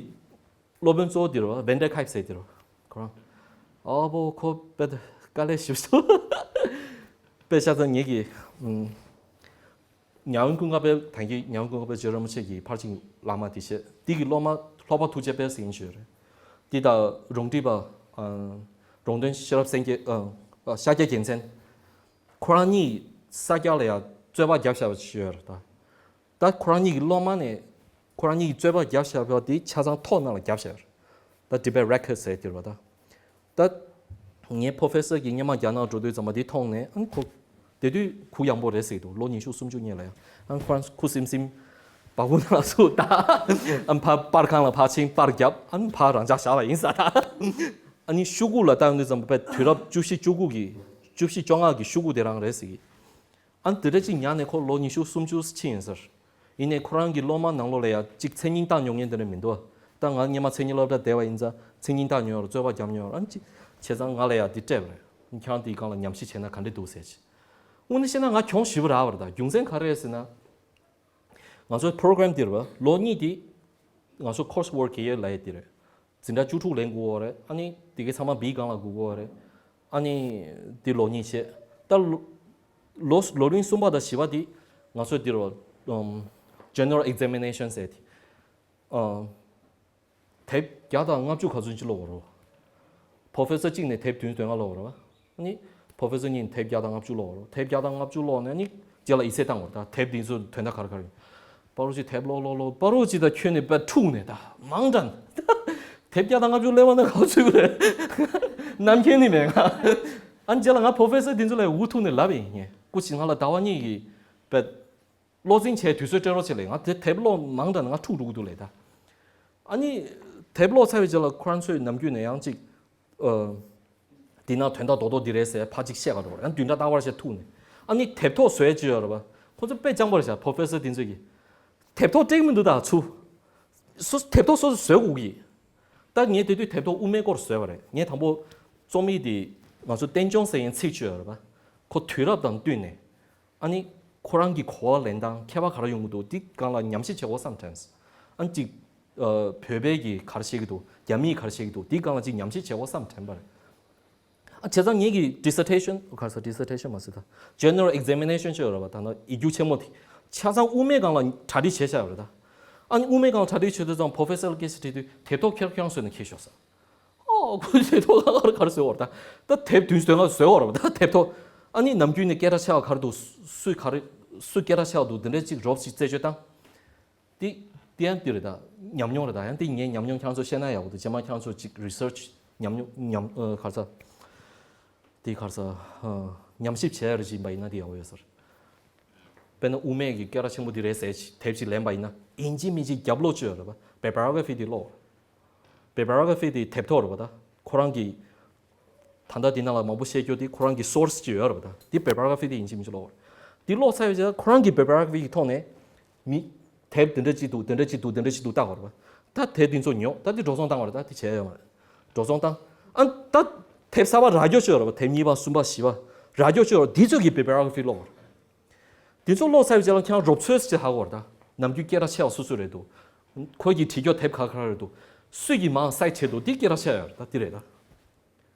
སློབ་དཔོན་གཙོ་བོ་དེ་རེད་པ། Van der Kuyp ཟེར་དེ་རེད་པ། ཁོ་རང་། ཨ་ཕོ་ཁོ་དཔེ་དཀའ་ལས་ཞེ་པོ་འདུག། དཔེ་ཆ་ཚང་ངེད་ཀྱི། ཨམ། ཉང་ཀུན་དགའ་དཔལ། ད་གིན་ཉང་ཀུན་དགའ་དཔལ་རྗེ་རིན་པོ་ཆེ་གི་ཕར་ཕྱིན་བླ་མ་དེ་བྱས། དེ་གི་སློབ་མ་ལྷོག་པ་ཐུགས་རྗེ་དཔལ་ཟེར་མཁན་ཞིག་ཡོད་རེད། འདི་དང་རོང་སྒྲིག་པ། ཨ། རོང་སྟོན་ཤེས་རབ་སེང་གེ། ཨ། ཤཱཀྱ་རྒྱལ་མཚན། ཁོ་རང་གཉིས་ས་སྐྱ་ལ་ཡང་རྩོད་པ་བརྒྱབ་བཞག་པ་ཞིག་ཡོད་རེད་ད། ད་ཁོ་རང་གཉིས་ཀྱི་སློབ་མ་ནས་ཁོ་རང་གཉིས་ཀྱི་རྩོད་པ་བརྒྱབ་བཞག་པ་དེ་ཆ་ཚང་ཐོག་ནང་ལ་བརྒྱབ་བཞག་ཡོད་རེད། ད་Tibet Records་ཟེར་དེ་རེད་པ་ད། ད་ངའི་Professor་གིས་སྔོན་མ་རྒྱ་ནག་འགྲོ་དུས་ཙམ་པ་དེ་མཐོང་ནས། ཨ་ནི་ཁོ་དེ་དུས་གུ་ཡངས་པོ་རེད་ཟེར་གྱི་འདུག་ལོ་ཉི་ཤུ་སུམ་ཅུ་སྔོན་ལ་ཡང་། ཨ་ནི་ཁོ་རང་ཁུ་སིམ་སིམ་སྦ་ཁུག་ནང་ལ་ཚུར་ད། ཨ་ནི་ཕར་པར་ཁང་ལ་ཕར་ཕྱིན། པར་བརྒྱབ། ཨ་ནི་ཕར་རང་འཇགས་བཞག་པ་ཡིན་ས་ད། ཨ་ནི་ཤོག་གུ་ལ་བལྟ་ཡོང་དུས་ཙམ་པ་དུས་རབས་བཅུ་བཞི་བཅུ་དགུ་གི། བཅུ་བཞི་བཅོ་ལྔ་གི་ཤོག་གུ་དེ་རང་རེད་ཟེར་གྱི། ཨ་ནི་དེ་འདྲ་ཅིག་ཉར་ནས་ཁོ་ལོ་ཉི་ཤུ་སུམ་ཅུ་ཕྱིན་ཡིན་ཟེར། ཡིན་ནའི་ཁོ་རང་གི་སློབ་མ་ནང་ལོགས་ལ་ཡང་ཅིག་མཚན་སྙན་བཏགས་མྱོང་མཁན་དེ་འདྲ་མི་འདུག་ད་ང་སྔོན་མ་མཚན་སྙན་སློབ་གྲྭ་བསྡད་པ་ཡིན་ཙང་མཚན་སྙན་བཏགས་མྱོང་ཡོད་རེད། རྩོད་པ་བརྒྱབ་མྱོང་ཡོད་རེད། ཨ་ནི་ཅིག་བྱས་ཙང་ང་ལ་ཡང་འདི་སྤྲད་པ་རེད། ཁྱེད་རང་འདིའི་སྒང་ལ་ཉམས་ཞིབ་བྱས་ན་ག་འདྲ་འདུག་ཟེར་གྱི། དངོས་གནས་བཤད་ན་ང་གྱོང་ཞེ་པོ་རག་པ་རེད། ད་རྒྱུ་མཚན་ག་རེ་རེད་ཟེར་ན། ང་ཚོའི་program་འདིར་བ་ལོ་གཉིས་འདི་ང་ཚོ་course work་གི་ཡོད་ལ་ཡོད་འདི་རེད། འཛིན་གྲྭ་བཅུ་དྲུག་ལེན་དགོས་པ་རེད། ཨ་ནི་དེ་གའི་ཚང་མ་B་སྒང་ལ་དགོས་དགོས་པ་རེད། ཨ་ནི་འདི་ལོ་གཉིས་བྱས། ད་ལོ་ལོ་ལོ་རིམ་གསུམ་པ་དང་བཞི་པ་འདི་ང་ཚོ་འདིར་བ་ཨམ་general examination་ཟེར་དེ། ཨ། དེབ་བརྒྱ་དང་ལྔ་བཅུ་ག་ཚོད་ཅིག་ཀློག་དགོས་རེད། Professor་གཅིག་ནས་དེབ་བདུན་བདུན་ལྔ་ཀློག་དགོས་རེད་པ། ཨ་ནི་Professor་གཉིས་ནས་དེབ་བརྒྱ་དང་ལྔ་བཅུ་ཀློག་དགོས་རེད། དེབ་བརྒྱ་དང་ལྔ་བཅུ་ཀློག་ནས་ནི་རྗེས་ལ་ཡིག་ཚད་བཏང་དགོས་རེད། ད་དེབ་འདི་ཚོ་དོན་དག་ག་རེ་ག་རེ་ཡིན། པ་རུ་ཅིག་དེབ་ཀློག་ཀློག་ཀློག་པ་རུ་ཅིག་ད་ཁྱོན་ནས་དཔེ་འཁྲུགས་ནས་ད་མང་དྲགས། དེབ་བརྒྱ་དང་ལྔ་བཅུ་ཀློག་པ་ན་ག་ཚོད་རེད། རྣམ་མཁྱེན་ནི་མེད་ང་། ཨ་ནི་རྗེས་ལ་ང་Professor་འདི་ཚོ་ལ་འུ་ཐུག་ནས་ལབ་ཡིན། ངས་སྐུ་མཁྱེན་ང་ལ་ཟླ་བ་གཉིས་ཀྱི་དཔེ་བློ་འཛིན་བྱས་དུས་ཚོད་སྤྲད་རོགས་བྱེད་ལབ། ང་དེ་དེབ་ཀློག་མང་དྲགས་ནས་ང་འཁྲུག་འགྲོ་གི་འདུག་ལབ་ད། ཨ་ནི་དེབ་ཀློག་ཚར་བའི་རྗེས་ལ་ཁོ་རང་ཚོས་ནམ་རྒྱུན་ནས་ཡང་ཅིག་ཨ། འདི་ན་དོན་དག་རྡོག་རྡོག་འདི་རེད་ཟེར་ཕར་ཅིག་བཤད་ག་འགྲོ། ཡང་བདུན་ཕྲག་རྟག་པར་བཤད་ཐུག་ནས། ཨ་ནི་དེབ་ཐོ་བཟོས་ཅིག་ཡོད་རེད་པ། ཁོ་ཚོ་དཔེ་སྤྱང་པོ་རེད་ཤག Professor་དེ་ཚོས་ཀྱི། དེབ་ཐོ་སྤྲད་ཀྱི་མི་འདུག་ད་ཚུར། སོ་དེབ་ཐོ་སོ་སོ་བཟོ་དགོས་ཀྱི། ད་ངས་དེ་དུས་དེབ་ཐོ་དབུ་མའི་སྐོར་བཟོས་པ་རེད། ངས་དང་པོ་རྩོམ་ཡིག་དེ་ང་ཚོ་རྟེན་འབྱུང་ཟེར་མཁན་ཚིག་གཅིག་ཡོད་རེད་པ། ཁོ་དུས་རབས་དང་བསྟུན་ནས། ཨ་ནི་ཁོ་རང་གི་གོ་བ་ལེན་སྟངས་ཁྱད་པར་ག་རེ་ཡོང་གི་འདུག་འདི་སྒང་ལ་ཉམས་ཞིབ་བྱེད་དགོས་བསམ་དྲན། ཨ་ནི་ཅིག་ཨ། བོད་པའི་གི་ག་རེ་བཤད་ཀྱི་འདུག་རྒྱ་མིས་ག་རེ་བཤད་ཀྱི་འདུག་འདི་སྒང་ལ་ཅིག་ཉམས་ཞིབ་བྱེད་དགོས་བསམ་དྲན་པ་རེད། ཨ། བྱས་ཙང་ངེད་ཀྱི་dissertation། ག་རེ་ཟེར། dissertation་མ་ཟེར་ད། General examination་ཅིག་ཡོད་རེད་པ། ད་ནི་ཡིག་རྒྱུགས་ཆེན་མོ་དེ་ཆ་ཚང་དབུ་མའི་སྒང་ལ་གྲ་སྒྲིག་བྱས་བཞག་ཡོད་རེད་ད། ཨ་ནི་དབུ་མའི་སྒང་ལ་གྲ་སྒྲིག་བྱེད་དུས་ཙང་Professor་ལ་སྐད་ཆ་དྲིས་དུས་དེབ་ཐོ་ཁྱེར་ཁྱེར་བཟོས་ནས་འཁྱེར་ཤོག་ཟེར། ཨོ། ཁོ་ཚོས་ཐོག་ཁ་ག་རེ་བཟོས་པ་རེད་ད། ད་དེབ་བདུན་བདུན་ལྔ་བཟོས་པ་རེད་པ། ད་དེབ་ཐོ། ཨ་ནི་ནམ་རྒྱུན་ནས་སྐད་གྲགས་ཆེ་བ་ག་རེ་འདུག་སུས་ག་རེ། སུས་སྐད་གྲགས་ཆེ་བ་འདུག་འདི་འདྲའི་ཅིག་རོབ་ཅིག་རྩད་གཅོད་བཏང་། འདི་འདི་ཡང་འདི་རེད་ད། ཉམས་མྱོང་རེད་ད། ཡང་འདི་ངའི་ཉམས་མྱོང་ཁྱེད་རང་ཚོ་བཤད་ན་ཡག་པོ་འདུག་རྗེས་མ་ཁྱེད་རང་ཚོ་ཅིག་research་ཉམས་མྱོང་ཉམས། ཨ། ག་རེ་ཟེར། འདི་ག་རེ་ཟེར། ཨ། ཉམས་ཞིབ་བྱས་རེ་བྱིན་པ་ཡིན་ན་འདི་ཡག་པོ་ཡོད་ས་རེད། དཔེར་ན་དབུ་མའི་གི་སྐད་གྲགས་ཆེན་པོ་འདི་རེད་ཟེར་ཅིག་དེབ་ཅིག་ལེན་པ་ཡིན་ན་ཡིན་གཅིག་མིན་གཅིག་རྒྱབ་ཀློག་བཅུག་ཡོད་རེད་པ། Bibliography་འདི་ཀློག Bibliography་འདི་དེབ་ཐོ་རེད་པ་ད། ཁོ་རང་གི་ད་ལྟ་འདི་ནང་ལ་མང་པོ་བཤད་རྒྱུ་དེ་ཁོ་རང་གི་source་ཅིག་ཡོད་རེད་པ་ད། དེ་Bibliography་དེ་ཡིན་གཅིག་མིན་གཅིག་ཀློག་འདི་ཀློག་ཚར་བའི་རྗེས་ཁོ་རང་གི་Bibliography་གི་ཐོག་ནས་མི་དེབ་འདི་འདྲ་ཅིག་འདུག་འདི་འདྲ་ཅིག་འདུག་འདི་འདྲ་ཅིག་འདུག་ལྟ་དགོས་རེད་པ། ད་དེབ་འདི་ཚོ་ཉོ། ད་འདི་འགྲོ་སོང་བཏང་བ་རེད། ད་འདི་བྱས་ཡོད་མ་རེད། འགྲོ་སོང་བཏང་། ཨ། ད་དེབ་གསར་པ་རག་རྒྱུ་ཅིག་ཡོད་རེད་པ། དེབ་གཉིས་པ་གསུམ་པ་བཞི་པ་རག་རྒྱུ་ཅིག་ཡོད་རེད། འདི་ཚོ་གི་Bibliography་ཀློག་འདི་ཚོ་ཀློག་ཚར་བའི་རྗེས་ལ་ཁྱེད་རང་རོབ་ཚོད་ཅིག་ཧ་གོ་རེད་ད། ནམ་རྒྱུན་སྐད་གྲགས་ཆེ་བ་སུ་སུ་རེད་འདུག་ཁོ་གིས་བྲིས་རྒྱུ་དེབ་ག་ག་རེ་རེད་འདུག་སུ་གིས་མར་cite་བྱས་འདུག་འདི་སྐད་གྲགས་ཆེ་བ་རེད་ད། འདི་རེད་ད།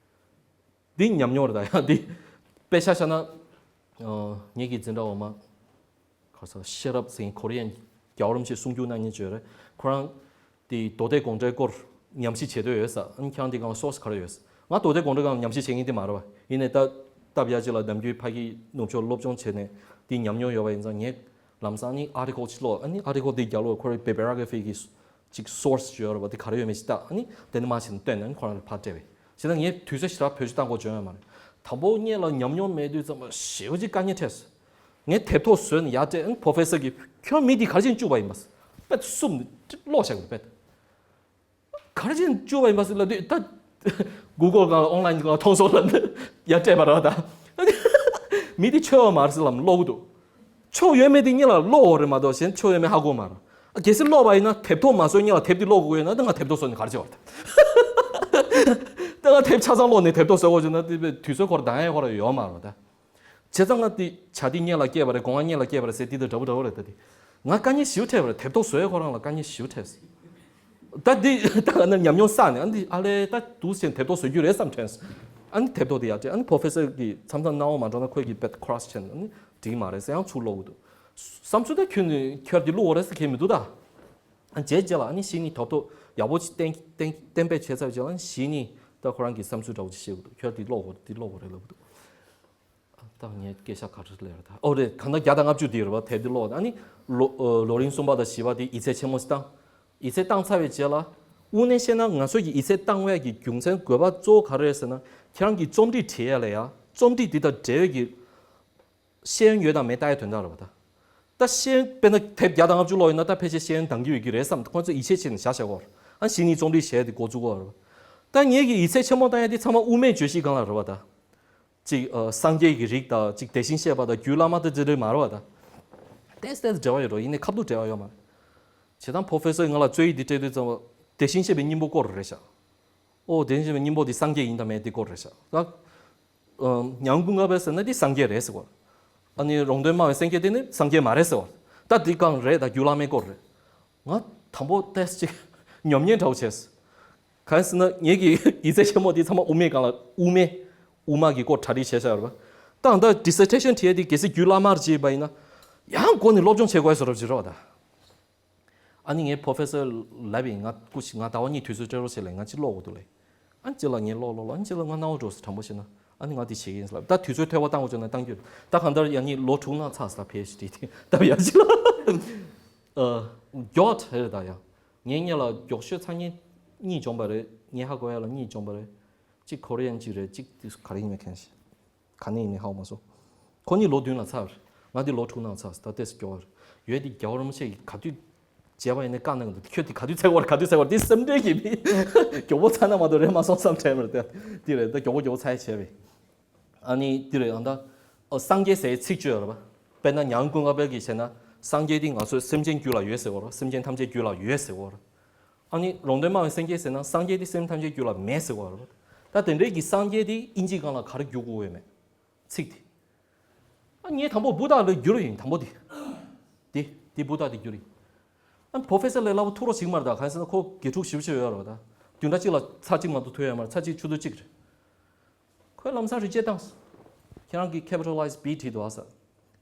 འདི་ཉམས་མྱོང་རེད་ད། ཡང་འདི་དཔེ་ཆ་བཞག་ན། ཨ། ངེད་ཀྱི་འཛིན་གྲྭ་འོག་མ་ག་རེ་ཟེར། ཤེས་རབ་ཟེར་མཁན་ཀོ་རི་ཡན་རྒྱལ་བ་རིན་པོ་ཆེ་གསུང་རྒྱུན་གནང་མཁན་ཅིག་ཡོད་རེད། ཁོ་རང་དེ་མདོ་སྡེ་དགོངས་འགྲེལ་སྐོར་ཉམས་ཞིབ་བྱེད་འདོད་ཡོད་ས། ཨ་ནི་ཁྱེད་རང་དེ་སྒང་source་ག་རེ་ཡོད་ས། ང་མདོ་སྡེ་དགོངས་འགྲེལ་སྒང་ཉམས་ཞིབ་བྱེད་མཁན་དེ་མ་རེད་པ། ཡིན་ནའི་ད་སྟབས་ཡག་ཅིག་ལ་ནམ་རྒྱུན་ཕ་གི་ནུབ་ཕྱོགས་སློབ་སྦྱོང་བྱས་ནས་དེ་ཉམས་མྱོང་ཡོད་པ་ཡིན་ཙང་ངས་ལམ་སང་ཨ་ནི་article་ཅིག་ཀློག་ཨ་ནི་article་དེ་རྒྱབ་ལོགས་ཁོ་རའི་Bibliography་གི་ཅིག་source་ཅིག་ཡོད་རེད་པ། དེ་ག་རེ་ཡོད་མེད་ཅིག་ལྟ། ཨ་ནི་དེ་ནས་མར་བྱས་ནས་བཏོན་ནས་ཨ་ནི་ཁོ་རང་ལ་ཕར་སྤྲད་པས། བྱས་ན་ངས་དུས་ཚོད་ཞེ་དྲག་བེད་སྤྱོད་བཏང་དགོས་བྱུང་ཡོད་མ་རེད། དང་པོ་སྔོན་ལ་ཉམས་མྱོང་མེད་དུས་ཙམ་པ་ཞེ་པོ་ཅིག་དཀའ་ངལ་འཕྲད་སོང་། ངས་དེབ་ཐོ་བཟོས་ནས་ཡར་སྤྲད། ཨ་ནི་Professor་གིས་ཁྱོད་མི་འདི་ག་རེ་བྱས་ནས་བཅུག་པ་ཡིན་པ། དཔེ་གསུམ་ཀློག་བཞག་གི་འདུག་དཔེ། ག་རེ་བྱས་ནས་བཅུག་པ་ཡིན་པ་ཟེར་ལབ་དུས་ད། Google་སྒང་ལ་online་སྒང་ལ་མཐོང་སོང་ལབ་ནས་ཡར་སྤྲད་པ་རེད་ད། མི་འདི་ཆོས་པ་མ་རེད་ཟེར་ལབ་ཀློག་གི་འདུག་ཆོས་ཡོད་མེད་དེ་སྔོན་ལ་ཀློག་དགོས་རེད་མ་གཏོགས་གཞན་ཆོས་ཡོད་མེད་ཧ་གོ་མ་རེད། ཨ། གལ་སྲིད་ཀློག་པ་ཡིན་ན་དེབ་ཐོ་མ་བཟོས་སྔོན་ལ་དེབ་འདི་ཀློག་དགོས་ཡོད་ན་ད་ང་དེབ་ཐོ་བཟོས་ནས་ག་རེ་བྱེད་པ་རེད། ད་ང་དེབ་ཆ་ཚང་ཀློག་ནས་དེབ་ཐོ་བཟོ་དགོས་བྱུང་ན་དེ་དུས་ཚོད་ཁོ་རང་འདང་ཡག་ཁོ་རང་ཡོད་མ་རེད་ད། བྱས་ཙང་ང་དེ་བྱ་འདི་སྔོན་ལ་སྐྱེས་པ་རེད། སྒོ་ང་སྔོན་ལ་སྐྱེས་པ་རེད་ཟེར་འདི་དང་འདྲ་པོ་འདྲ་པོ་རེད་ད། དེ་ང་དཀའ་ངལ་ཞེ་པོ་འཕྲད་པ་རེད། དེབ་ཐོ་བཟོ་ཡག་ཁོ་རང་ལ་དཀའ་ངལ་ཞེ་པོ་འཕྲད། ད་འདི་ད་ང་ཉམས་མྱོང་བསགས་ནས་ཨ་འདི་ཨ་ལས་ད་འདུག་སེ་དེབ་ཐོ་བཟོ་རྒྱུ་རེད་བསམ་དྲན། ཨ་ནི་དེབ་ཐོ་དེ་ཡར་སྤྲད། ཨ་ནི་Professor་གིས་མཚམས་མཚམས་སྣང་བ་མ་འགྲོ་ན་ཁོས་ཀྱིས་དཔེ་cross་བྱས་ནས་ཨ་ནི་འགྲིག་མ་རེད་ཟེར་ཡང་ཚུར་ཀློག་གི་འདུག་བསམ་ཚུལ་ད་ཁྱོན་ནས་ཁྱོད་འདི་ཀློག་དགོས་རེད་ཟེར་མཁན་མི་འདུག་ད། ཨ། རྗེས་རྗེས་ལ་ཨ་ནི་གཞི་ནས་དོ་ཐོ་ ཡག་པོ་ཅིག་གཏན་གཏན་གཏན་འབེབས་བྱས་ཚར་བའི་རྗེས་ལ་གཞི་ནས་ད་ཁོ་རང་གི་བསམ་ཚུལ་འདྲ་བོ་ཅིག་བཤད་དགོས་འདུག་ཁྱོད་འདི་ཀློག་དགོས་འདི་ཀློག་དགོས་རེད་ལབ་འདུག་ད་ངས་སྐད་ཆ་ག་རེ་ལབ་རེད་ད། ཨོ་རེད། གང་ལྟར་བརྒྱ་དང་ལྔ་བཅུ་དེ་རེད་བ། དེབ་འདི་ཀློག་ཨ་ནི་ལོ་ཨ་ལོ་རིམ་གསུམ་པ་དང་བཞི་པ་དེ་ཡིག་ཚད་ཆེན་མོ་ཞིག་བཏང་། ཡིག་ཚད་བཏང་ཚར་བའི་རྗེས་ལ་དངོས་གནས་བཤད་ན་ང་ཚོས་ཀྱི་ཡིག་ཚད་བཏང་བའི་གི་རྒྱུ་མཚན་དགོས་པ་གཙོ་བོ་ག་རེ་རེད་ཟེར་ན། ཁྱེད་རང་གི་རྩོམ་སྒྲིག་བྲིས་ཡ་ལ་ཡ་རྩོམ་སྒྲིག་འདི་དང་འབྲེལ་བའི་གི་ཤེས་ཡོན་ཡོད་དང་མེད་ལྟ་ཡ་དོན་དག་རེད་བ་ད། ད་ཤེས་ཡོན་དཔེར་ན་དེབ་བརྒྱ་དང་ལྔ་བཅུ་ཀློག་ཡོད་ན་ད་ཕལ་ཆེར་ཤེས་ཡོན་འདང་གི་ཡོད་ཀྱི་རེད་བསམ། ཁོང་ཚོ་ཡིད་ཆེས་བྱས་ནས་བཞག་བཞག་གོ། ཨ་གཞི་ནས་རྩོམ་སྒྲིག་བྱས་ཏེ་འགོ་བཙུགས་གོ་རེད་བ། ད་ངེད་ཀྱི་ཡིད་ཆེས་ཆེན་མོ་བཏང་ཡ་དེ་ཚང་མ་དབུ་མའི་བརྗོད་གཞི་སྒང་ལ་རེད་བ་ད། གཅིག་ཨ་སངས་རྒྱས་ཀྱི་རིགས་དང་གཅིག་དེ་བཞིན་གཤེགས་པ་དང་རྒྱུད་བླ་མ་དང་དེ་འདྲ་མ་རེད་བ་ད། ཏོག་ཙམ་ཏོག་ཙམ་འབྲེལ་བ་ཡོད་རེད། ཡིན་ནའི་ཁ་ཐུག་འབྲེལ་བ་ཡོད་མ་རེད། བྱས་ཙང་པོ་ཕེ་སར་ང་ལ་རྩོད་ཡིག་འདི་སྤྲད་དུས་ཙམ་པ་དེ་བཞིན་གཤེགས་པའི་སྙིང་པོ་སྐོར་རེད་ཤག་ཨོ་དེ་བཞིན་གཤེགས་པའི་སྙིང་པོ་འདི་སངས་རྒྱས་ཡིན་དང་མེད་འདི་སྐོར་རེད་ཤག་ད་ཨ་ཉང་ཀུན་དགའ་བོས་ཟེར་ན་འདི་སངས་རྒྱས་རེད་ཟེར་བ། ཨ་ནི་རོང་སྟོན་སྨྲ་བའི་སེང་གེ་དེ་ནི་སངས་རྒྱས་མ་རེད་ཟེར་བ། ད་འདི་གང་རེད། ད་རྒྱུད་བླ་མའི་སྐོར་རེད། ང་དང་པོ་ཏོག་ཙམ་ཅིག་ཉོབ་ཉེས་འདྲ་བོ་བྱས། གང་ཟེར་ན་ངེད་ཀྱི་ཡིག་ཚད་ཆེན་མོ་འདི་ཚང་མ་དབུ་མའི་སྒང་ལ་དབུ་མའི་དབུ་མ་གི་སྐོར་གྲ་སྒྲིག་བྱས་བཞག་ཡོད་རེད་པ། ད་ད་dissertation་བྲིས་ཡས་དེ་གལ་སྲིད་རྒྱུད་བླ་མར་བྱས་པ་ཡིན་ན་ཡང་སྒོ་ནས་སློབ་སྦྱོང་བྱེད་དགོས་བཟོ་འདྲ་བྱེད་རོགས་ད། ཨ་ནི་ངའི་པོ་ཕེ་སར་ལབ་ཡིན། ང་སྐུ་ཞིག་ང་ཟླ་བ་གཉིས་དུས་ཚོད་སྤྲད་རོགས་བྱེད་ལབ། ང་གཅིག་ཀློག་དགོས་འདུག་ལབ། ཨ་ནི་གཅིག་ལ་ངས་ཀློག་ཀློག་ཀློག་ཨ་ནི་གཅིག་ལ་ང་སྣང་བ་འགྲོ་ཟེར། དྲང་པོ་བཤད་ན་ཨ་ནི་ང་དེ་བྱེད་ཀྱི་ཡིན་ལབ། ད་དུས་ཚོད་འཕྲོ་བརླག་བཏང་དགོས་བྱུང་ན་བཏང་རྒྱུ་རེད། ད་གང་ལྟར་ཡང་སྙིང་ལོ་དྲུག་ནང་ཚར་ཟེར། ད་པི་ཨེཆ་ཌི་དེ་ད་ཡག་ཅིག་ལ་ཨ་མགྱོགས་དེ་རེད། ད་ཡང་ངའི་སྔོན་ལ་མགྱོགས་ཤོས་ཚར་མཁན་གཉིས་བྱུང་པ་རེད། ངས་ཧ་གོ་ཡ་ལ་གཉིས་བྱུང་པ་རེད། གཅིག་ཀོ་རི་ཡན་གཅིག་རེད། གཅིག་དེ་ག་རེ་ཡིན་མིན་མཁྱེན་ཤག་ག་ནས་ཡིན་མིན་ཧ་གོ་མ་སོང་། ཁོ་གཉིས་ལོ་བདུན་ལ་ཚར་བ་རེད། ང་དེ་ལོ་དྲུག་ནང་ཚར་ཟེར། ད་ཏོག་ཙམ་མགྱོགས་པ་རེད། ཡོད་དེ་རྒྱལ་བ་རིན་པོ་ཆེ་གིས་ག་དུས་མཇལ་བ་ཡིན་ནའི་བཀའ་གནང་གི་འདུག་ཁྱོད་དེ་ག་དུས་འཚོལ་བ་རེད། ག་དུས་འཚོལ་བ་རེད། དེ་སེམས་ཁྲལ་གྱིས་མི་མགྱོགས་པོ་ཚར་ན་མ་གཏོགས་རེད་མ་སོང་བསམ་དྲན་པ་རེད། དེ་རེད། ད་མགྱོགས་པོ་མགྱོགས་པོ་ཚར་ཡ་བྱས་པས། ཨ་ནི་དེ་རེད། ཨ་ད་ཨ་སངས་རྒྱས་ཟེར་ཚིག་བརྗོད་ཡོད་རེད་པ། དཔེར་ན་ཉང་ཀུན་དགའ་བོ་གིས་བྱས་ན་སངས་རྒྱས་དེ་ང་ཚོའི་སེམས་ཅན་རྒྱུད་ལ་ཡོད་ཟེར་བ་རེད། སེམས་ཅན་ཐམས་ཅད་རྒྱུད་ལ་ཡོད་ཟེར་བ་རེད། ཨ་ནི་རོང་སྟོན་སྨྲ་བའི་སེང་གེས་ཟེར་ན་སངས་རྒྱས་དེ་སེམས་ཐམས་ཅད་རྒྱུད་ལ་མེད་ཟེར་བ་རེད། ད་དེ་འདྲའི་གི་སངས་རྒྱས་དེ་ཨིན་ཇིའི་སྒང་ལ་ག་རེ་བསྒྱུར་དགོས་ཡོད་མེད་ཚིག་དེ། ཨ་ངས་དང་པོ་བུདྡྷ་ལ་བསྒྱུར་ཡིན། དང་པོ་དེ་དེ་དེ་བུདྡྷ་དེ་བསྒྱུར་ཡིན། ཨ་པོ་ཕེ་སར་ལས་སླ་པོ་ཐུག་རོགས་བྱེད་ཀྱི་མ་རེད། ད་གང་ཡིན་ཟེར་ན་ཁོ་དགེ་ཕྲུག་ཞེ་པོ་ཅིག་ཡོད་རེད་པ། ད་བདུན་ཕྲག་གཅིག་ལ་ཚར་གཅིག་མ་གཏོགས་ཐུག་ཡོད་མ་རེད། ཚར་གཅིག་ཆུ་ཚོད་གཅིག་རེད། ཁོས་ལམ་སང་རི་ཇེཀ་བཏང་། ཁྱེད་རང་གིས་ཁེ་པི་ཊ་ལའི་ཛི་བྷི་བྲིས་འདུག་ཨ་ཟེར།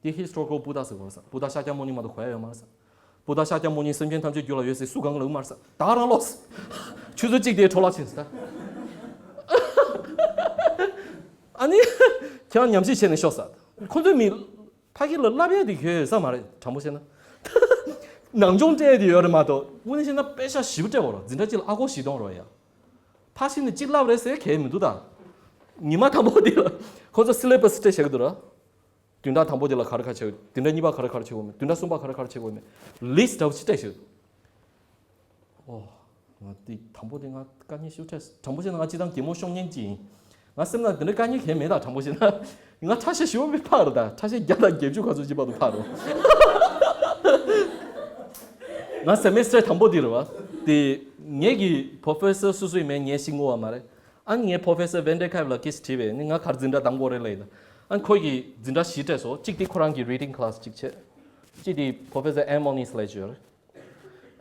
དེ་ཧི་སི་ཊོ་རི་ཀལ་བུདྡྷ་ཟེར་གོ་ཟེར། བུདྡྷ་ཤཱཀྱ་མུ་ནི་མ་གཏོགས་གོ་ཡ་ཡོད་མ་རེད་ཟེར། བུདྡྷ་ཤཱཀྱ་མུ་ནི་སེམས་ཅན་ཐམས་ཅད་རྒྱུད་ལ་ཡོད་ཟེར་སུ་གང་གིས་ལབ་ཀྱི་མ་རེད་ཟེར། ད་ག་རང་ཀློག་ཟེར། ཆུ་ཚོད་གཅིག་དེ་འཕྲོ་བརླག་ཕྱིན་ཟེར། ཨ་ནི་ཁྱེད་རང་ཉམས་ཞིབ་བྱས་ནས་ཤོག་ཟེར། ཁོ་ཚོའི་མི་ཕ་གི་ལ་བསླབ་ཡ་དེ་གོ་ཡ་ས་མ་རེད། དྲང་པོ་བཤད་ན་ནང་སྦྱོང་སྤྲད་ཡ་དེ་ཡོད་རེད་མ་གཏོགས་དངོས་གནས་བཤད་ན་པེ་ས་ཞེ་པོ་སྤྲད་དགོས་རེད། འཛིན་གྲྭ་གཅིག་ལ་ཨ་སྒོར་བཞི་སྟོང་རེད་ཡ། ཕར་ཕྱིན་ནས་གཅིག་བསླབ་རེད་ཟེར་གལ་མི་འདུག་ད། ཉི་མ་དང་པོ་དེ་ལ་ཁོ་ཚོ་སི་ལེ་བྷ་སི་སྤྲད་བཞག་གི་འདུག་ར། བདུན་ཕྲག་དང་པོ་དེ་ལ་ག་རེ་ག་རེ་བྱེད་དགོས། བདུན་ཕྲག་གཉིས་པ་ག་རེ་ག་རེ་བྱེད་དགོས་མེད། བདུན་ཕྲག་གསུམ་པ་ག་རེ་ག་རེ་བྱེད་དགོས་མེད། ལིསི་ཊི་འདྲ་བོ་ཅིག་སྤྲད་བཞག་གི་འདུག་ཨོ། ང་དེ་དང་པོ་དེ་ང་དཀའ་ངལ་ཞེ་པོ་འཕྲད། དྲང་པོ་བཤད་ན་ང་སྤྱིར་བཏང་གད་མོ་ཤོར་མཁན་ཅིག་ཡིན། ང་སེམས་ནང་དེ་འདྲ་དཀའ་ངལ་གང་ཡང་མེད་ད། དྲང་པོ་བཤད་ན་ང་ཁྲ་ཤས་ཞེ་པོ་ཕར་རེད་ད། ཁྲ་ཤས་བརྒྱ་དང་བརྒྱད་ཅུ་ག་ཚོད་ཅིག་བར་དུ་ཕར་རེད། ང་སེ་མེ་སི་ཊར་དང་པོ་དེ་རེད་བ། དེ་ངེད་ཀྱི་པོ་རོ་ཕེ་སར་སུ་སུ་ཡིན་མིན་ངས་ཤེས་ཀྱི་ཡོད་མ་རེད། ཨ་ནི་ངའི་པོ་རོ་ཕེ་སར་ཝན་ཌེ་ཁེབ་ལ་ཀིས་དྲིས་པས་ནི་ང་ག་རེ་འཛིན་གྲྭ་གདམ་དགོས་རེད་ལབ་ཡིན། ཨ་ནི་ཁོ་གིས་འཛིན་གྲྭ་བཞི་སྤྲད་སོང་། གཅིག་དེ་ཁོ་རང་གི་རི་ཌིང་ཀི་ལ་སི་གཅིག་བྱས། གཅིག་དེ་པོ་རོ་ཕེ་སར་ཨེ་མོ་ནིས་ལབ་ཅིག་ཡོད་རེད།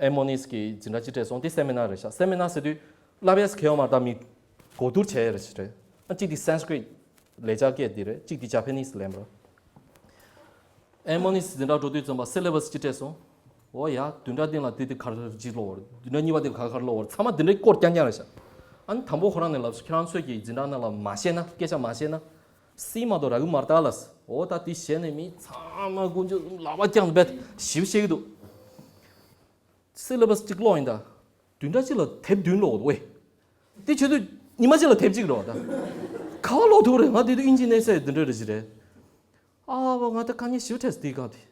ཨེ་མོ་ནིས་ཀྱིས་འཛིན་གྲྭ་གཅིག་སྤྲད་སོང་། དེ་སེ་མི་ནར་རེད་ཤག་སེ་མི་ནར་ཟེར་དུས་བསླབ་ཡས་གལ་ཡོད་མ་རེད། ད་མི་གོ་བསྡུར་བྱས་ཡས་རེད་ཤག་རེད། ཨ་གཅིག་དེ་སན་སི་ཀྲིཏ་ལེགས་སྦྱར་སྐད་དེ་རེད། གཅིག་དེ་ཇ་པ་ནིས་ལབ་རེད། ཨེ་མོ་ནིས་འཛིན་གྲྭ་འགྲོ་དུས་ཙམ་པ་སི་ལེ་བྷ་སི་གཅིག་སྤྲད་སོང་། འོ་ཡ། བདུན་ཕྲག་སྟེང་ལ་དེ་དེ་ག་རེ་གཅིག་ཀློག་པ་རེད། བདུན་ཕྲག་གཉིས་པ་དེ་ག་རེ་ག་རེ་ཀློག་པ་རེད། ཚང་མ་དེ་འདྲའི་སྐོར་རྐྱང་རྐྱང་རེད་ཤག་ཨ་ནི་དང་པོ་ཁོ་རང་ནས་ལབ་སོང་། ཁྱེད་རང་ཚོས་ཀྱི་འཛིན་གྲྭ་ནང་ལ་མ་བཤད་ན། སྐད་ཆ་མ་བཤད་ན་སི་མ་གཏོགས་རག་གི་མ་རེད་ད་ལབ་སོང་། འོ་ད་དེ་བཤད་ནས་མི་ཚང་མ་ཀུན་སྤྱོད་ལག་པ་བརྐྱངས་བྱས་ཞིབ་བཤད་ཀྱི་འདུག་སི་ལེ་བྷ་སི་གཅིག་ཀློག་ཡིན་ད། བདུན་ཕྲག་གཅིག་ལ་དེབ་བདུན་ཀློག་འདུག་ཝེ། དེ་བྱེད་དུས་ཉི་མ་གཅིག་ལ་དེབ་གཅིག་རེད་བ་ད། ག་པར་ཀློག་ཐུབ་རེད། ང་དེ་དུས་དབྱིན་ཇི་གནས་ཚད་འདི་འདྲ་རེད་ཅི་རེད། ཨ་བ་ང་ད་དཀའ་ངལ་ཞེ་པོ་འཕྲད་སོང་དེའི་སྒང་དེ།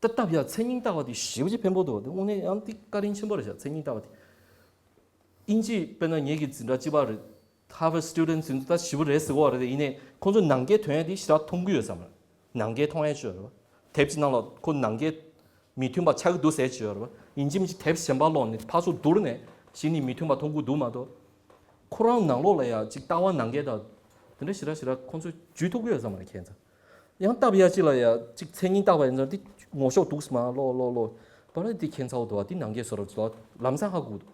ད་སྟབས་ཡག་མཚན་ཉིན་ལྟ་བ་དེ་ཞེ་པོ་ཅིག་ཕན་པོ་འདུག་དེ་དངོས་གནས་ཡང་དེ་བཀའ་དྲིན་ཆེན་པོ་རེད་ཤག་མཚན་ཉིན་ལྟ་བ་དེ། དབྱིན་ཇི་དཔེར་ན་ངེད་ཀྱི་འཛིན་གྲྭ་གཅིག་པ་རེད། ཧར་ཝར་སི་ཊུ་ཌེན་ཊི་ཟེར་དུས་ད་ཞེ་པོ་རེད་ཟེར་གོ་བ་རེད་དེ། ཡིན་ནའི་ཁོང་ཚོ་ནང་འགལ་ཐོན་ཡ་དེ་ཞེ་དྲག་མཐོང་གི་ཡོད་ས་མ་རེད། ནང་འགལ་མཐོང་ཡ་ཅིག་ཡོད་རེད་བ། དེབ་ཅིག་ནང་ལ་ཁོ་ནང་འགལ་མི་མཐུན་པ་ཆགས་ཀྱི་འདུག་ཟེར་ཅིག་ཡོད་རེད་བ། ཡིན་གཅིག་མིན་གཅིག་དེབ་གཞན་པ་ཀློག་ནས་ཕར་ཚུར་བསྡུར་ནས་གཞི་ནས་མི་མཐུན་པ་མཐོང་གི་འདུག་མ་གཏོགས། ཁོ་རང་ནང་ལོགས་ལ་ཡ་ཅིག་ལྟ་བ་ནང་འགལ་དང་། དེ་འདྲ་ཞེ་དྲག་ཞེ་དྲག་ཁོང་ཚོས་འཇུས་ཐུབ་ཀྱི་ཡོད་ས་མ་རེད་ཁྱེད་ཚོ། ཡང་སྟབས་ཡག་ཅིག་ལ་ཡ་ཅིག་མཚན་ཉིན་ལྟ་བ་ཡིན་ཙང་དེ་ངོ་ཤོག་འདུག་སེ་མར་ཀློག་ཀློག་ཀློག་པ་ར་དེ་ཁྱད་མཚར་པོ་འདུག་བ། དེ་ནང་འགལ་བཟོ་འདྲ་ཅིག་འདུག་བ། ལམ་སང་ཧ་གོ་འདུག་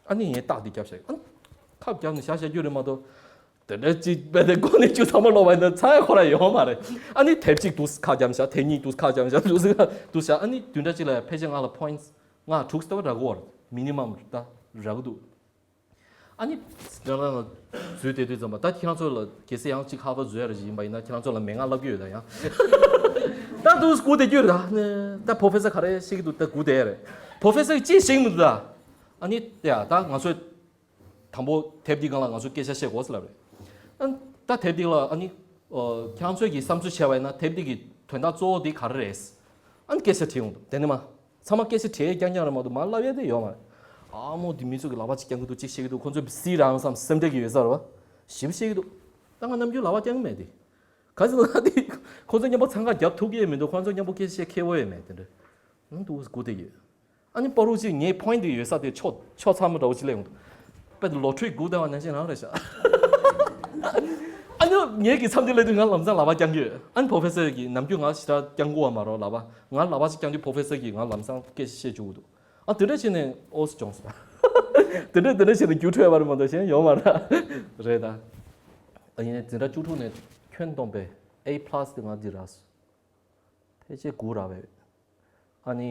ཨ་ནི་ངས་རྟགས་དེ་བརྒྱབ་བཞག་ཨ་ནི་ཁབ་བརྒྱབ་ནས་བཞག་བཞག་རྒྱུ་རེད་མ་གཏོགས། དེ་འདྲ་ཅིག་རྦད་དེ་སྒོ་ནས་ཁྱོད་ཚང་མ་ཀློག་པ་ཡིན་ན་ཚར་ཡ་ཁོ་རང་ཡོད་མ་རེད། ཨ་ནི་དེབ་གཅིག་འདུག་སེ་ཁ་བརྒྱབ་བཞག་དེབ་གཉིས་འདུག་སེ་ཁ་བརྒྱབ་བཞག་འདུག་སེ་འདུག་བཞག་ཨ་ནི་བདུན་ཕྲག་གཅིག་ལ་ཡ་ཕལ་ཆེར་ང་ལ་པོ་ཡིན་ཊི་ལྔ་དྲུག་ཙམ་རག་གི་ཡོད་རེད། མི་ནི་མམ་རེད་ད། རག་གི་འདུག་ཨ་ནི་རང་རང་ལ་འཛུལ་བསྡད་དུས་ཙམ་པ། ད་ཁྱེད་རང་ཚོ་ལ་གལ་སྲིད་ཡང་གཅིག་ཧར་ཝརཌ་འཛུལ་ཡ་རེ་ཞིག་ཡིན་པ་ཡིན་ན། ཁྱེད་རང་ཚོ་ལ་མན་ངག་བསླབ་ཀྱི་ཡོད་ད། ཡང་ད་འདུག་སྒུག་བསྡད་ཀྱི་ཡོད་རེད་ད། ད་པོ་རོ་ཕེ་སར་ག་རེ་བཤད་ཀྱི་འདུག་ད་སྒུག་བསྡད་ཡ་རེད། པོ་རོ་ཕེ་སར་གྱིས་ཅི་བཤད་ཀྱི་མི་འདུག་ད། ཨ་ནི་ཡ་ད་ང་ཚོས་དང་པོ་དེབ་འདི་སྒང་ལ་ང་ཚོས་སྐད་ཆ་བཤད་དགོས་ཟེར་ལབ་རེད། ཨ་ད་དེབ་འདི་ལ་ཨ་ནི་ཨོ་ཁྱེད་རང་ཚོས་ཀྱིས་བསམ་ཚུལ་བྱས་པ་ཡིན་ན་དེབ་འདི་གི་དོན་དག་གཙོ་བོ་འདི་ག་རེ་རེད། ཨ་ནི་སྐད་ཆ་དྲིས་ཡོང་འདུག་དེ་ནས་མ། ཚང་མ་སྐད་ཆ་དྲིས་རྐྱང་རྐྱང་རེད་མ་གཏོགས་མར་ལབ་ཡ་དེ་ཡོད་མ་རེད། ཨ་མོ་འདི་མི་ཚོ་གི་ལག་པ་གཅིག་བརྐྱང་གི་འདུག་གཅིག་བཤད་ཀྱི་འདུག་ཁོ་ཚོས་སི་རང་བསམ་སེམས་ཁྲལ་གྱི་ཡོད་ས་རེད་བ། ཞིབ་བཤད་ཀྱི་འདུག་ད་ང་ནམ་རྒྱུན་ལག་པ་བརྐྱང་གི་མེད་དེ། ག་ཚོད་ལ་དེ་ཁོ་ཚོ་མཉམ་པོ་འཚང་ཁ་རྒྱབ་ཐུབ་ཀྱི་ཡོད་མི་འདུག་ཁོ་ཚོ་མཉམ་པོ་སྐད་ཆ་བཤད་མཁས་པོ་ཡོད་མེད་དེ་འདྲ། ནང་དུ་སྒུག་བསྡད་ཡོད། ཨ་ནི་པ་རུ་ཅིག་ངའི་པོ་ཡིན་ཊི་ཡོད་ས་དེ་ཆོ་ཆོ་ཚང་མ་འདྲ་བོ་ཅིག་སླེབས་ཡོང་འདུག་དཔེ་ལོ་ཊ་རི་སྒུག་བསྡད་པ་ནང་བཞིན་རང་རེད་ཤག་ཨ་ནི་ངའི་གི་མཚམས་དེ་སླེབས་དུས་ང་ལམ་སང་ལག་པ་བརྐྱང་གི་ཡོད། ཨ་ནི་པོ་རོ་ཕེ་སར་གིས་ནམ་རྒྱུན་ང་ཞེ་དྲག་བརྐྱང་གི་ཡོད་མ་རེད་ལག་པ། ང་ལག་པ་ཅིག་བརྐྱང་དུས་པོ་རོ་ཕེ་སར་གིས་ང་ལམ་སང་སྐད་ཆ་བཤད་བཅུག་གི་འདུག་ཨ་དེ་འདྲ་བྱས་ནས་ཨོ་སི་སྦྱོངས་སོང་། དེ་འདྲ་དེ་འདྲ་བྱས་ནས་རྒྱུགས་འཕྲོད་པ་རེད་མ་གཏོགས་གཞན་ཡོད་མ་རེད། རེད་ད། ཨ་ཡིན་ནའི་འཛིན་གྲྭ་བཅུ་དྲུག་ནས་ཁྱོན་བསྡོམས་པས་ཨེ་པ་ལ་སི་དེ་ང་འདི་རག་སོང་། ཕལ་ཆེར་དགུ་རག་པས། ཨ་ནི་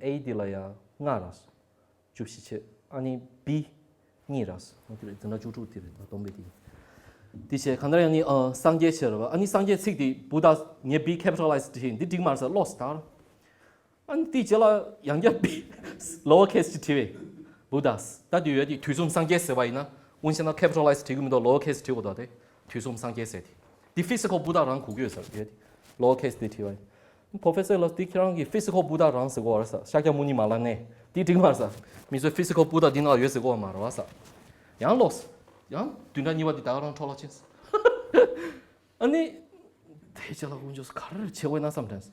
ཨེ་འདི་ལ་ཡང་ལྔ་རག་སོང་། བཅུ་བཞི་བྱས། ཨ་ནི་བི་གཉིས་རག་སོང་། ཨ་དེ་རེད། འཛིན་གྲྭ་བཅུ་དྲུག་དེ་རེད་ད། བསྡོམས་པས་དེ་ཡིན། དེ་བྱས་གང་ལྟར་ཡང་ནི་ཨ་སངས་རྒྱས་བྱས་རེད་བ། ཨ་ནི་སངས་རྒྱས་ཚིག་དེ་བུ་དྷ། ངས་བི་ཁེ་པི་ཊ་ལ་ཡིཛ་བྲིས་ཡིན། འདི་འགྲིག་མ་རེད་ཟེར། ལོས་ད། ཨ་ནི་དེའི་རྗེས་ལ་ཡང་བསྐྱར་བི་ལོ་ཝར་ཁེ་སི་ཅིག་བྲིས་པས། བུ་དྷ། ད་དེ་ཡོད་དེ་དུས་གསུམ་སངས་རྒྱས་ཟེར་བ་ཡིན་ན། དབུ་མ་ཤེས་ན་ཁེ་པི་ཊ་ལ་ཡིཛ་བྲིས་གི་མི་འདུག་ལོ་ཝར་ཁེ་སི་བྲིས་དགོས་འདུག་སྟེ། དུས་གསུམ་སངས་རྒྱས་ཟེར་དེ། དེ་ཕི་སི་ཁལ་བུ་དྷ་རང་གོ་གི་ཡོད་ཟེར་ཡོད་དེ། ལོ་ཝར་ཁེ་སི་དེ་བྲིས་པ་ཡིན། པོ་རོ་ཕེ་སར་ལགས་འདི་ཁྱེད་རང་གིས་ཕི་སི་ཁལ་བུ་དྷ་རང་ཟེར་གོ་བ་རེད་ཟེར། ཤཱཀྱ་མུ་ནི་མ་ལ་ནས་འདི་འགྲིག་མ་རེད་ཟེར། མི་ཚོས་ཕི་སི་ཁལ་བུ་དྷ་འདི་ནང་ཡོད་ཟེར་གོ་བ་མ་རེད་བ་ཟེར། ཡང་ལོས། ཡང་བདུན་ཕྲག་གཉིས་པ་འདི་ད་ག་རང་འཕྲོ་བརླག་ཕྱིན་སོང་། ཨ་ནི། དེ་རྗེས་ལ་དཀོན་མཆོག་ག་རེ་བྱེད་དགོས་ན་བསམ་དྲན།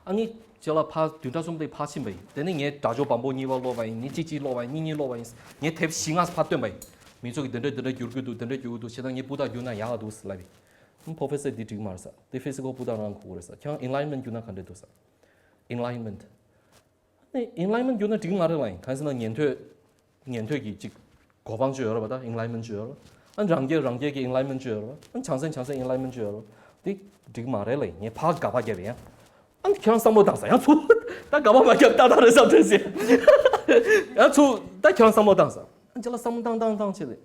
ཨ་ནི། རྗེས་ལ་ཕར་བདུན་ཕྲག་གསུམ་དེ་ཕར་ཕྱིན་པ་ཡིན། དེ་ནས་ངས་དགྲ་བཅོམ་བམ་པོ་གཉིས་པ་ཀློག་པ་ཡིན། ནི་གཅིག་གཅིག་ཀློག་པ་ཡིན། གཉིས་གཉིས་ཀློག་པ་ཡིན། ངས་དེབ་བཞི་ལྔ་ཕར་བཏོན་པ་ཡིན། མི་ཚོ་གིས་འདི་འདྲ་འདི་འདྲ་བསྒྱུར་གྱི་འདུག་འདི་འདྲ་བསྒྱུར་གྱི་འདུག་བྱས་ཙང་ངས་བུ་དྷ་བསྒྱུར་ན་ཡག་ག་འདུག་ཟེར་ལབ་ཡིན། པོ་རོ་ཕེ་སར་འདི་འགྲིག་མ་རེད་ཟེར། དེ་ཕི་སི་ཁལ་བུ་དྷ་རང་གོ་གི་རེད་ཟེར། ཁྱེད་རང་ཨེན་ལའེན་མེན་ཊི་བསྒྱུར་ན་ག་འདྲ་འདུག་ཟེར། ཨེན་ལའེན་མེན་ཊི། ཨེན་ལའེན་མེན་ཊི་བསྒྱུར་ན་འགྲིག་མ་རེད་ལབ་ཡིན། གང་ཟེར་ན་ཉན་ཐོས། ཉན་ཐོས་ཀྱི་ཅིག་གོ་འཕང་ཅིག་ཡོད་རེད་པ། ད་ཨེན་ལའེན་མེན་ཊི་ཅིག་ཡོད་རེད་པ། ཨ་རང་རྒྱལ་རང་རྒྱལ་གྱི་ཨེན་ལའེན་མེན་ཊི་ཅིག་ཡོད་རེད་པ། ཨ་བྱང་སེམས་བྱང་སེམས་ཨེན་ལའེན་མེན་ཊི་ཅིག་ཡོད་རེད་པ། འདི་འགྲིག་མ་རེད་ལབ་ཡིན། ངས་ཕར་དགག་པ་བརྒྱབ་ཡིན། ཨ་ཁྱེད་རང་བསམ་བློ་བཏང་ས་ཡང་ཚུར་ད་དགག་པ་མ་བརྒྱབ་ཏག་ཏག་རེད་བསམ་དྲན་སོང་། ཡང་ཚུར་ད་ཁྱེད་རང་བསམ་བློ་བཏང་ས། ཨ་རྗེས་ལ་བསམ་བློ་བཏང་བཏང་བཏང་བྱས་ཏེ།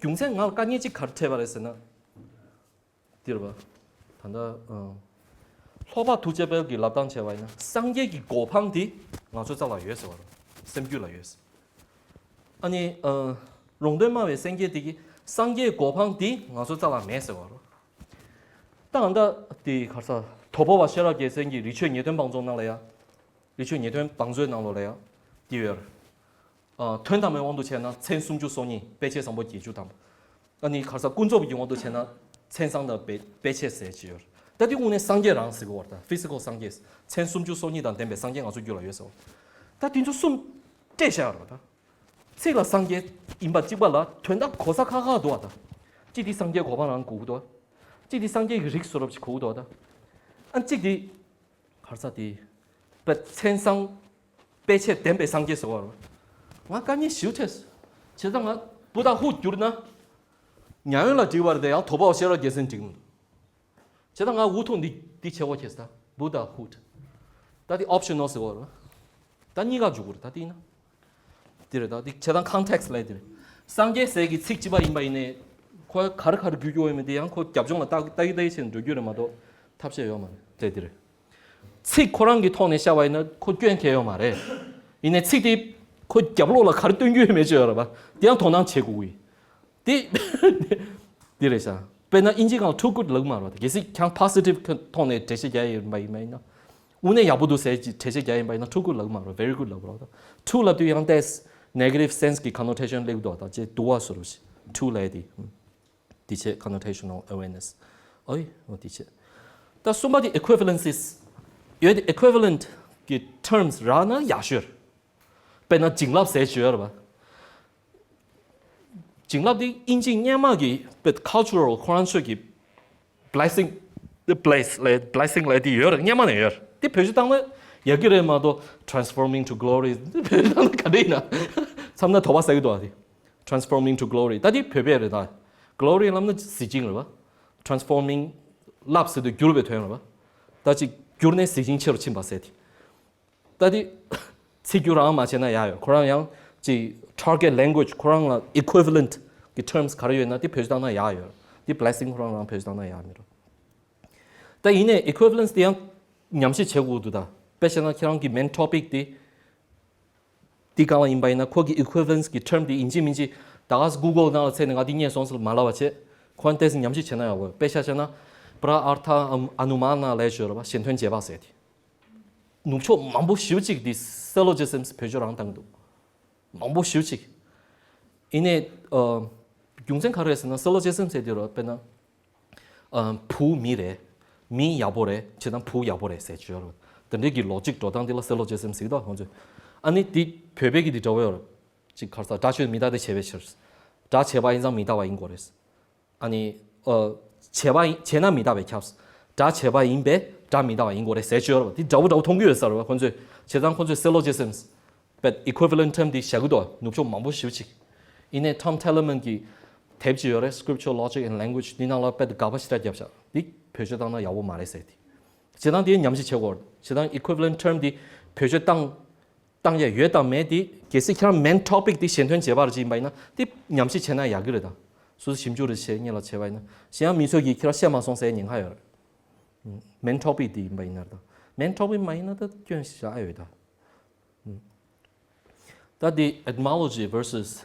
རྒྱུ་མཚན་ང་ལ་དཀའ་ངལ་ཅིག་ག་རེ་འཕྲད་པ་རེད་ཟེར་ན། འདིར་བ། ད་ལྟ། ཨ། ལྷོ་པ་ཐུགས་རྗེ་དཔལ་གྱིས་ལབ་སྟངས་བྱས་པ་ཡིན་ན་སངས་རྒྱས་ཀྱི་གོ་འཕང་འདི་ང་ཚོའི་རྩ་ལ་ཡོད་ཟེར་བ་རེད། སེམས་རྒྱུད་ལ་ཡོད་ཟེར། ཨ་ནི། ཨ། རོང་སྟོན་སྨྲ་བའི་སེང་གེ་འདི་གིས་སངས་རྒྱས་གོ་འཕང་འདི་ང་ཚོའི་རྩ་ལ་མེད་ཟེར་བ་རེད། ད་ད་ལྟ་དེ་ག་རེ་ཟ། དོལ་པོ་བ་ཤེས་རབ་རྒྱལ་མཚན་གྱི་རི་ཆོས་ཉེས་དོན་བང་མཛོད་ནང་ལ་ཡ། རི་ཆོས་ཉེས་དོན་བང་མཛོད་ནང་ལོགས་ལ་ཡ། འདི་ཡོད་རེད། ཨ། དོན་དམ་པའི་དབང་དུ་བྱས་ན་མཚན་སུམ་ཅུ་སོ་གཉིས་དཔེ་བྱད་བཟང་པོ་བརྒྱད་ཅུ་དང་། ཨ་ནི་ག་རེ་ཟ། ཀུན་རྫོབ་ཀྱི་དབང་དུ་བྱས་ན་མཚན་བཟང་དང་དཔེ་དཔེ་བྱད་ཟེར་གྱི་ཡོད་རེད། ད་འདི་དངོས་གནས་སངས་རྒྱས་རང་ཟེར་གི་ཡོད་རེད། ད་ཕི་སི་ཁལ་སངས་རྒྱས། མཚན་སུམ་ཅུ་སོ་གཉིས་དང་ལྡན་པའི་སངས་རྒྱས་ང་ཚོའི་རྒྱུད་ལ་ཡོད་ཟེར་བ། ད་དེ་ཚོ་གསུམ་སྤྲད་བཞག་ཡོད་རེད་པ། ད་ཚིག་ལ་སངས་རྒྱས་ཡིན་པ་གཅིག་པ་ལ་དོན་དག་གོ་ས་ཁག་ཁག་འདུག་པ། ད་གཅིག་དེ་སངས་རྒྱས་གོ་འཕང་རང་གོ་གི་འདུག་པ། གཅིག་དེ་སངས་རྒྱས་ཀྱི་རིགས་བཟོ་འདྲ་ཅིག་གོ་གི་འདུག་པ། ད་ཨ་གཅིག་དེ། ག་རེ་ཟ། དེ། དཔེ་མཚན་བཟང་། དཔེ་བྱད་ལྡན་པའི་སངས་རྒྱས་ཟེར་བ་རེད། ང་དཀའ་ངལ་ཞེ་པོ་འཕྲད་སོང་། བྱས་ཙང་ང་བུ་དྷ་ཧུད་བསྒྱུར་ན། ཉ་ཡོན་ལ་འགྲིག་པ་རེད་དེ། ཡང་དོལ་པོ་བ་ཤེས་རབ་རྒྱལ་མཚན་འགྲིག་མི་འདུག་བྱས་ཙང་ང་འུ་ཐུག་འདི་འདི་བྱེད་དགོས་ཁེལ་སོང་། ད་བུ་དྷ་ཧུད། ད་དེ་ཨོབ་ཤ་ནལ་ཟེར་བ་རེད། ད་གཉིས་ཀ་འཇུག་དགོས་རེད། ད་དེ་ཡིན་ན། དེ་རེད། ད་དེ་བྱས་ཙང་ཁོན་ཊེག་སི་ལབ་དེ་རེད། སངས་རྒྱས་ཟེར་གྱི་ཚིག་གཅིག་པ་ཡིན་པ་ཡིན་ནའི། ཁོ་ག་རེ་ག་རེ་བརྒྱུད་རྒྱུ་ཡོད་མེད་དེ་ཡང་ཁོ་རྒྱབ་ལྗོངས་ལ་ལྟ་ལྟ་གི་ལྟ་གི་བྱས་ནས་འགྲོ་རྒྱུ་རེད་མ་གཏོགས་ཐབས་ཤེས་ཡོད་མ་རེད། དེ་དེ་རེད། ཚིག་ཁོ་རང་གི་ཐོག་ནས་བཤད་པ་ཡིན་ན་ཁོ་སྐྱོན་གང་ཡང་ཡོད་མ་རེད། ཡིན་ནའི་ཚིག་དེ་ཁོ་རྒྱབ་ལོགས་ལ་ག་རེ་སྟོན་རྒྱུ་ཡོད་མེད་ཅིག་ཡོད་རེད་པ། དེ་ཡང་དོ་སྣང་བྱེད་དགོས་ཀྱི་ཡིན། དེ། དེ་རེད་ཤག་དཔེར་ན་ཨིན་ཇི་སྒང་ལ་too good ལབ་མ་རེད་པ། གལ་སྲིད་ཁྱེད་རང་positive ཐོག་ནས་འགྲེལ་བཤད་རྒྱག་ཡིན་པ་ཡིན་པ་ཡིན་ན། དངོས་གནས་ཡག་པོ་འདུག་ཟེར་གྱི་འགྲེལ་བཤད་རྒྱག་ཡིན་པ་ཡིན་ན་too good ལབ་མ་རེད། very good ལབ་རོགས། too ལབ་དུས་ཡང་ཏོག་ཙམ་negative sense གི་connotation སླེབས་འདུག་ད་ཅེས་སྡུག་པ་བཟོ་འདྲ་ཞིག too ལབ་དེ། དེ་བྱས་connotational awareness། ཨོ་ཡེ། ཨོ་དེ་བྱས། ད་གསུམ་པ་དེ་equivalences ཡོད་དེ། equivalent གི་terms རག་ན་ཡག་ཤོས། དཔེར་ན་བྱིན་རླབས་ཟེར་གྱི་ཡོད་རེད་པ། བྱིན་རླབས་དེ་ཨིན་ཇི་སྔོན་མ་གི་དཔེ་cultural ཁོ་རང་ཚོས་ཀྱི་blessing། the bless ལབ། blessing ལབ་དེ་ཡོད་རེད། སྔོན་མ་ནས་ཡོད་རེད། དེ་བེད་སྤྱོད་བཏང་ན་ཡག་གི་རེད་མ་གཏོགས་transforming to glory དེ་བེད་སྤྱོད་བཏང་ན་ག་འདྲ་ཡིན་ན། མཚམས་ན་དོགས་པ་ཟ་གི་འདུག་ཨ། དེ་transforming to glory ད་དེ་བོད་པའི་རེད་ད། glory ལབ་ན་གཟི་བྱིན་རེད་པ། transforming ལབ་ཟེར་དུས་བསྒྱུར་བའི་དོན་རེད་པ། ད་ཅིག་བསྒྱུར་ནས་གཟི་བྱིན་ཆེ་རུ་ཕྱིན་པ་ཟེར་དེ། ད་དེ། ཚིག་སྒྱུར་རང་མ་བྱས་ན་ཡག་ཡོད། ཁོ་རང་ཡང་ཅིག་target language ཁོ་རང་ལ་equivalent གི་terms ག་རེ་ཡོད་ན་དེ་བེད་སྤྱོད་བཏང་ན་ཡག་ཡོད། དེ་blessing ཁོ་རང་རང་བེད་སྤྱོད་བཏང་ན་ཡག་མི་རུང་། ད་ཡིན་ནའི་equivalence དེ་ཡང་ཉམས་ཞིབ་བྱེད་དགོས་འདུག་ད་དཔེ་བྱས་ན་ཁྱེད་རང་གི་main topic དེ་དེ་གང་ལ་ཡིན་པ་ཡིན་ན་ཁོ་གི་equivalence གི་term དེ་ཡིན་གཅིག་མིན་གཅིག་ད་ག་Google ནང་ལ་བཙལ་ནས་ང་དེ་རྙེད་སོང་ཟེར་མ་ལབ་པ་བྱས། ཁོ་ནས་ཏོག་ཙམ་ཉམས་ཞིབ་བྱས་ན་ཡག་གོ། དཔེ་ཆ་བྱས་ན་པྲ་ཨར་ཐ་ཨ་ནུ་མ་ན་ལབ་ཡས་ཡོད་རེད་པ། གཞན་དོན་རྗེས་དཔག་ཟེར་དེ། ནུབ་ཕྱོགས་མང་པོ་ཞེ་པོ་ཅིག་འདི་syllogisms བེད་སྤྱོད་རང་བཏང་གི་འདུག་མང་པོ་ཞེ་པོ་ཅིག་ཡིན་ནའི་ཨ། རྒྱུ་མཚན་ག་རེ་རེད་ཟེར་ན་syllogism ཟེར་དུས་རོ་དཔེར་ན་ཨ། བུ་མི་རེད། མི་ཡག་པོ་རེད་བྱས་ཙང་བུ་ཡག་པོ་རེད་ཟེར་གྱི་ཡོད་རེད། དེ་འདྲའི་གི་logic འགྲོ་སྟངས་འདི་ལ་syllogism ཟེར་གི་འདུག་ཁོང་ཚོས། ཨ་ནི་འདི་བོད་པའི་གི་འདི་འདྲ་བོ་ཡོད་རེད། ཅིག་ག་རེ་ཟ། སྒྲ་ཆོས་མི་རྟག་སྟེ་བྱས་པའི་ཕྱིར། སྒྲ་བྱས་པ་ཡིན་ཙང་མི་རྟག་པ་ཡིན་དགོས་རེད། ཨ་ནི། ཨ། བྱས་པ་ཡིན་བྱས་ན་མི་རྟག་པས་ཁྱབ། སྒྲ་བྱས་པ་ཡིན་པས་སྒྲ་མི་རྟག་པ་ཡིན་དགོས་རེད་ཟེར་གྱི་ཡོད་རེད་པ། དེ་འདྲ་བོ་འདྲ་བོ་མཐོང་གི་ཡོད་ས་རེད་པ་ཁོང་ཚོས། བྱས་ཙང་ཁོང་ཚོས་syllogisms དཔེ་equivalent term དེ་བཞག་གི་འདུག་ནུབ་ཕྱོགས་མང་པོ་ཞེ་པོ་ཅིག་ཡིན་ནའི་Tom Telemannགི་དེབ་ཅིག་ཡོད་རེད། Scripture, Logic and Language འདི་ནང་ལ་དཔེ་དགག་པ་ཞེ་དྲག་བརྒྱབ་བཞག་འདི་བེད་སྤྱོད་བཏང་ན་ཡག་པོ་མ་རེད་ཟེར་དེ། བྱས་ཙང་དེ་ཉམས་ཞིབ་བྱེད་དགོས་རེད། བྱས་ཙང་equivalent term དེ་བེད་སྤྱོད་བཏང་བཏང་ཡ་ཡོད་དང་མེད་དེ་གལ་སྲིད་ཁྱེད་རང་main topic དེ་གཞན་དོན་རྗེས་དཔག་ཅིག་ཡིན་པ་ཡིན་ན་དེ་ཉམས་ཞིབ་བྱས་ན་ཡག་གི་རེད་ད། སོ་སོ་ཞིབ་འཇུག་རེ་བྱས་སྔོན་ལ་བྱས་པ་ཡིན་ན་གཞན་ཡང་མི་ཚོས་ཀྱིས་ཁྱེད་རང་བཤད་མ་སོང་ཟེར་ཉེན་ཁ་ཡོད་རེད། main topic དེ་ཡིན་པ་ཡིན་ན་རེད་ད། main topic མ་ཡིན་ན་ད་སྐྱོན་བཞག་ཡོད་ད། ད་དེ་etymology versus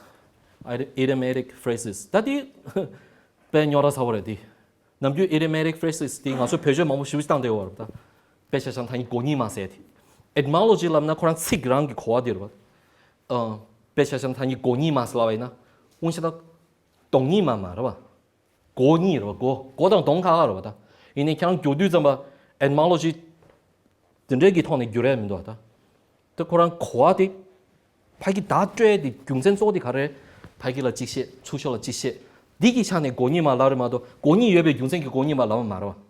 idiomatic phrases ད་དེ་དཔེ་རྙོག་དྲ་ཚ་པོ་རེད་དེ། ནམ་རྒྱུན་idiomatic phrases དེ་ང་ཚོས་བེད་སྤྱོད་མང་པོ་ཞེ་པོ་ཅིག་བཏང་བསྡད་ཡོད་རེད་ད། དཔེ་ཆ་བཞག་ན་ད་ནི་གོ་རྙིང་མ་ཟེར་དེ། etymology ལབ་ན་ཁོ་རང་ཚིག་རང་གི་གོ་བ་དེ་རེད་པ། ཨ། དཔེ་ཆ་བཞག་ན་ད་ནི་གོ་རྙིང་མ་ཟེར་ལབ་པ་ཡིན་ན། དབུང་ཤ་ད། གདོང་རྙིང་མ་མ་རེད་པ། གོ་རྙིང་རེད་པ་གོ། གོ་དང་གདོང་ཁ་ཁ་རེད་པ་ད། ཡིན་ནའི་ཁྱེད་རང་བསྒྱུར་དུས་ཙམ་པ་etymology དེ་འདྲའི་གི་ཐོག་ནས་བསྒྱུར་ཡ་མི་འདུག་ད། ད་ཁོ་རང་གོ་བ་དེ། ཕ་གི་བརྡ་སྤྲོད་དེ་རྒྱུ་མཚན་གཙོ་བོ་དེ་ག་རེ། ཕ་གི་ལ་གཅིག་བཤད་ཚུར་ཤོག་ལ་གཅིག་བཤད། འདི་གི་ཆ་ནས་གོ་རྙིང་མ་ལབ་རེད་མ་གཏོགས་གོ་རྙིང་ཡོད་པའི་རྒྱུ་མཚན་གྱིས་གོ་རྙིང་མ་ལབ་པ་མ་རེད་པ།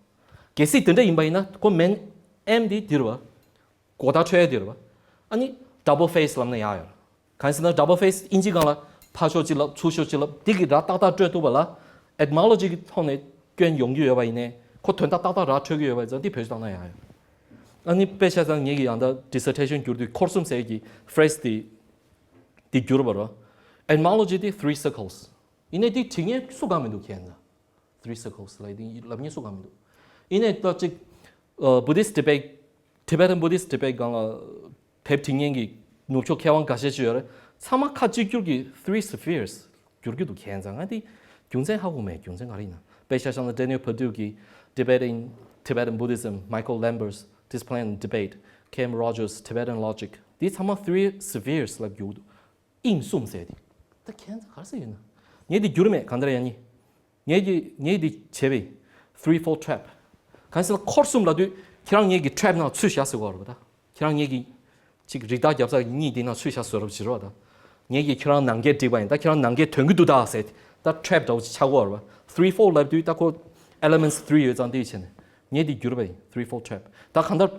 གལ་སྲིད་དེ་འདྲ་ཡིན་པ་ཡིན་ན་ཁོ་main aim དེ་འདི་རེད་པ། གོ་བརྡ་འཕྲོད་ཡ་དེ་རེད་པ། ཨ་ནི་double face ལབ་ན་ཡག་ཡོད། གང་ཟེར་ན་double face དབྱིན་ཇི་སྒང་ལ་ཕར་ཕྱོགས་གཅིག་ལབ་ཚུར་ཕྱོགས་གཅིག་ལབ་འདི་གི་སྒྲ་ཏག་ཏག་སྤྲོད་ཐུབ་པ་ལ་etymology གི་ཐོག་ནས་སྐྱོན་ཡོང་གི་ཡོད་པ་ཡིན་ནའི་ཁོ་དོན་དག་ཏག་ཏག་ར་འཕྲོད་ཀྱི་ཡོད་པ་ཡིན་ཙང་འདི་བེད་སྤྱོད་བཏང་ན་ཡག་ཡོད། ཨ་ནི་དཔེ་ཆ་ཚང་ངེད་ཀྱི་ཡང་ད་dissertation བསྒྱུར་དུས་འཁོར་གསུམ་ཟེར་གྱི་phrase དེ་དེ་བསྒྱུར་བ་རོ། Etymology དེ་three circles ཡིན་ནའི་དེ་བྲིས་མཁན་སུ་གང་མི་འདུག་ཁྱེད་ན། Three circles ལབ་དེ་ལབ་མཁན་སུ་གང་མི་འདུག་ཡིན་ནའི་ད་ཅིག Buddhist debate Tibetan Buddhist debate སྒང་ལ་དེབ་བྲིས་མཁན་གྱི་ནུབ་ཕྱོགས་མཁས་དབང་འགའ་ཤས་ཅིག་ཡོད་རེད། ཚང་མ་ཁ་གཅིག་གྱུར་གྱི་three spheres བསྒྱུར་གྱི་འདུག་ཁྱེད་ཚང་ང་དེ་རྒྱུ་མཚན་ཧ་གོ་མེད། རྒྱུ་མཚན་ག་རེ་ཡིན་ན་དཔེ་ཆ་བཞག་ན་Daniel Perdue གི་Debating Tibetan Buddhism, Michael Lambert's Discipline and Debate, Ken Rogers' Tibetan Logic འདི་ཚང་མ་three spheres ལ་བསྒྱུར་འདུག་དབྱིངས་གསུམ་ཟེར་དེ། ད་ཁྱེད་ཚང་ག་རེ་ཟེར་ཡོད་ན། ངས་དེ་བསྒྱུར་མེད་གང་ལྟར་ཡང་ནི། ངས་ཀྱི་ངས་འདི་བྱས་པའི་three fold trap གང་ཟེར་ན་འཁོར་གསུམ་ལབ་དུས་ཁྱེད་རང་ངས་ཀྱི་trap ནང་ཚུད་བཞག་ཟེར་གོ་རེད་པ་ད། ཁྱེད་རང་ངས་ཀྱི་ཅིག་རིགས་བདག་རྒྱབ་ས་གཉིས་འདི་ནང་ཚུད་བཞག་ཟེར་རོབ་བྱེད་རོགས་ད། ངས་ཀྱི་ཁྱེད་རང་ནང་འགལ་བསྒྲིགས་པ་ཡིན་ད་ཁྱེད་རང་ནང་འགལ་དོན་གྱི་འདུག་ད་ཟེར་ད་trap འདྲ་བོ་ཅིག་ཆགས་གོ་རེད་པ། three fold ལབ་དུས་ད་ཁོ་elements three ཡོད་ཙང་དེ་བྱས་ནས་ངས་འདི་བསྒྱུར་པ་ཡིན་three fold trap ད་གང་ལྟར་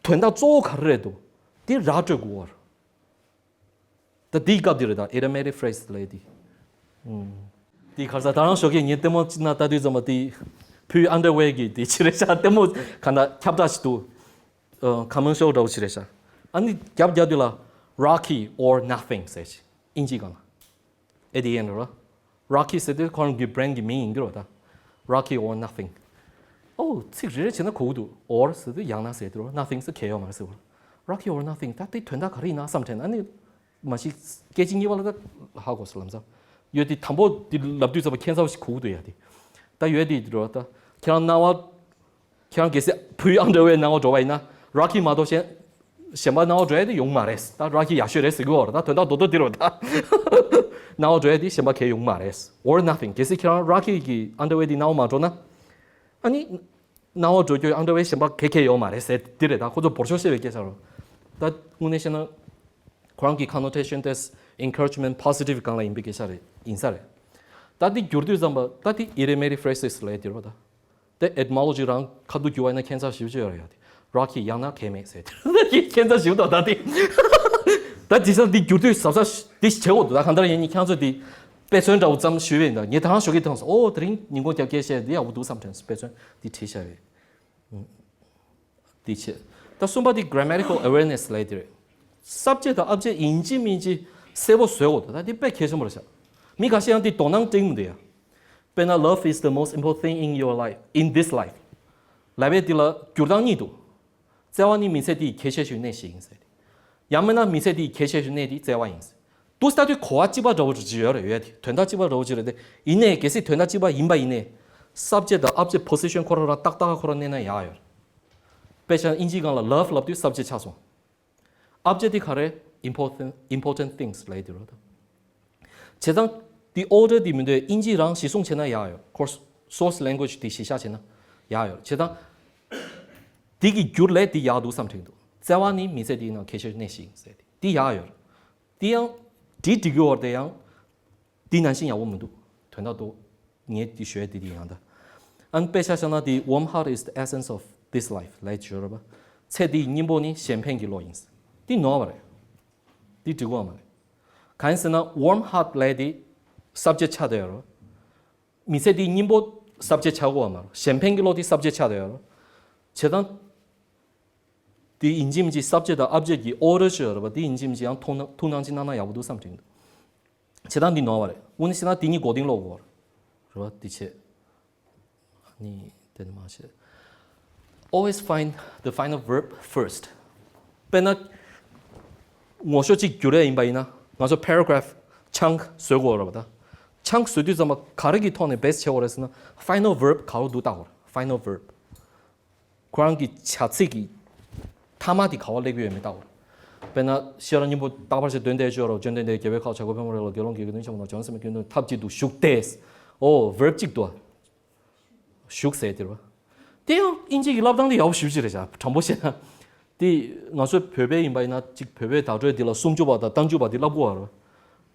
དོན་དག་གཙོ་བོ་ག་རེ་རེད་འདུག་དེ་ར་སྤྲོད་དགོས་པ་རེད། ད་དེའི་སྐབས་དེ་རེད་ད་idiomatic phrase ལབ་དེ། ཨུམ། དེ་ག་རེ་ཟ་ད་རང་ཞོགས་ཀས་ངའི་ལྟད་མོ་ཅིག་ན་ལྟ་དུས་ཙམ་པ་དེ་ཕུའི་underwear གི་དེ་ཕྱི་རེད་ཤག་ལྟད་མོ་ག་ན་ཁྱབ་བསྒྲགས་ཤིག་འདུག་ཨ། commercial འདྲ་བོ་ཞིག་རེད་ཤག་ཨ་ནི་རྒྱབ་རྒྱབ་དེ་ལ་Rocky or nothing ཟེར་ཞིག་དབྱིན་ཇི་སྒང་ལ། At the end ར། Rocky ཟེར་དུས་ཁོ་རང་གི་brand གི་མིང་ཡིན་གྱི་རེད་པ་ད། Rocky or nothing ཨོ། ཚིག་རེ་རེ་བྱས་ན་གོ་གི་འདུག or ཟེར་དུས་ཡང་ན་ཟེར་དུས་རོ་nothing ཟེར་གལ་ཡོད་མ་རེད་ཟེར་བ། Rocky or nothing ད་དེ་དོན་དག་ག་རེ་ཡིན་ན་བསམ་དྲན་ཨ་ནི། མ་གཞི་སྐད་ཅིག་གཉིས་པ་ལ་ད་ཧ་གོ་སོང་ལམ་སང་། ཡོད་དེ་དང་པོ་དེ་ལབ་དུས་ཙམ་པ་ཁྱད་མཚར་བ་ཞིག་གོ་གི་འདུག་ཡ་དེ། ད་ཡོད་དེ་རོ་ད་ཁྱེད་རང་རྣ་བ། ཁྱེད་རང་གལ་སྲིད་ཕུའི་underwear རྣ་བ་འགྲོ་བ་ཡིན་ན་Rocky མ་གཏོགས་གཞན། གཞན་པ་རྣ་བ་འགྲོ་ཡ་དེ་ཡོང་མ་རེད་ད། Rocky ཡག་ཤོས་རེད་ཟེར་གི་ཡོད་རེད་ད། དོན་དག་རྡོག་རྡོག་དེ་རེད་ད། རྣ་བ་འགྲོ་ཡ་དེ་གཞན་པ་གས་ཡོང་མ་རེད། Or nothing གལ་སྲིད་ཁྱེད་རང་Rocky གི་underwear དེ་རྣ་བ་མ་འགྲོ་ན། ཨ་ནི། རྣ་བ་འགྲོ་རྒྱུ་underwear གཞན་པ་གས་གས་ཡོང་མ་རེད་ཟེར་དེ་རེད་ད། ཁོ་ཚོ་འབོར་ཤོག་བཤད་པའི་སྐད་ཆ་རེད། ད་དངོས་གནས་བཤད་ན། ཁོ་རང་གི་connotation དེ་encouragement positive སྒང་ལ་ཡིན་པའི་སྐད་ཆ་རེད་ཡིན་ས་རེད། ད་དེ་བསྒྱུར་དུས་ཙམ་པ་ད་དེ་idiomatic phrases ལབ་ཡ་དེ་རེད་པ་ད། དེ་etymology རང་ཁ་ཐུག་བསྒྱུར་བ་ཡིན་ན་ཁྱད་མཚར་ཞེ་པོ་ཅིག་ཡོད་རེད་ཡ་དེ། Rocky ཡང་ན་གས་མེད་ཟེར་དེ་ཁྱད་མཚར་ཞེ་པོ་འདུག་ད་དེ། ད་དེ་ས་དེ་བསྒྱུར་དུས་གཟབ་གཟབ་དེ་བྱེད་དགོས་འདུག་ད་གང་ལྟར་ཡིན་ནི་ཁྱེད་ཚོས་དེ་དཔེ་མཚོན་འདྲ་བོ་ཙམ་ཞུས་པ་ཡིན་ད། ངས་ད་རང་ཞོགས་ཀས་ཐོངས་སོང་། ཨོ་དེ་རིང་ཉིན་གུང་རྒྱབ་སྐྱེལ་བཤད་དེ་ཡག་པོ་འདུག་བསམ་དྲན་སོང་། དཔེ་མཚོན་དེ་བྲིས་བཞག་པས། དེ་བྱས། ད་གསུམ་པ་དེ་grammatical awareness ལབ་དེ་རེད། སབ་ཇེཀ་དང་ཨོབ་ཇེཀ་ཡིན་གཅིག་མིན་གཅིག་གསལ་པོ་བཟོས་དགོས་འདུག་ད་འདི་དཔེ་གལ་ཆེན་པོ་རེད་ཤག་མི་ཁ་ཤས་ཡང་འདི་དོ་སྣང་སྤྲད་མི་འདུག་ཡ། དཔེར་ན། Love is the most important thing in your life, in this life. ལབ་པའི་འདི་ལ་བསྒྱུར་སྟངས་གཉིས་འདུག་བརྩེ་བ་ནི་མི་ཚེ་འདིའི་ཁྱད་ཆོས་ཤིག་གནས་ཤིག་ཡིན་ཟེར་ཏེ། ཡང་མིན་ན་མི་ཚེ་འདིའི་ཁྱད་ཆོས་ཤིག་གནས་འདི་བརྩེ་བ་ཡིན་ཟེར། འདུག་སེ་ལྟ་དུས་གོ་བ་གཅིག་པ་འདྲ་བོ་ཅིག་ཡོད་རེད། ཡོད་དེ་དོན་དག་གཅིག་པ་འདྲ་བོ་ཅིག་རེད་དེ། ཡིན་ནའི་གལ་སྲིད་དོན་དག་གཅིག་པ་ཡིན་པ་ཡིན་ནའི། སབ་ཇེཀ་དང་ཨོབ་ཇེཀ་པོ་སི་ཤན་ཁོ་རང་རང་ཏག་ཏག་ཁོ་རང་གནས་ན་ཡག་ཡོད་རེད། དཔེ་ཆ་ཨིན་ཇིའི་སྒང་ལ་ལབ་ལབ་དུས་སབ་ཇེཀ་ཆགས་སོང་། ཨོབ་ཇེཀ་དེ་ག་རེ། important, important things ལབ་ཡ་དེ་རེད་ད། བྱས་ཙང་དེ་ཨོར་ཌར་དེ་མི་འདུག་ཨིན་ཇི་རང་གཞིར་བཟུང་བྱས་ན་ཡག་ཡོད། ཁོ་སོར་སི་ལེང་གུ་ཨེཇ་དེ་གཞི་བཞག་བྱས་ན་ཡག་ཡོད། བྱས་ཙང་དེ་གི་བསྒྱུར་ལས་དེ་ཡག་འདུག་བསམ་དྲན་འདུག་བརྩེ་བ་ནི་མི་ཚེ་འདིའི་ནང་ཁྱད་ཆོས་གནས་ཤིག་ཟེར་ཏེ་དེ་ཡག་ཡོད། དེ་ཡང་བྲིས་འགྲིག་གི་ཡོད་རེད་དེ་ཡང་། འདི་ནང་བཞིན་ཡག་པོ་མི་འདུག་དོན་དག་འདུག་ངས་འདི་ཞུ་ཡ་འདི་འདི་ཡང་ད། ཨ་ནི་དཔེ་ཆ་བཞག་ན་འདི། Warm heart is the essence of this life ལབ་ཡ་ཅིག་ཡོད་རེད་པ། ཚེ་འདིའི་སྙིང་པོ་ནི་གཞན་ཕན་གྱི་བློ་ཡིན། འདི་ནོར་བ་རེད། འདི་འགྲིག་གི་ཡོད་མ་རེད། གང་ཡིན་ཟེར་ན། Warm heart ལབ་ཡ་འདི་སབ་ཇེཀ་ཆགས་བསྡད་ཡོད་རེད། མི་ཚེ་འདིའི་སྙིང་པོ་སབ་ཇེཀ་ཆགས་ཀྱི་ཡོད་མ་རེད། གཞན་ཕན་གྱི་བློ་འདི་སབ་ཇེཀ་ཆགས་བསྡད་ཡོད་རེད། བྱས་ཙང་། འདི་ཡིན་གཅིག་མིན་གཅིག་སབ་ཇེཀ་དང་ཨོབ་ཇེཀ་གི་ཨོར་ཌར་ཅིག་ཡོད་རེད་པ། འདི་ཡིན་གཅིག་མིན་གཅིག་ཡང་ཐུགས་སྣང་ཐུགས་སྣང་ཅིག་གནང་ན་ཡག་པོ་འདུག་བསམ་དྲན་འདུག་བྱེད་སྟངས་འདི་ནོར་བ་རེད། དངོས་གནས་བྱས་ན་འདི་གཉིས་མགོ་རྟིང་སློག་དགོས་རེད་པ། འདི་བྱས། ཨ་ནི་དེ་ནི་མ་བྱས། Always find the final verb first. དཔེར་ན། ངོ་ཤོག་གཅིག་བསྒྱུར་ཡ་ཡིན་པ་ཡིན་ན། ང་ཚོ་པེ་ར་གྷ་རབ་ཆང་བཟོ་དགོས་རེད་པ་ད། ཆང་བཟོ་དུས་ཙམ་པ་ག་རེ་གི་ཐོག་ནས་བེ་སི་བྱེད་དགོས་རེད་ཟེར་ན། ཕའི་ནལ་ཝརབ་ག་རེ་འདུག་ལྟ་དགོས་རེད། ཕའི་ནལ་ཝརབ། ཁོ་རང་གི་བྱ་ཚིག་གི་མཐའ་མ་དེ་ག་པར་སླེབས་ཀྱི་ཡོད་མེད་ལྟ་དགོས་རེད། དཔེར་ན། ཤེས་རབ་སྙིང་པོ་རྟག་པར་བྱེད། དོན་དེ་ལྕོགས་རབ། བཅོམ་ལྡན་འདས་རྒྱལ་པོའི་ཁབ་བྱ་རྒོད་ཕོ་མོ་རེ་ལ། དགེ་སློང་གི་དགེ་འདུན་ཆེན་པོ་དང་། བྱང་སེམས་དགེ་འདུན། ཐབས་ཅིག་ཏུ་ཞུགས་ཏེ། ཨོ། ཝརབ་གཅིག་འདུག་ཞུགས་ཟེར་དེ་རེད་པ། དེ་ཡང་ཨིན་ཇི་གི་བསླབ་སྟངས་དེ་ཡག་པོ་ཞེ་པོ་ཅིག་རེད་ཤག་དྲང་པོ་བཤད་ན། དེ་ང་ཚོ་བོད་པའི་ཡིན་པ་ཡིན་ན་གཅིག་བོད་པའི་བརྡ་སྤྲོད་འདི་ལ་སུམ་ཅུ་པ་དང་རྟགས་འཇུག་པ་འདི་བསླབ་དགོས་པ་རེད།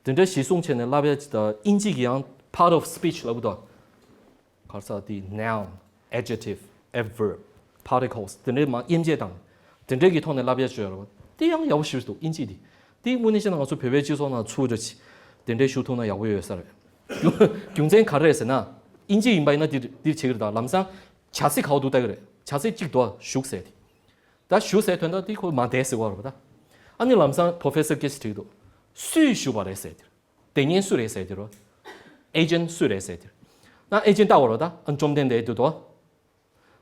དེ་འདྲའི་གཞི་བཟུང་བྱས་ནས་བསླབ་ཡ་ཅིག་དང་། ཨིན་ཇི་གི་ཡང་part of speech ལབ་དགོས་དང་། ག་རེ་ཟེར། དེ་noun, adjective, adverb, particles དེ་འདྲའི་མ་དབྱེ་འབྱེད་དང་། དེ་འདྲའི་གི་ཐོག་ནས་བསླབ་ཡ་ཅིག་ཡོད་རེད་པ། དེ་ཡང་ཡག་པོ་ཞེ་པོ་ཅིག་འདུག་ཨིན་ཇི་འདི། དེ་དངོས་གནས་བཤད་ན་ང་ཚོ་བོད་པའི་སྤྱི་ཚོགས་ནང་ཚུར་འདྲ་ཅིག་དེ་འདྲའི་ཞུགས་ཐུབ་ན་ཡག་པོ་ཡོད་ས་རེད། རྒྱུ་རྒྱུ་མཚན་ག་རེ་རེད་ཟེར་ན། ཨིན་ཇི་ཡིན་པ་ཡིན་ན་འདིར་འདིར་བྱེད་ཀྱི་རེད་ད། ལམ་སང་བྱ་ཚིག་ག་པར་འདུག་ལྟ་གི་རེད། བྱ་ཚིག་གཅིག་འདུག་ཞུགས་ཟེར་དེ། ད་ཞུགས་ཟེར་དོན་དག་དེ་ཁོ་མ་བསྡད་ཟེར་བ་རེད་པ་ད། ཨ་ནི་ལམ་སང་པོ་རོ་ཕེ་སར་སྐད་ཆ་དྲིས་འདུག་སུས་ཞུགས་པ་རེད་ཟེར་དེ། དེ་ཉིད་སུ་རེད་ཟེར་དེ་རོ། ཨེ་ཇེན་སུ་རེད་ཟེར་དེ། ན་ཨེ་ཇེན་ལྟ་བ་རོ་ད། ཨ་བཅོམ་ལྡན་འདས་འདུག་དོ།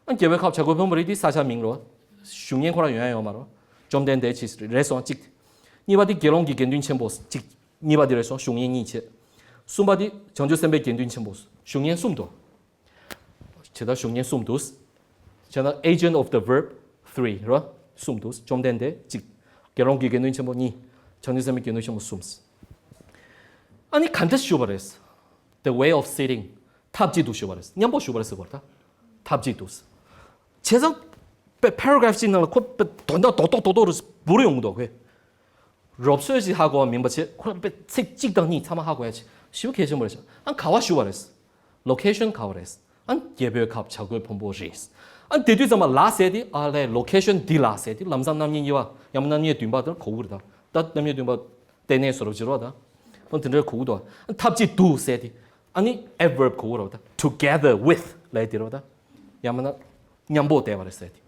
ཨ་རྒྱལ་པོའི་ཁབ་བྱ་རྒོད་ཕོ་མོ་རེད་དེ་ས་ཆ་མིང་རོ། ཞུ་མཁན་ཁོ་རང་ཡོང་ཡ་ཡོད་མ་རོ། བཅོམ་ལྡན་འདས་ཅིག་རེད་སོང་གཅིག་གཉིས་པ་དེ་དགེ་སློང་གི་དགེ་འདུན་ཆེན་པོ་གཅིག་གཉིས་པ་དེ་རེད་སོང་། ཞུ་མཁན་གཉིས་བྱས། གསུམ་པ་དེ་བྱང་ཆུབ་སེམས་དཔའི་དགེ་འདུན་ཆེན་པོ། ཞུ་མཁན་གསུམ་དོ། བྱས་ད་ཞུ་མཁན་གསུམ་འདུག་བྱས་ན་agent of the verb three རོ། གསུམ་འདུག་བཅོམ་ལྡན་འདས་གཅིག་དགེ་སློང་གི་དགེ་འདུན་ཆེན་པོ་གཉིས། བྱང་ཆུབ་སེམས་དཔའི་དགེ་འདུན་ཆེན་པོ་གསུམ། ཨ་ནི་ག་འདྲ་ཞུ་བ་རེད། The way of sitting. ཐབས་ཅིག་ཏུ་ཞུ་བ་རེད། མཉམ་པོ་ཞུ་བ་རེད་ཟེར་བ་རེད་ད། ཐབས་ཅིག་ཏུ། བྱས་ཙང་པེ་paragraph གཅིག་ནང་ལ་ཁོ་པེ་དོན་དག་རྡོག་རྡོག་རྡོག་རྡོག་རེ་འབུར་ཡོང་གི་འདུག་ཁོས། རོབ་ཚོད་ཅིག་ཧ་གོ་བ་མིན་པ་བྱས། ཁོ་པེ་ཚིག་གཅིག་དང་གཉིས་ཚང་མ་ཧ་གོ་ཡ་ཆེ་ཞེ་པོ་གལ་ཆེན་པོ་རེད་ཤག་ཨ་ག་བ་ཞུ་བ་རེད། ལོ་ཀེ་ཤན་ག་བ་རེད། ཨ་རྒྱལ་པོའི་ཁབ་བྱ་རྒོད་ཕོན་པོ་རེད། ཨ་དེ་དུས་ཙམ་པ་ལ་ཟེར་དེ། ཨ་ལས་ལོ་ཀེ་ཤན་འདི་ལ་ཟེར་དེ་ལམ་སང་རྣམ་དབྱེ་གཉིས་པ་ཡང་ན་རྣམ་དབྱེ་བདུན་པ་དེར་གོ་གི་རེད་ད། ད་རྣམ་དབྱེ་བདུན་པ་ལྟེ་གནས་སུ་རོབ་ཅིག་རོ་ད། ཨ་དེ་འདྲ་གོ་གི་འདུག་ཨ་ཐབས་ཅིག་ཏུ་ཟེར་དེ། ཨ་ནི་adverb གོ་གི་རོ་ད། together with ལས་དེ་རོ་ད། ཡང་མིན་ན་མཉམ་པོ་བསྡད་པ་རེད་ཟེར་དེ།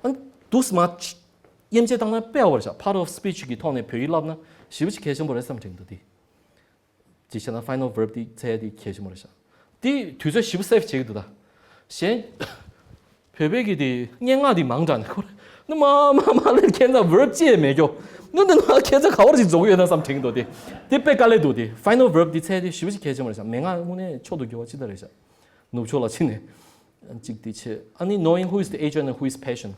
ཨ་ནི་དུས་མ་དབྱེ་འབྱེད་བཏང་ན་དཔེ་ཡག་པོ་རེད་ཤག part of speech གི་ཐོག་ནས་བོད་ཡིག་བསླབ་ན་ཞེ་པོ་ཅིག་གལ་ཆེན་པོ་རེད་བསམ་དྲན་འདུག་དེ། ཅིག་བྱས་ན་final verb དེ་འཚོལ་ཡ་དེ་གལ་ཆེན་པོ་རེད་ཤག་དེ་དུས་ཚོད་ཞེ་པོ་སེབ་བྱེད་ཀྱི་འདུག་ད། གཞན། བོད་པའི་གི་དེ་སྙན་ངག་དེ་མང་དྲགས་ནས་ཁོ་རང་། ནི་མ་མ་མ་ལས་ཁྱེད་ཚང་verb གཅིག་ཡང་མེད་ཀྱོ། ནི་འདི་ན་ཁྱེད་ཚང་ག་བར་ཅིག་རྫོགས་ཡོད་ན་བསམ་དྲན་གྱི་འདུག་དེ། དེ་དཔེ་དཀའ་ལས་འདུག་དེ་final verb དེ་འཚོལ་ཡ་དེ་ཞེ་པོ་ཅིག་གལ་ཆེན་པོ་རེད་ཤག་མན་ངག་དངོས་གནས་མཆོག་ཏུ་གྱུར་པ་ཅིག་ད་རེད་ཤག་ནུབ་ཕྱོགས་ལ་ཕྱིན་ནས། གཅིག་དེ་བྱས། ཨ་ནི་knowing who is the agent and who is patient.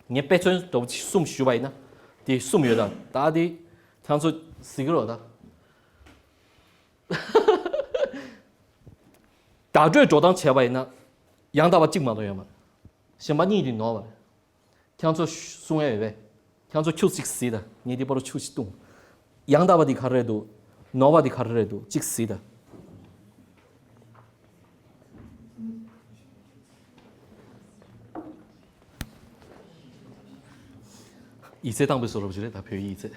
ངས་དཔེ་མཚོན་འདྲ་པོ་ཅིག་གསུམ་ཞུས་པ་ཡིན་ན། དེ་གསུམ་ཡོད་ད། ད་དེ་ཁྱེད་ཚོ་གཟིགས་ཀྱི་རོགས་ད། བརྡ་སྤྲོད་འགྲོ་སྟངས་བྱས་པ་ཡིན་ན། ཡང་དག་པ་གཅིག་མ་གཏོགས་ཡོད་མ་རེད། གཞན་པ་གཉིས་དེ་ནོར་བ་རེད། ཁྱེད་ཚོ་གསུང་ཡ་ཡོད་པས། ཁྱེད་ཚོ་ཁྱུ་གཅིག་གཟིགས་དང་། ངས་འདི་པར་ཁྱུ་གཅིག་བཏུང་། ཡང་དག་པ་འདི་ག་རེ་རེད་འདུག་ནོར་བ་འདི་ག་རེ་རེད་འདུག་གཅིག་གཟིགས་དང་། ཡིག་ཚད་བཏང་པའི་བཟོ་འདྲ་པོ་ཅིག་རེད་ད། བོད་ཡིག་ཡིག་ཚད།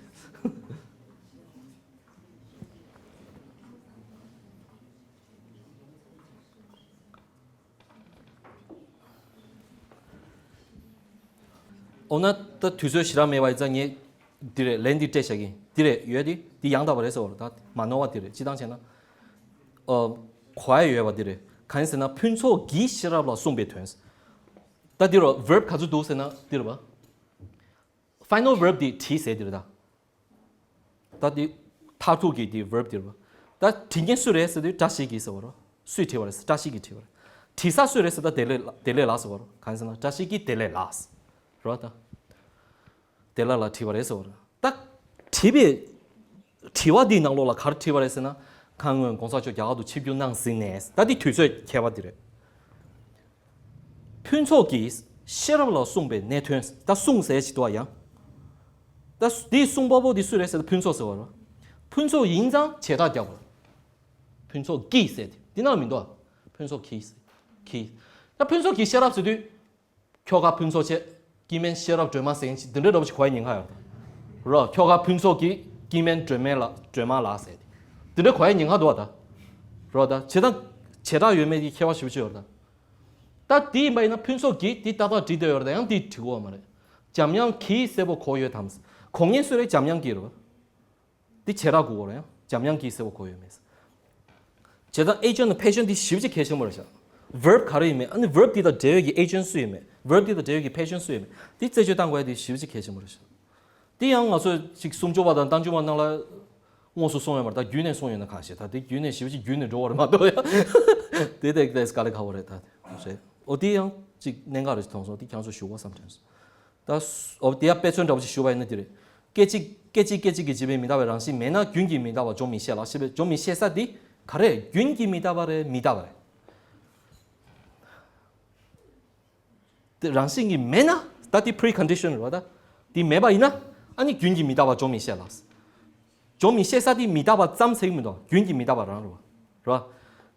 འོ་ན་ད་དུས་ཚོད་ཞེ་དྲག་མེད་པ་ཡིན་ཙང་ངས་ འདི་རེད། ལན་འདི་སྤྲད་བཞག་གི་འདི་རེད། ཡོད་དེ་འདི་ཡང་དག་པ་རེད་ཟེར་བ་རེད། ད་མ་ནོར་བ་འདི་རེད། སྤྱིར་བཏང་བྱས་ན་ཨ་གོ་ཡ་ཡོད་པ་འདི་རེད། གང་ཡིན་ཟེར་ན་ཕུན་ཚོགས་ཀྱིས་ཤེས་རབ་ལ་གསུངས་པའི་དོན། ད་འདི་རུ་verb ག་ཚོད་འདུག་ཟེར་ན་འདི་རུ་བ། final verb འདི་བྲིས་ཟེར་འདི་རུ་ད། ད་འདི་མཐར་ཐུག་གི་འདི་verb འདི་རུ་བ། ད་བྲིས་མཁན་སུ་རེད་ཟེར་དུས་བཀྲ་ཤིས་ཀྱིས་ཟེར་བ་རུ། སུས་བྲིས་པ་རེད་ཟེར། བཀྲ་ཤིས་ཀྱིས་བྲིས་པ་རེད། བྲིས་ས་སུ་རེད་ཟེར། ད་བདེ་ལེགས་ལགས། བདེ་ལེགས་ལགས་ཟེར་བ་རུ། གང་ཡིན་ཟེར་ན་བཀྲ་ཤིས་ཀྱིས་བདེ་ལེགས་ལགས་རུ་བ་ད། བདེ་ལེགས་ལགས་བྲིས་པ་རེད་ཟེར་བ་རུ། ད་བྲིས་པའི་དྲི་བ་འདིའི་ནང་ལོགས་ལ་ག་རེ་བྲིས་པ་རེད་ཟེར་ན། ཁ་སྔོན་གོང་ས་མཆོག་རྒྱ་གར་དུ་ཆིབས་བསྒྱུར་གནང་ཟིན་ནས། ད་འདི་དུས་ཚོད་ཁྱད་པར་འདི་རེད། ཕུན་ཚོགས་ཀྱིས་ཤེས་རབ་ལ་གསུངས་པའི་གནད་དོན། ད་གསུངས་ཟེར་ཅིག་འདུག་ཡང་། ད་འདིའི་གསུང་པ་པོ་འདི་སུ་རེད་ཟེར་ན་ཕུན་ཚོགས་ཟེར་བ་རེད། ཕུན་ཚོགས་ཡིན་ཙང་བྱེ་བྲག་རྒྱབ་པ། ཕུན་ཚོགས་ཀྱིས་ཟེར་དེ་འདི་ནང་མི་འདུག་ཨ། ཕུན་ཚོགས་ཀྱིས་ཀྱིས། ད་ཕུན་ཚོགས་ཀྱིས་ཤེས་རབ་ཟེར་དུས། ཁྱོ་ག་ཕུན་ཚོགས་ཆེ། སྐྱེ་དམན་ཤེས་རབ་སྒྲོན་མ་ཟེར་མཁན་ཅིག་འདི་འདྲའི་འདྲ་པོ་ཞིག་གོ་ཡ་ཉེན་ཁ་ཡོད་རེད། ཁྱོ་ག་ཕུན་ཚོགས་ཀྱིས་སྐྱེ་དམན་སྒྲོན་མ་ལ་སྒྲོན་མ་ལ་ཟེར་དེ། འདི་འདྲ་གོ་ཡ་ཉེན་ཁ་འདུག་བ་ད། རོ་ད་བྱེད་དང་བྱེ་བྲག་ཡོད་མེད་ཀྱི་ཁྱད་པར་ཞེ་པོ་ཅིག་ཡོད་རེད་ད། ད་དེ་ཡིན་པ་ཡིན་ན་ཕུན་ཚོགས་ཀྱིས་དེ་ཏག་ཏག་བྲིས་བསྡད་ཡོད་རེད་ད། ཡང་དེ་བྲིས་དགོས་བ་མ་རེད། འཇམ་དབྱངས་ཀྱིས་གསལ་པོ་གོ་ཡོད་དམ། གོ་མཁན་སུ་རེད། འཇམ་དབྱངས་ཀྱིས་རེད་བ། འདི་བྱེ་བྲག་དགོས་རེད། ཡང་འཇམ་དབྱངས་ཀྱིས་གསལ་པོ་གོ་ཡོད་མེད། བྱས་ཙང་agent and patient འདི་ཞེ་པོ་ཅིག་གལ་ཆེན་པོ་རེད་ཤག verb ག་རེ་ཡིན་མེད། ཨ་ནི་verb འདི་དང་འབྲེལ་ཡོད་ཀྱི་agent སུ་ཡིན་མེད། verb འདི་དང་འབྲེལ་ཡོད་ཀྱི་patient སུ་ཡིན་མེད། འདི་རྩད་གཅོད་བཏང་དགོས་ཡ་འདི་ཞེ་པོ་ཅིག་གལ་ཆེན་པོ་རེད་ཤག་འདི་ཡང་ང་ཚོས་ཅིག་སུམ་ཅུ་པ་དང་རྟགས་འཇུག་པ་ནང་ལ་དངོས་སུ་གསུངས་ཡོད་མ་རེད། ད་བརྒྱུད་ནས་གསུངས་ཡོད་ན་གང་ཤེས། ད་འདི་བརྒྱུད་ནས་ཞེ་པོ་ཅིག་བརྒྱུད་ནས་འགྲོ་བ་རེད་མ་གཏོགས་ཡ། དེ་དེ་དེ་དཀའ་ལས་ཁག་པོ་རེད་ད། རེད། འོ་འདི་ཡང་ཅིག་གནད་འགག་རེད་མཐོང་སོང་། འདི་ཁྱེད་ཚོ་ཞུ་བ་བསམ་དྲན་སོང་། ད་སུ་འོ་དེ་ཡང་དཔེ་མཚོན་འདྲ་པོ་ཞིག་ཞུ་བ་ཡིན་ན་འདི་རེད། སྐད་ཅིག་སྐད་ཅིག་སྐད་ཅིག་གིས་བྱས་པའི་མི་རྟག་པའི་རང་བཞིན་མེད་ན་རྒྱུན་གྱི་མི་རྟག་པ་འཇོག་མི་ཤེས་ལ། ཞེས་པའི་འཇོག་མི་ཤེས་ས་འདི་ག་རེ་རེད། རྒྱུན་གྱི་མི་རྟག་པ་རེད། མི་རྟག་པ་རེད། དེ་རང་བཞིན་གྱིས་མེད་ན་ད་དེ་precondition རེད་བ་ད། དེ་མེད་པ་ཡིན་ན་ཨ་ནི་རྒྱུན་གྱི་མི་རྟག་པ་འཇོག་མི་ཤེས་ལ། འཇོག་མི་ཤེས་ས་དེ་མི་རྟག་པ་ཙམ་ཟེར་གྱི་མི་འདུག་རྒྱུན་གྱི་མི་རྟག་པ་རང་རེད་བ། རེད་བ།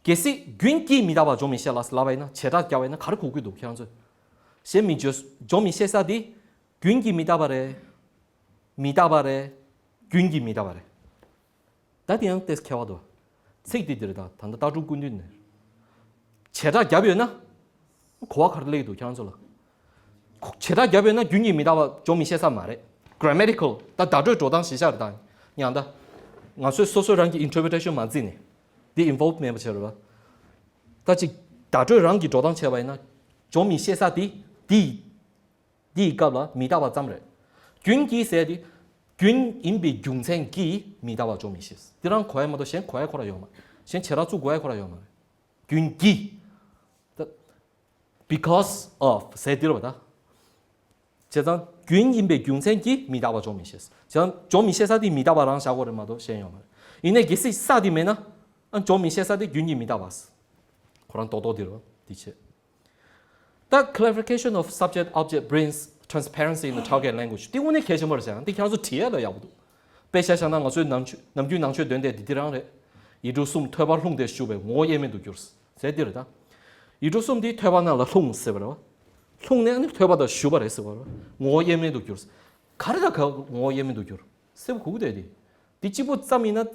གལ་སྲིད་རྒྱུན་གྱི་མི་རྟག་པ་འཇོག་མི་ཤེས་ལ་ལབ་པ་ཡིན་ན་བྱེ་བྲག་རྒྱབ་པ་ཡིན་ན་ག་རེ་གོ་གི་འདུག་ཁྱེད་རང་ཚོས། ཞེས་མི་འཇོག་འཇོག་མི་ཤེས་ས་དེ་རྒྱུན་གྱི་མི་རྟག་པ་རེད། མི་རྟག་པ་རེད། རྒྱུན་གྱི་མི་རྟག་པ་རེད། ད་དེ་ཡང་ཏོག་ཙམ་ཁྱད་པར་འདུག་ཚིག་འདི་འདིར་ད་ད་ལྟ་ལྟ་གྲུབ་ཀུན་འདུས་ནས། བྱེ་བྲག་བརྒྱབ་ཡོད་ན། གོ་བ་ག་རེ་སླེབས་འདུག་ཁྱེད་རང་ཚོ་ལ། བྱེ་བྲག་བརྒྱབ་ཡོད་ན་རྒྱུན་གྱི་མི་རྟག་པ་འཇོག་མི་ཤེས་ས་མ་རེད། grammatical ད་བརྡ་སྤྲོད་འགྲོ་སྟངས་གཞི་བཞག་རེད་ད། ཡང་ད། ང་ཚོས་སོ་སོ་རང་གི་interpretation མ་བརྩིས་ནས། འདི་involve མེད་པ་བྱས་རེད་བ། ད་ཅིག་བརྡ་སྤྲོད་རང་གི་འགྲོ་སྟངས་བྱས་པ་ཡིན་ན། འཇོག་མི་ཤེས་ས་དེ། འདི། འདིའི་སྐབས་ལ་མི་རྟག་པ་ཙམ་རེད། རྒྱུན་གྱི་ཟེར་དེ། རྒྱུན་ཡིན་པའི་རྒྱུ་མཚན་གྱིས་མི་རྟག་པ་འཇོག་མི་ཤེས། འདི་རང་གོ་ཡ་མ་གཏོགས་གཞན་གོ་ཡ་ཁོ་ར་ཡོད་མ་རེད། གཞན་བྱེ་བྲག་བཙུགས་དགོས་ཡ་ཁོ་ར་ཡོད་མ་རེད། རྒྱུན་གྱིས། ད། because of ཟེར་འདི་རེད་བ་ད། བྱས་ཙང་རྒྱུན་ཡིན་པའི་རྒྱུ་མཚན་གྱིས་མི་རྟག་པ་འཇོག་མི་ཤེས། བྱས་ཙང་འཇོག་མི་ཤེས་ས་དེ་མི་རྟག་པ་རང་བཞག་དགོས་རེད་མ་གཏོགས་གཞན་ཡོད་མ་རེད། ཡིན་ནའི་གལ་སྲིད་ས་དེ་མེད་ན། ཨ་འཇོག་མི་ཤེས་ས་དེ་རྒྱུན་གྱི་མི་རྟག་པ། ཁོ་རང་རྡོག་རྡོག་འདི་རེད་བ་འདི་བྱས། ད་clarification of subject object brings transparency in the target language འདི་དངོས་གནས་གལ་ཆེན་པོ་རེད་ཟེར། འདི་ཁྱེད་ཚོ་བྲིས་ཡ་ལ་ཡག་པོ་འདུག་དཔེ་ཆ་བཞག་ན་ང་ཚོའི་ནམ་རྒྱུན་ནམ་རྒྱུན་ནང་ཆོས་འདོན་དེ་འདི་འདི་རང་རེད། ཡིག་འབྲུ་གསུམ་ཐོས་པར་ལྷུང་སྟེ་ཞུགས་པས་ངོ་བོ་དབྱེར་མེད་དུ་གྱུར། ཟེར་འདི་རེད་ད། ཡིག་འབྲུ་གསུམ་འདི་ཐོས་པ་རྣམས་ལ་ལྷུང་ཟེར་བ་རེད་བ། ལྷུང་ནས་ནི་ཐོས་པ་དང་ཞུགས་པ་རེད་ཟེར་བ་རེད་བ། ངོ་བོ་དབྱེར་མེད་དུ་གྱུར། ག་རེ་ད་ག་ངོ་བོ་དབྱེར་མེད་དུ་གྱུར། གསལ་པོ་གུག་དེ་འདི། འདི་གཅིག་པུ་ཙམ་ཡིན་ན།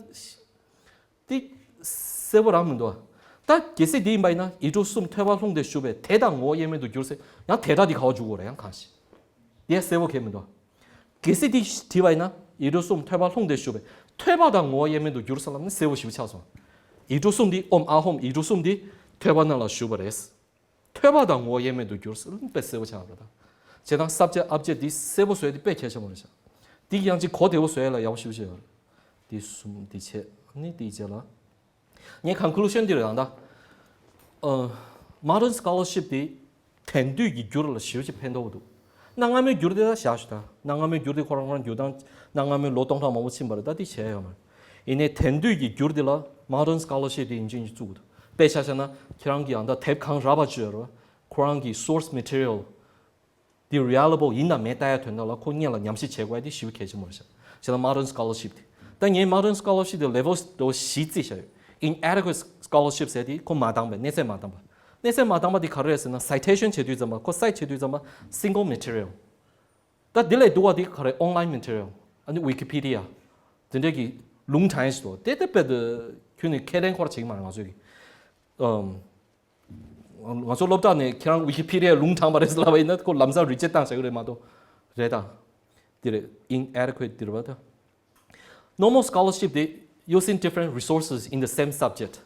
དེ་གསལ་པོ་རང་མི་འདུག་ད་གལ་སྲིད་དེ་ཡིན་པ་ཡིན་ན་ཡིག་འབྲུ་གསུམ་ཐོས་པ་ལྷུང་སྟེ་ཞུགས་པས་དེ་དང་ངོ་བོ་དབྱེར་མེད་དུ་གྱུར་ཟེར་ཡང་དེ་སྒྲ་དེ་ག་བ་འཇུག་དགོས་རེད་ཡང་གང་ཞིག་དེ་གསལ་པོ་གས་མི་འདུག་གལ་སྲིད་དེ་བྲིས་པ་ཡིན་ན་ཡིག་འབྲུ་གསུམ་ཐོས་པ་ལྷུང་སྟེ་ཞུགས་པས་ཐོས་པ་དང་ངོ་བོ་དབྱེར་མེད་དུ་གྱུར་ཟེར་ལབ་ན་གསལ་པོ་ཞེ་པོ་ཆགས་སོང་། ཡིག་འབྲུ་གསུམ་དེ་ཨོམ་ཨ་ཧོམ་ཡིག་འབྲུ་གསུམ་དེ་ཐོས་པ་རྣམས་ལ་ཞུགས་པ་རེད། ཐོས་པ་དང་ངོ་བོ་དབྱེར་མེད་དུ་གྱུར་ཟེར་དཔེ་གསལ་པོ་ཆགས་པ་རེད་ད། བྱས་ཙང་subject object འདི་གསལ་པོ་བཟོས་ཏེ་དཔེ་གལ་ཆེན་པོ་རེད་ཤག་འདི་ཡང་ཅིག་གོ་བདེ་པོ་བཟོ་ཡ་ལ་ཡག་པོ་ཞེ་པོ་ཅིག་ཡོད་རེད། འདི་གསུམ་འདི་བྱས་ནི་འདི་བྱས་ལ། ངའི་conclusion འདི་རེད་ད། ཨ། modern scholarship འདི་དེང་དུས་ཀྱི་འགྱུར་ལ་ཞེ་པོ་ཅིག་ཕན་ཐོགས་འདུག་གནའ་སྔ་མོའི་འགྱུར་འདི་ལ་བཞག་ཞུ་ད། གནའ་སྔ་མོའི་འགྱུར་འདི་ཁོ་རང་ཁོ་རང་འགྱུར་སྟངས་གནའ་སྔ་མོའི་ལོ་སྟོང་ཕྲག་མང་པོ་ཕྱིན་པ་རེད་ད། འདི་བྱས་ཡོད་མ་རེད། ཡིན་ནའི་དེང་དུས་ཀྱི་འགྱུར་འདི་ལ་modern scholarship འདི་ཡིན་གཅིག་མིན་གཅིག་བཙུགས་འདུག་དཔེ་ཆ་བཞག་ན་ཁྱེད་རང་གིས་ཡང་ད་དེབ་གང་རག་པ་བཅོས་རོགས། ཁོ་རང་གི་source material འདི་reliable ཡིན་དང་མིན་ལྟ་ཡ་དོན་དག་ལ་ཁོ་སྔོན་ལ་ཉམས་ཞིབ་བྱེད་དགོས་ཡ་འདི་ཞེ་པོ་གལ་ཆེན་པོ་རེད་ཤག་བྱས་ན་modern scholarship འདི། ད་ངས་modern scholarship འདི་level བཞི་བརྩིས་བཞག་ཡོད། inadequate scholarship ཟེར་དེ་ཁོ་མ་འདང་པས། གནས་ཚད་མ་འདང་པ། གནས་ཚད་མ་འདང་པ་འདི་ག་རེ་རེད་ཟེར་ན་citation བྱེད་དུས་ཙམ་པ་ཁོ་cite བྱེད་དུས་ཙམ་པ་single material ད་དེ་ལས་སྡུག་པ་དེ་ག་རེ་online material ཨ་ནི་Wikipedia དེ་འདྲས་ཀྱི་ལུང་དྲངས་ཡས་ཞིག་འདུག་དེ་དེ་དཔེ་དེ་ཁྱོན་ནས་ཁས་ལེན་ཁོ་ར་བྱེད་ཀྱི་མ་རེད་ང་ཚོས་ཀྱི། ཨམ། ང་ཚོ་སློབ་གྲྭ་ནས་ཁྱེད་རང་Wikipedia ལུང་དྲངས་པ་རེད་ཟེར་ལབ་པ་ཡིན་ན་ཁོ་ལམ་སང་reject བཏང་བཞག་གི་རེད་མ་གཏོགས། རེད་ད། དེ་རེད། Inadequate དེ་རེད་པ་ད། Normal scholarship དེ་using different resources in the same subject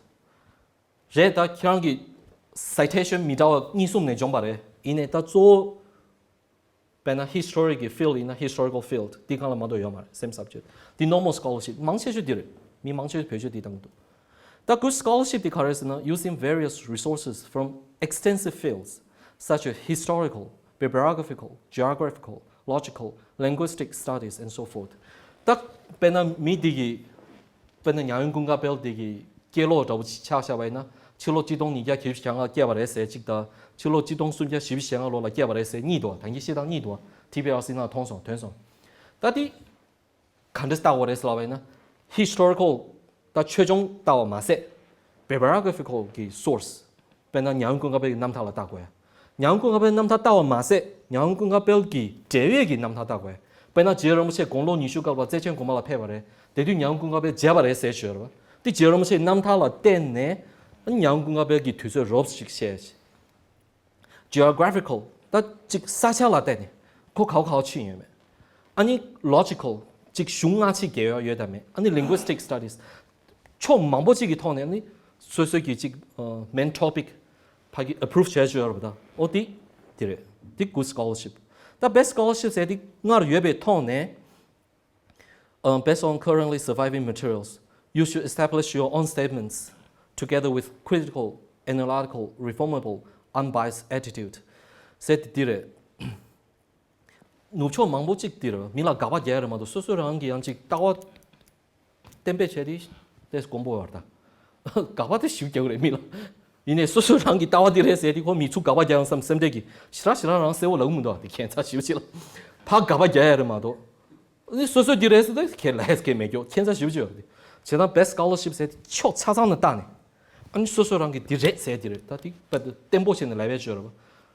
རེད། ད་ཁྱེད་རང་གི་citation མི་འདྲ་བ་གཉིས་གསུམ་ནས་འཇོམས་པ་རེད། ཡིན་ནའི་ད་གཙོ་བོ་དཔེར་ན་history གི་field ཡིན་ན་historical field དེ་གང་ལ་མ་གཏོགས་ཡོད་མ་རེད། same subject དེ་normal scholarship མང་ཆེ་ཤོས་དེ་རེད། མི་མང་ཆེ་ཤོས་བེད་སྤྱོད་དེ་བཏང་གི་འདུག་ད་good scholarship དེ་ག་རེ་ཟེར་ན། using various resources from extensive fields such as historical, bibliographical, geographical, logical, linguistic studies and so forth ད་དཔེར་ན་མི་དེ་གི་དཔེར་ན་ཉང་ཡོན་ཀུན་དགའ་དཔལ་དེ་གི་སྐྱེས་ལོ་འདྲ་བོ་ཆགས་བཞག་པ་ཡིན་ན། ཕྱི་ལོ་གཅིག་སྟོང་ཉིས་བརྒྱ་བཞི་བཅུ་ཞེ་ལྔ་སྐྱེས་པ་རེད་ཟེར་གཅིག་དང་། ཕྱི་ལོ་གཅིག་སྟོང་སུམ་བརྒྱ་བཞི་བཅུ་ཞེ་ལྔ་ལོ་ལ་སྐྱེས་པ་རེད་ཟེར་གཉིས་འདུག་ད་གིན་བཤད་སྟངས་གཉིས་འདུག T P R C ནང་མཐོང་སོང་། ཐོན་སོང་། ད་དེ་ག་འདྲ་ལྟ་དགོས་རེད་ཟེར་ལབ་པ་ཡིན་ན། historical ད་ཆོས་འབྱུང་ལྟ་བ་མ་ཟད། bibliographical གི་source དཔེར་ན་ཉང་ཡོན་ཀུན་དགའ་དཔལ་གྱི་རྣམ་ཐར་ལ་བལྟ་དགོས་ཡ། ཉང་ཡོན་ཀུན་དགའ་དཔལ་རྣམ་ཐར་ལྟ་བ་མ་ཟད། ཉང་ཡོན་ཀུན་དགའ་དཔལ་གྱི་འབྲེལ་ཡོད་ཀྱི་རྣམ་ཐར་བལྟ་དགོས་ཡ། དཔེར་ན་རྗེ་རིན་པོ་ཆེ་དགུང་ལོ་ཉི་ཤུ་སྐབས་ལ་བརྩེ་ཆེན་སྒོ་མང་ལ་ཕེབས་པ་རེད། དེ་དུས་ཉང་ཡོན་ཀུན་དགའ་དཔལ་མཇལ་བ་རེད་ཟེར་ཞུ་ཡ་རེད་པ། དེ་རྗེ་རིན་པོ་ཆེའི་རྣམ་ཐར་ལ་བརྟེན་ནས་ཉང་ཡོན་ཀུན་དགའ་དཔལ་གྱི་དུས་ཚོད་རོབ་ཅིག་བཤད། geographical ད་ཅིག་ས་ཆ་ལ་བལྟས་ནས་ཁོ་ག་བ་ག་བ་ཕྱིན་ཡོད་མེད། ཨ་ནི་logical ཅིག་གཞུང་སྔ་ཕྱི་བརྒལ་ཡོད་དམ་མེད། ཨ་ནི་linguistic studies ཕྱོགས་མང་པོ་ཅིག་གི་ཐོག་ནས་ཨ་ནི་སོ་སོའི་གི་ཅིག main topic ཕ་གི་approve བྱས་བྱས་ཡོད་རེད་པ། ད་ཨོ་དེ་དེ་རེད། དེ་good scholarship ད་best scholarship ཟེར་དེ་སྔར་ཡོད་པའི་ཐོག་ནས། Um, based on currently surviving materials, you should establish your own statements together with critical, analytical, reformable, unbiased attitude ཟེར་དེ་འདི་རེད། ནུབ་ཕྱོགས་མང་པོ་ཅིག་འདི་རེད། མི་ལ་དགག་པ་རྒྱག་ཡ་རེད་མ་གཏོགས་སོ་སོ་རང་གི་ཡང་ཅིག་ལྟ་བ་གཏན་འབེབས་བྱས་ཏེ་ཏེས་དགོངས་པ་བར་ད། དགག་པ་དེ་ཞིབ་རྒྱག་གི་རེད་མི་ལ། ཡིན་ནའི་སོ་སོ་རང་གི་ལྟ་བ་འདི་རེད་ཟེར་དེ་ཁོ་མི་ཚུགས་དགག་པ་རྒྱག་ཡང་བསམ་སེམས་ཁྲལ་གྱིས་ཞེ་དྲག་ཞེ་དྲག་རང་གསལ་བོ་ལབ་མི་འདུག་དེ་ཁྱད་མཚར་ཞིབ་ཅིག་ལ། ཕ་དགག་པ་རྒྱག་ཡ་རེད་མ་གཏོགས། ཨ་ནི་སོ་སོས་འདི་རེད་ཟེར་ཏེ་ཁས་ལེན་ཡས་ཁས་མེད་ཀྱོག་ཁྱད་མཚར་ཞིབ་ཅིག་ཡོད་རེད། བྱས་ཙང་best scholarship ཟེར་དེ་ཕྱོགས་ཆ་ཚང་ནས་བལྟས་ནས། ཨ་ནི་སོ་སོ་རང་གི་འདི་རེད་ཟེར་དེ་རེད། ད་དེ་བརྟན་པོ་བྱས་ནས་ལབ་ཡས་ཅིག་ཡོད་རེད་པ།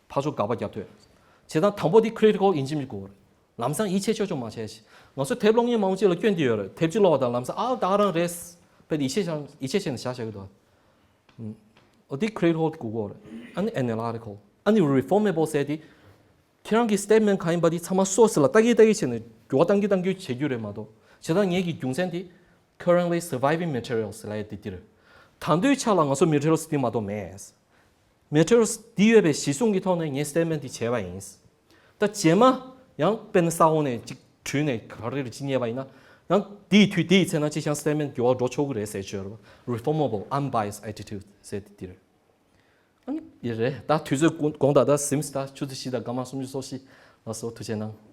ཕར་ཕྱོགས་དགག་པ་རྒྱབ་ཐུབ་ཡས། བྱས་ཙང་དང་པོ་དེ་critical thinking ཅིག་དགོས་རེད། ལམ་སང་ཡིད་ཆེས་ཆོག་ཆོག་མ་བྱས་ཤིག་ང་ཚོ་དེབ་ཀློག་མཁན་མང་པོ་ཅིག་ལ་སྐྱོན་དེ་ཡོད་རེད། དེབ་ཅིག་ཀློག་པ་དང་ལམ་སང་ཨ་ད་ག་རང་རེད། བས་ཡིད་ཆེས་བྱ་ཡིད་ཆེས་བྱས་ནས་བཞག་བཞག་གི་འདུག་ཨ་ནི་critical དགོས་ཀྱི་ཡོད་རེད། ཨ་ནི་analytical ཨ་ནི་reformable ཟེར་དེ། ཁྱེད་རང་གི་statement གང་ཡིན་པ་དེ་ཚང་མ་source ལ་ལྟ་གི་ལྟ་གི་བྱས་ནས་འགྱུར་བ་གཏང་གི་གཏང་གི་བྱེད་རྒྱུ་རེད་མ་གཏོགས། བྱས་ཙང་ངེད་ཀྱི་རྒྱུ་མཚན་དེ་currently surviving materials ལབ་ཡ་དེ་དེ་རེད། ད་དུང་ཆ་ལ་ང་ཚོ་materials དེ་མ་གཏོགས་མེད། materials དེ་ཡོད་པའི་གཞི་བཟུང་གི་ཐོག་ནས་ངས་statement དེ་བྱས་པ་ཡིན། ད་རྗེས་མ་ཡང་དཔེར་ན་ས་འོག་ནས་ཅིག་དྲུད་ནས་ག་རེ་རེ་ཅིག་རྙེད་པ་ཡིན་ན། ཡང་དེའི་དུས་དེའི་ཚེ་ན་ཅིག་ཀྱང་statement འགྱུར་བ་འགྲོ་ཆོག་གི་རེད་ཟེར་བརྗོད་རེད་པ། reformable unbiased attitude ཟེར་དེ་དེ་རེད། ཨ་ནི་ཡེ་རེད། ད་དུས་ཚོད་དགོངས་དག་ད་ཟིམས་ད་ཆུ་ཚོད་བཞི་དང་སྐར་མ་སུམ་ཅུ་སོ་བཞི་ལ་སོ་ཐུགས་རྗེ་གནང་།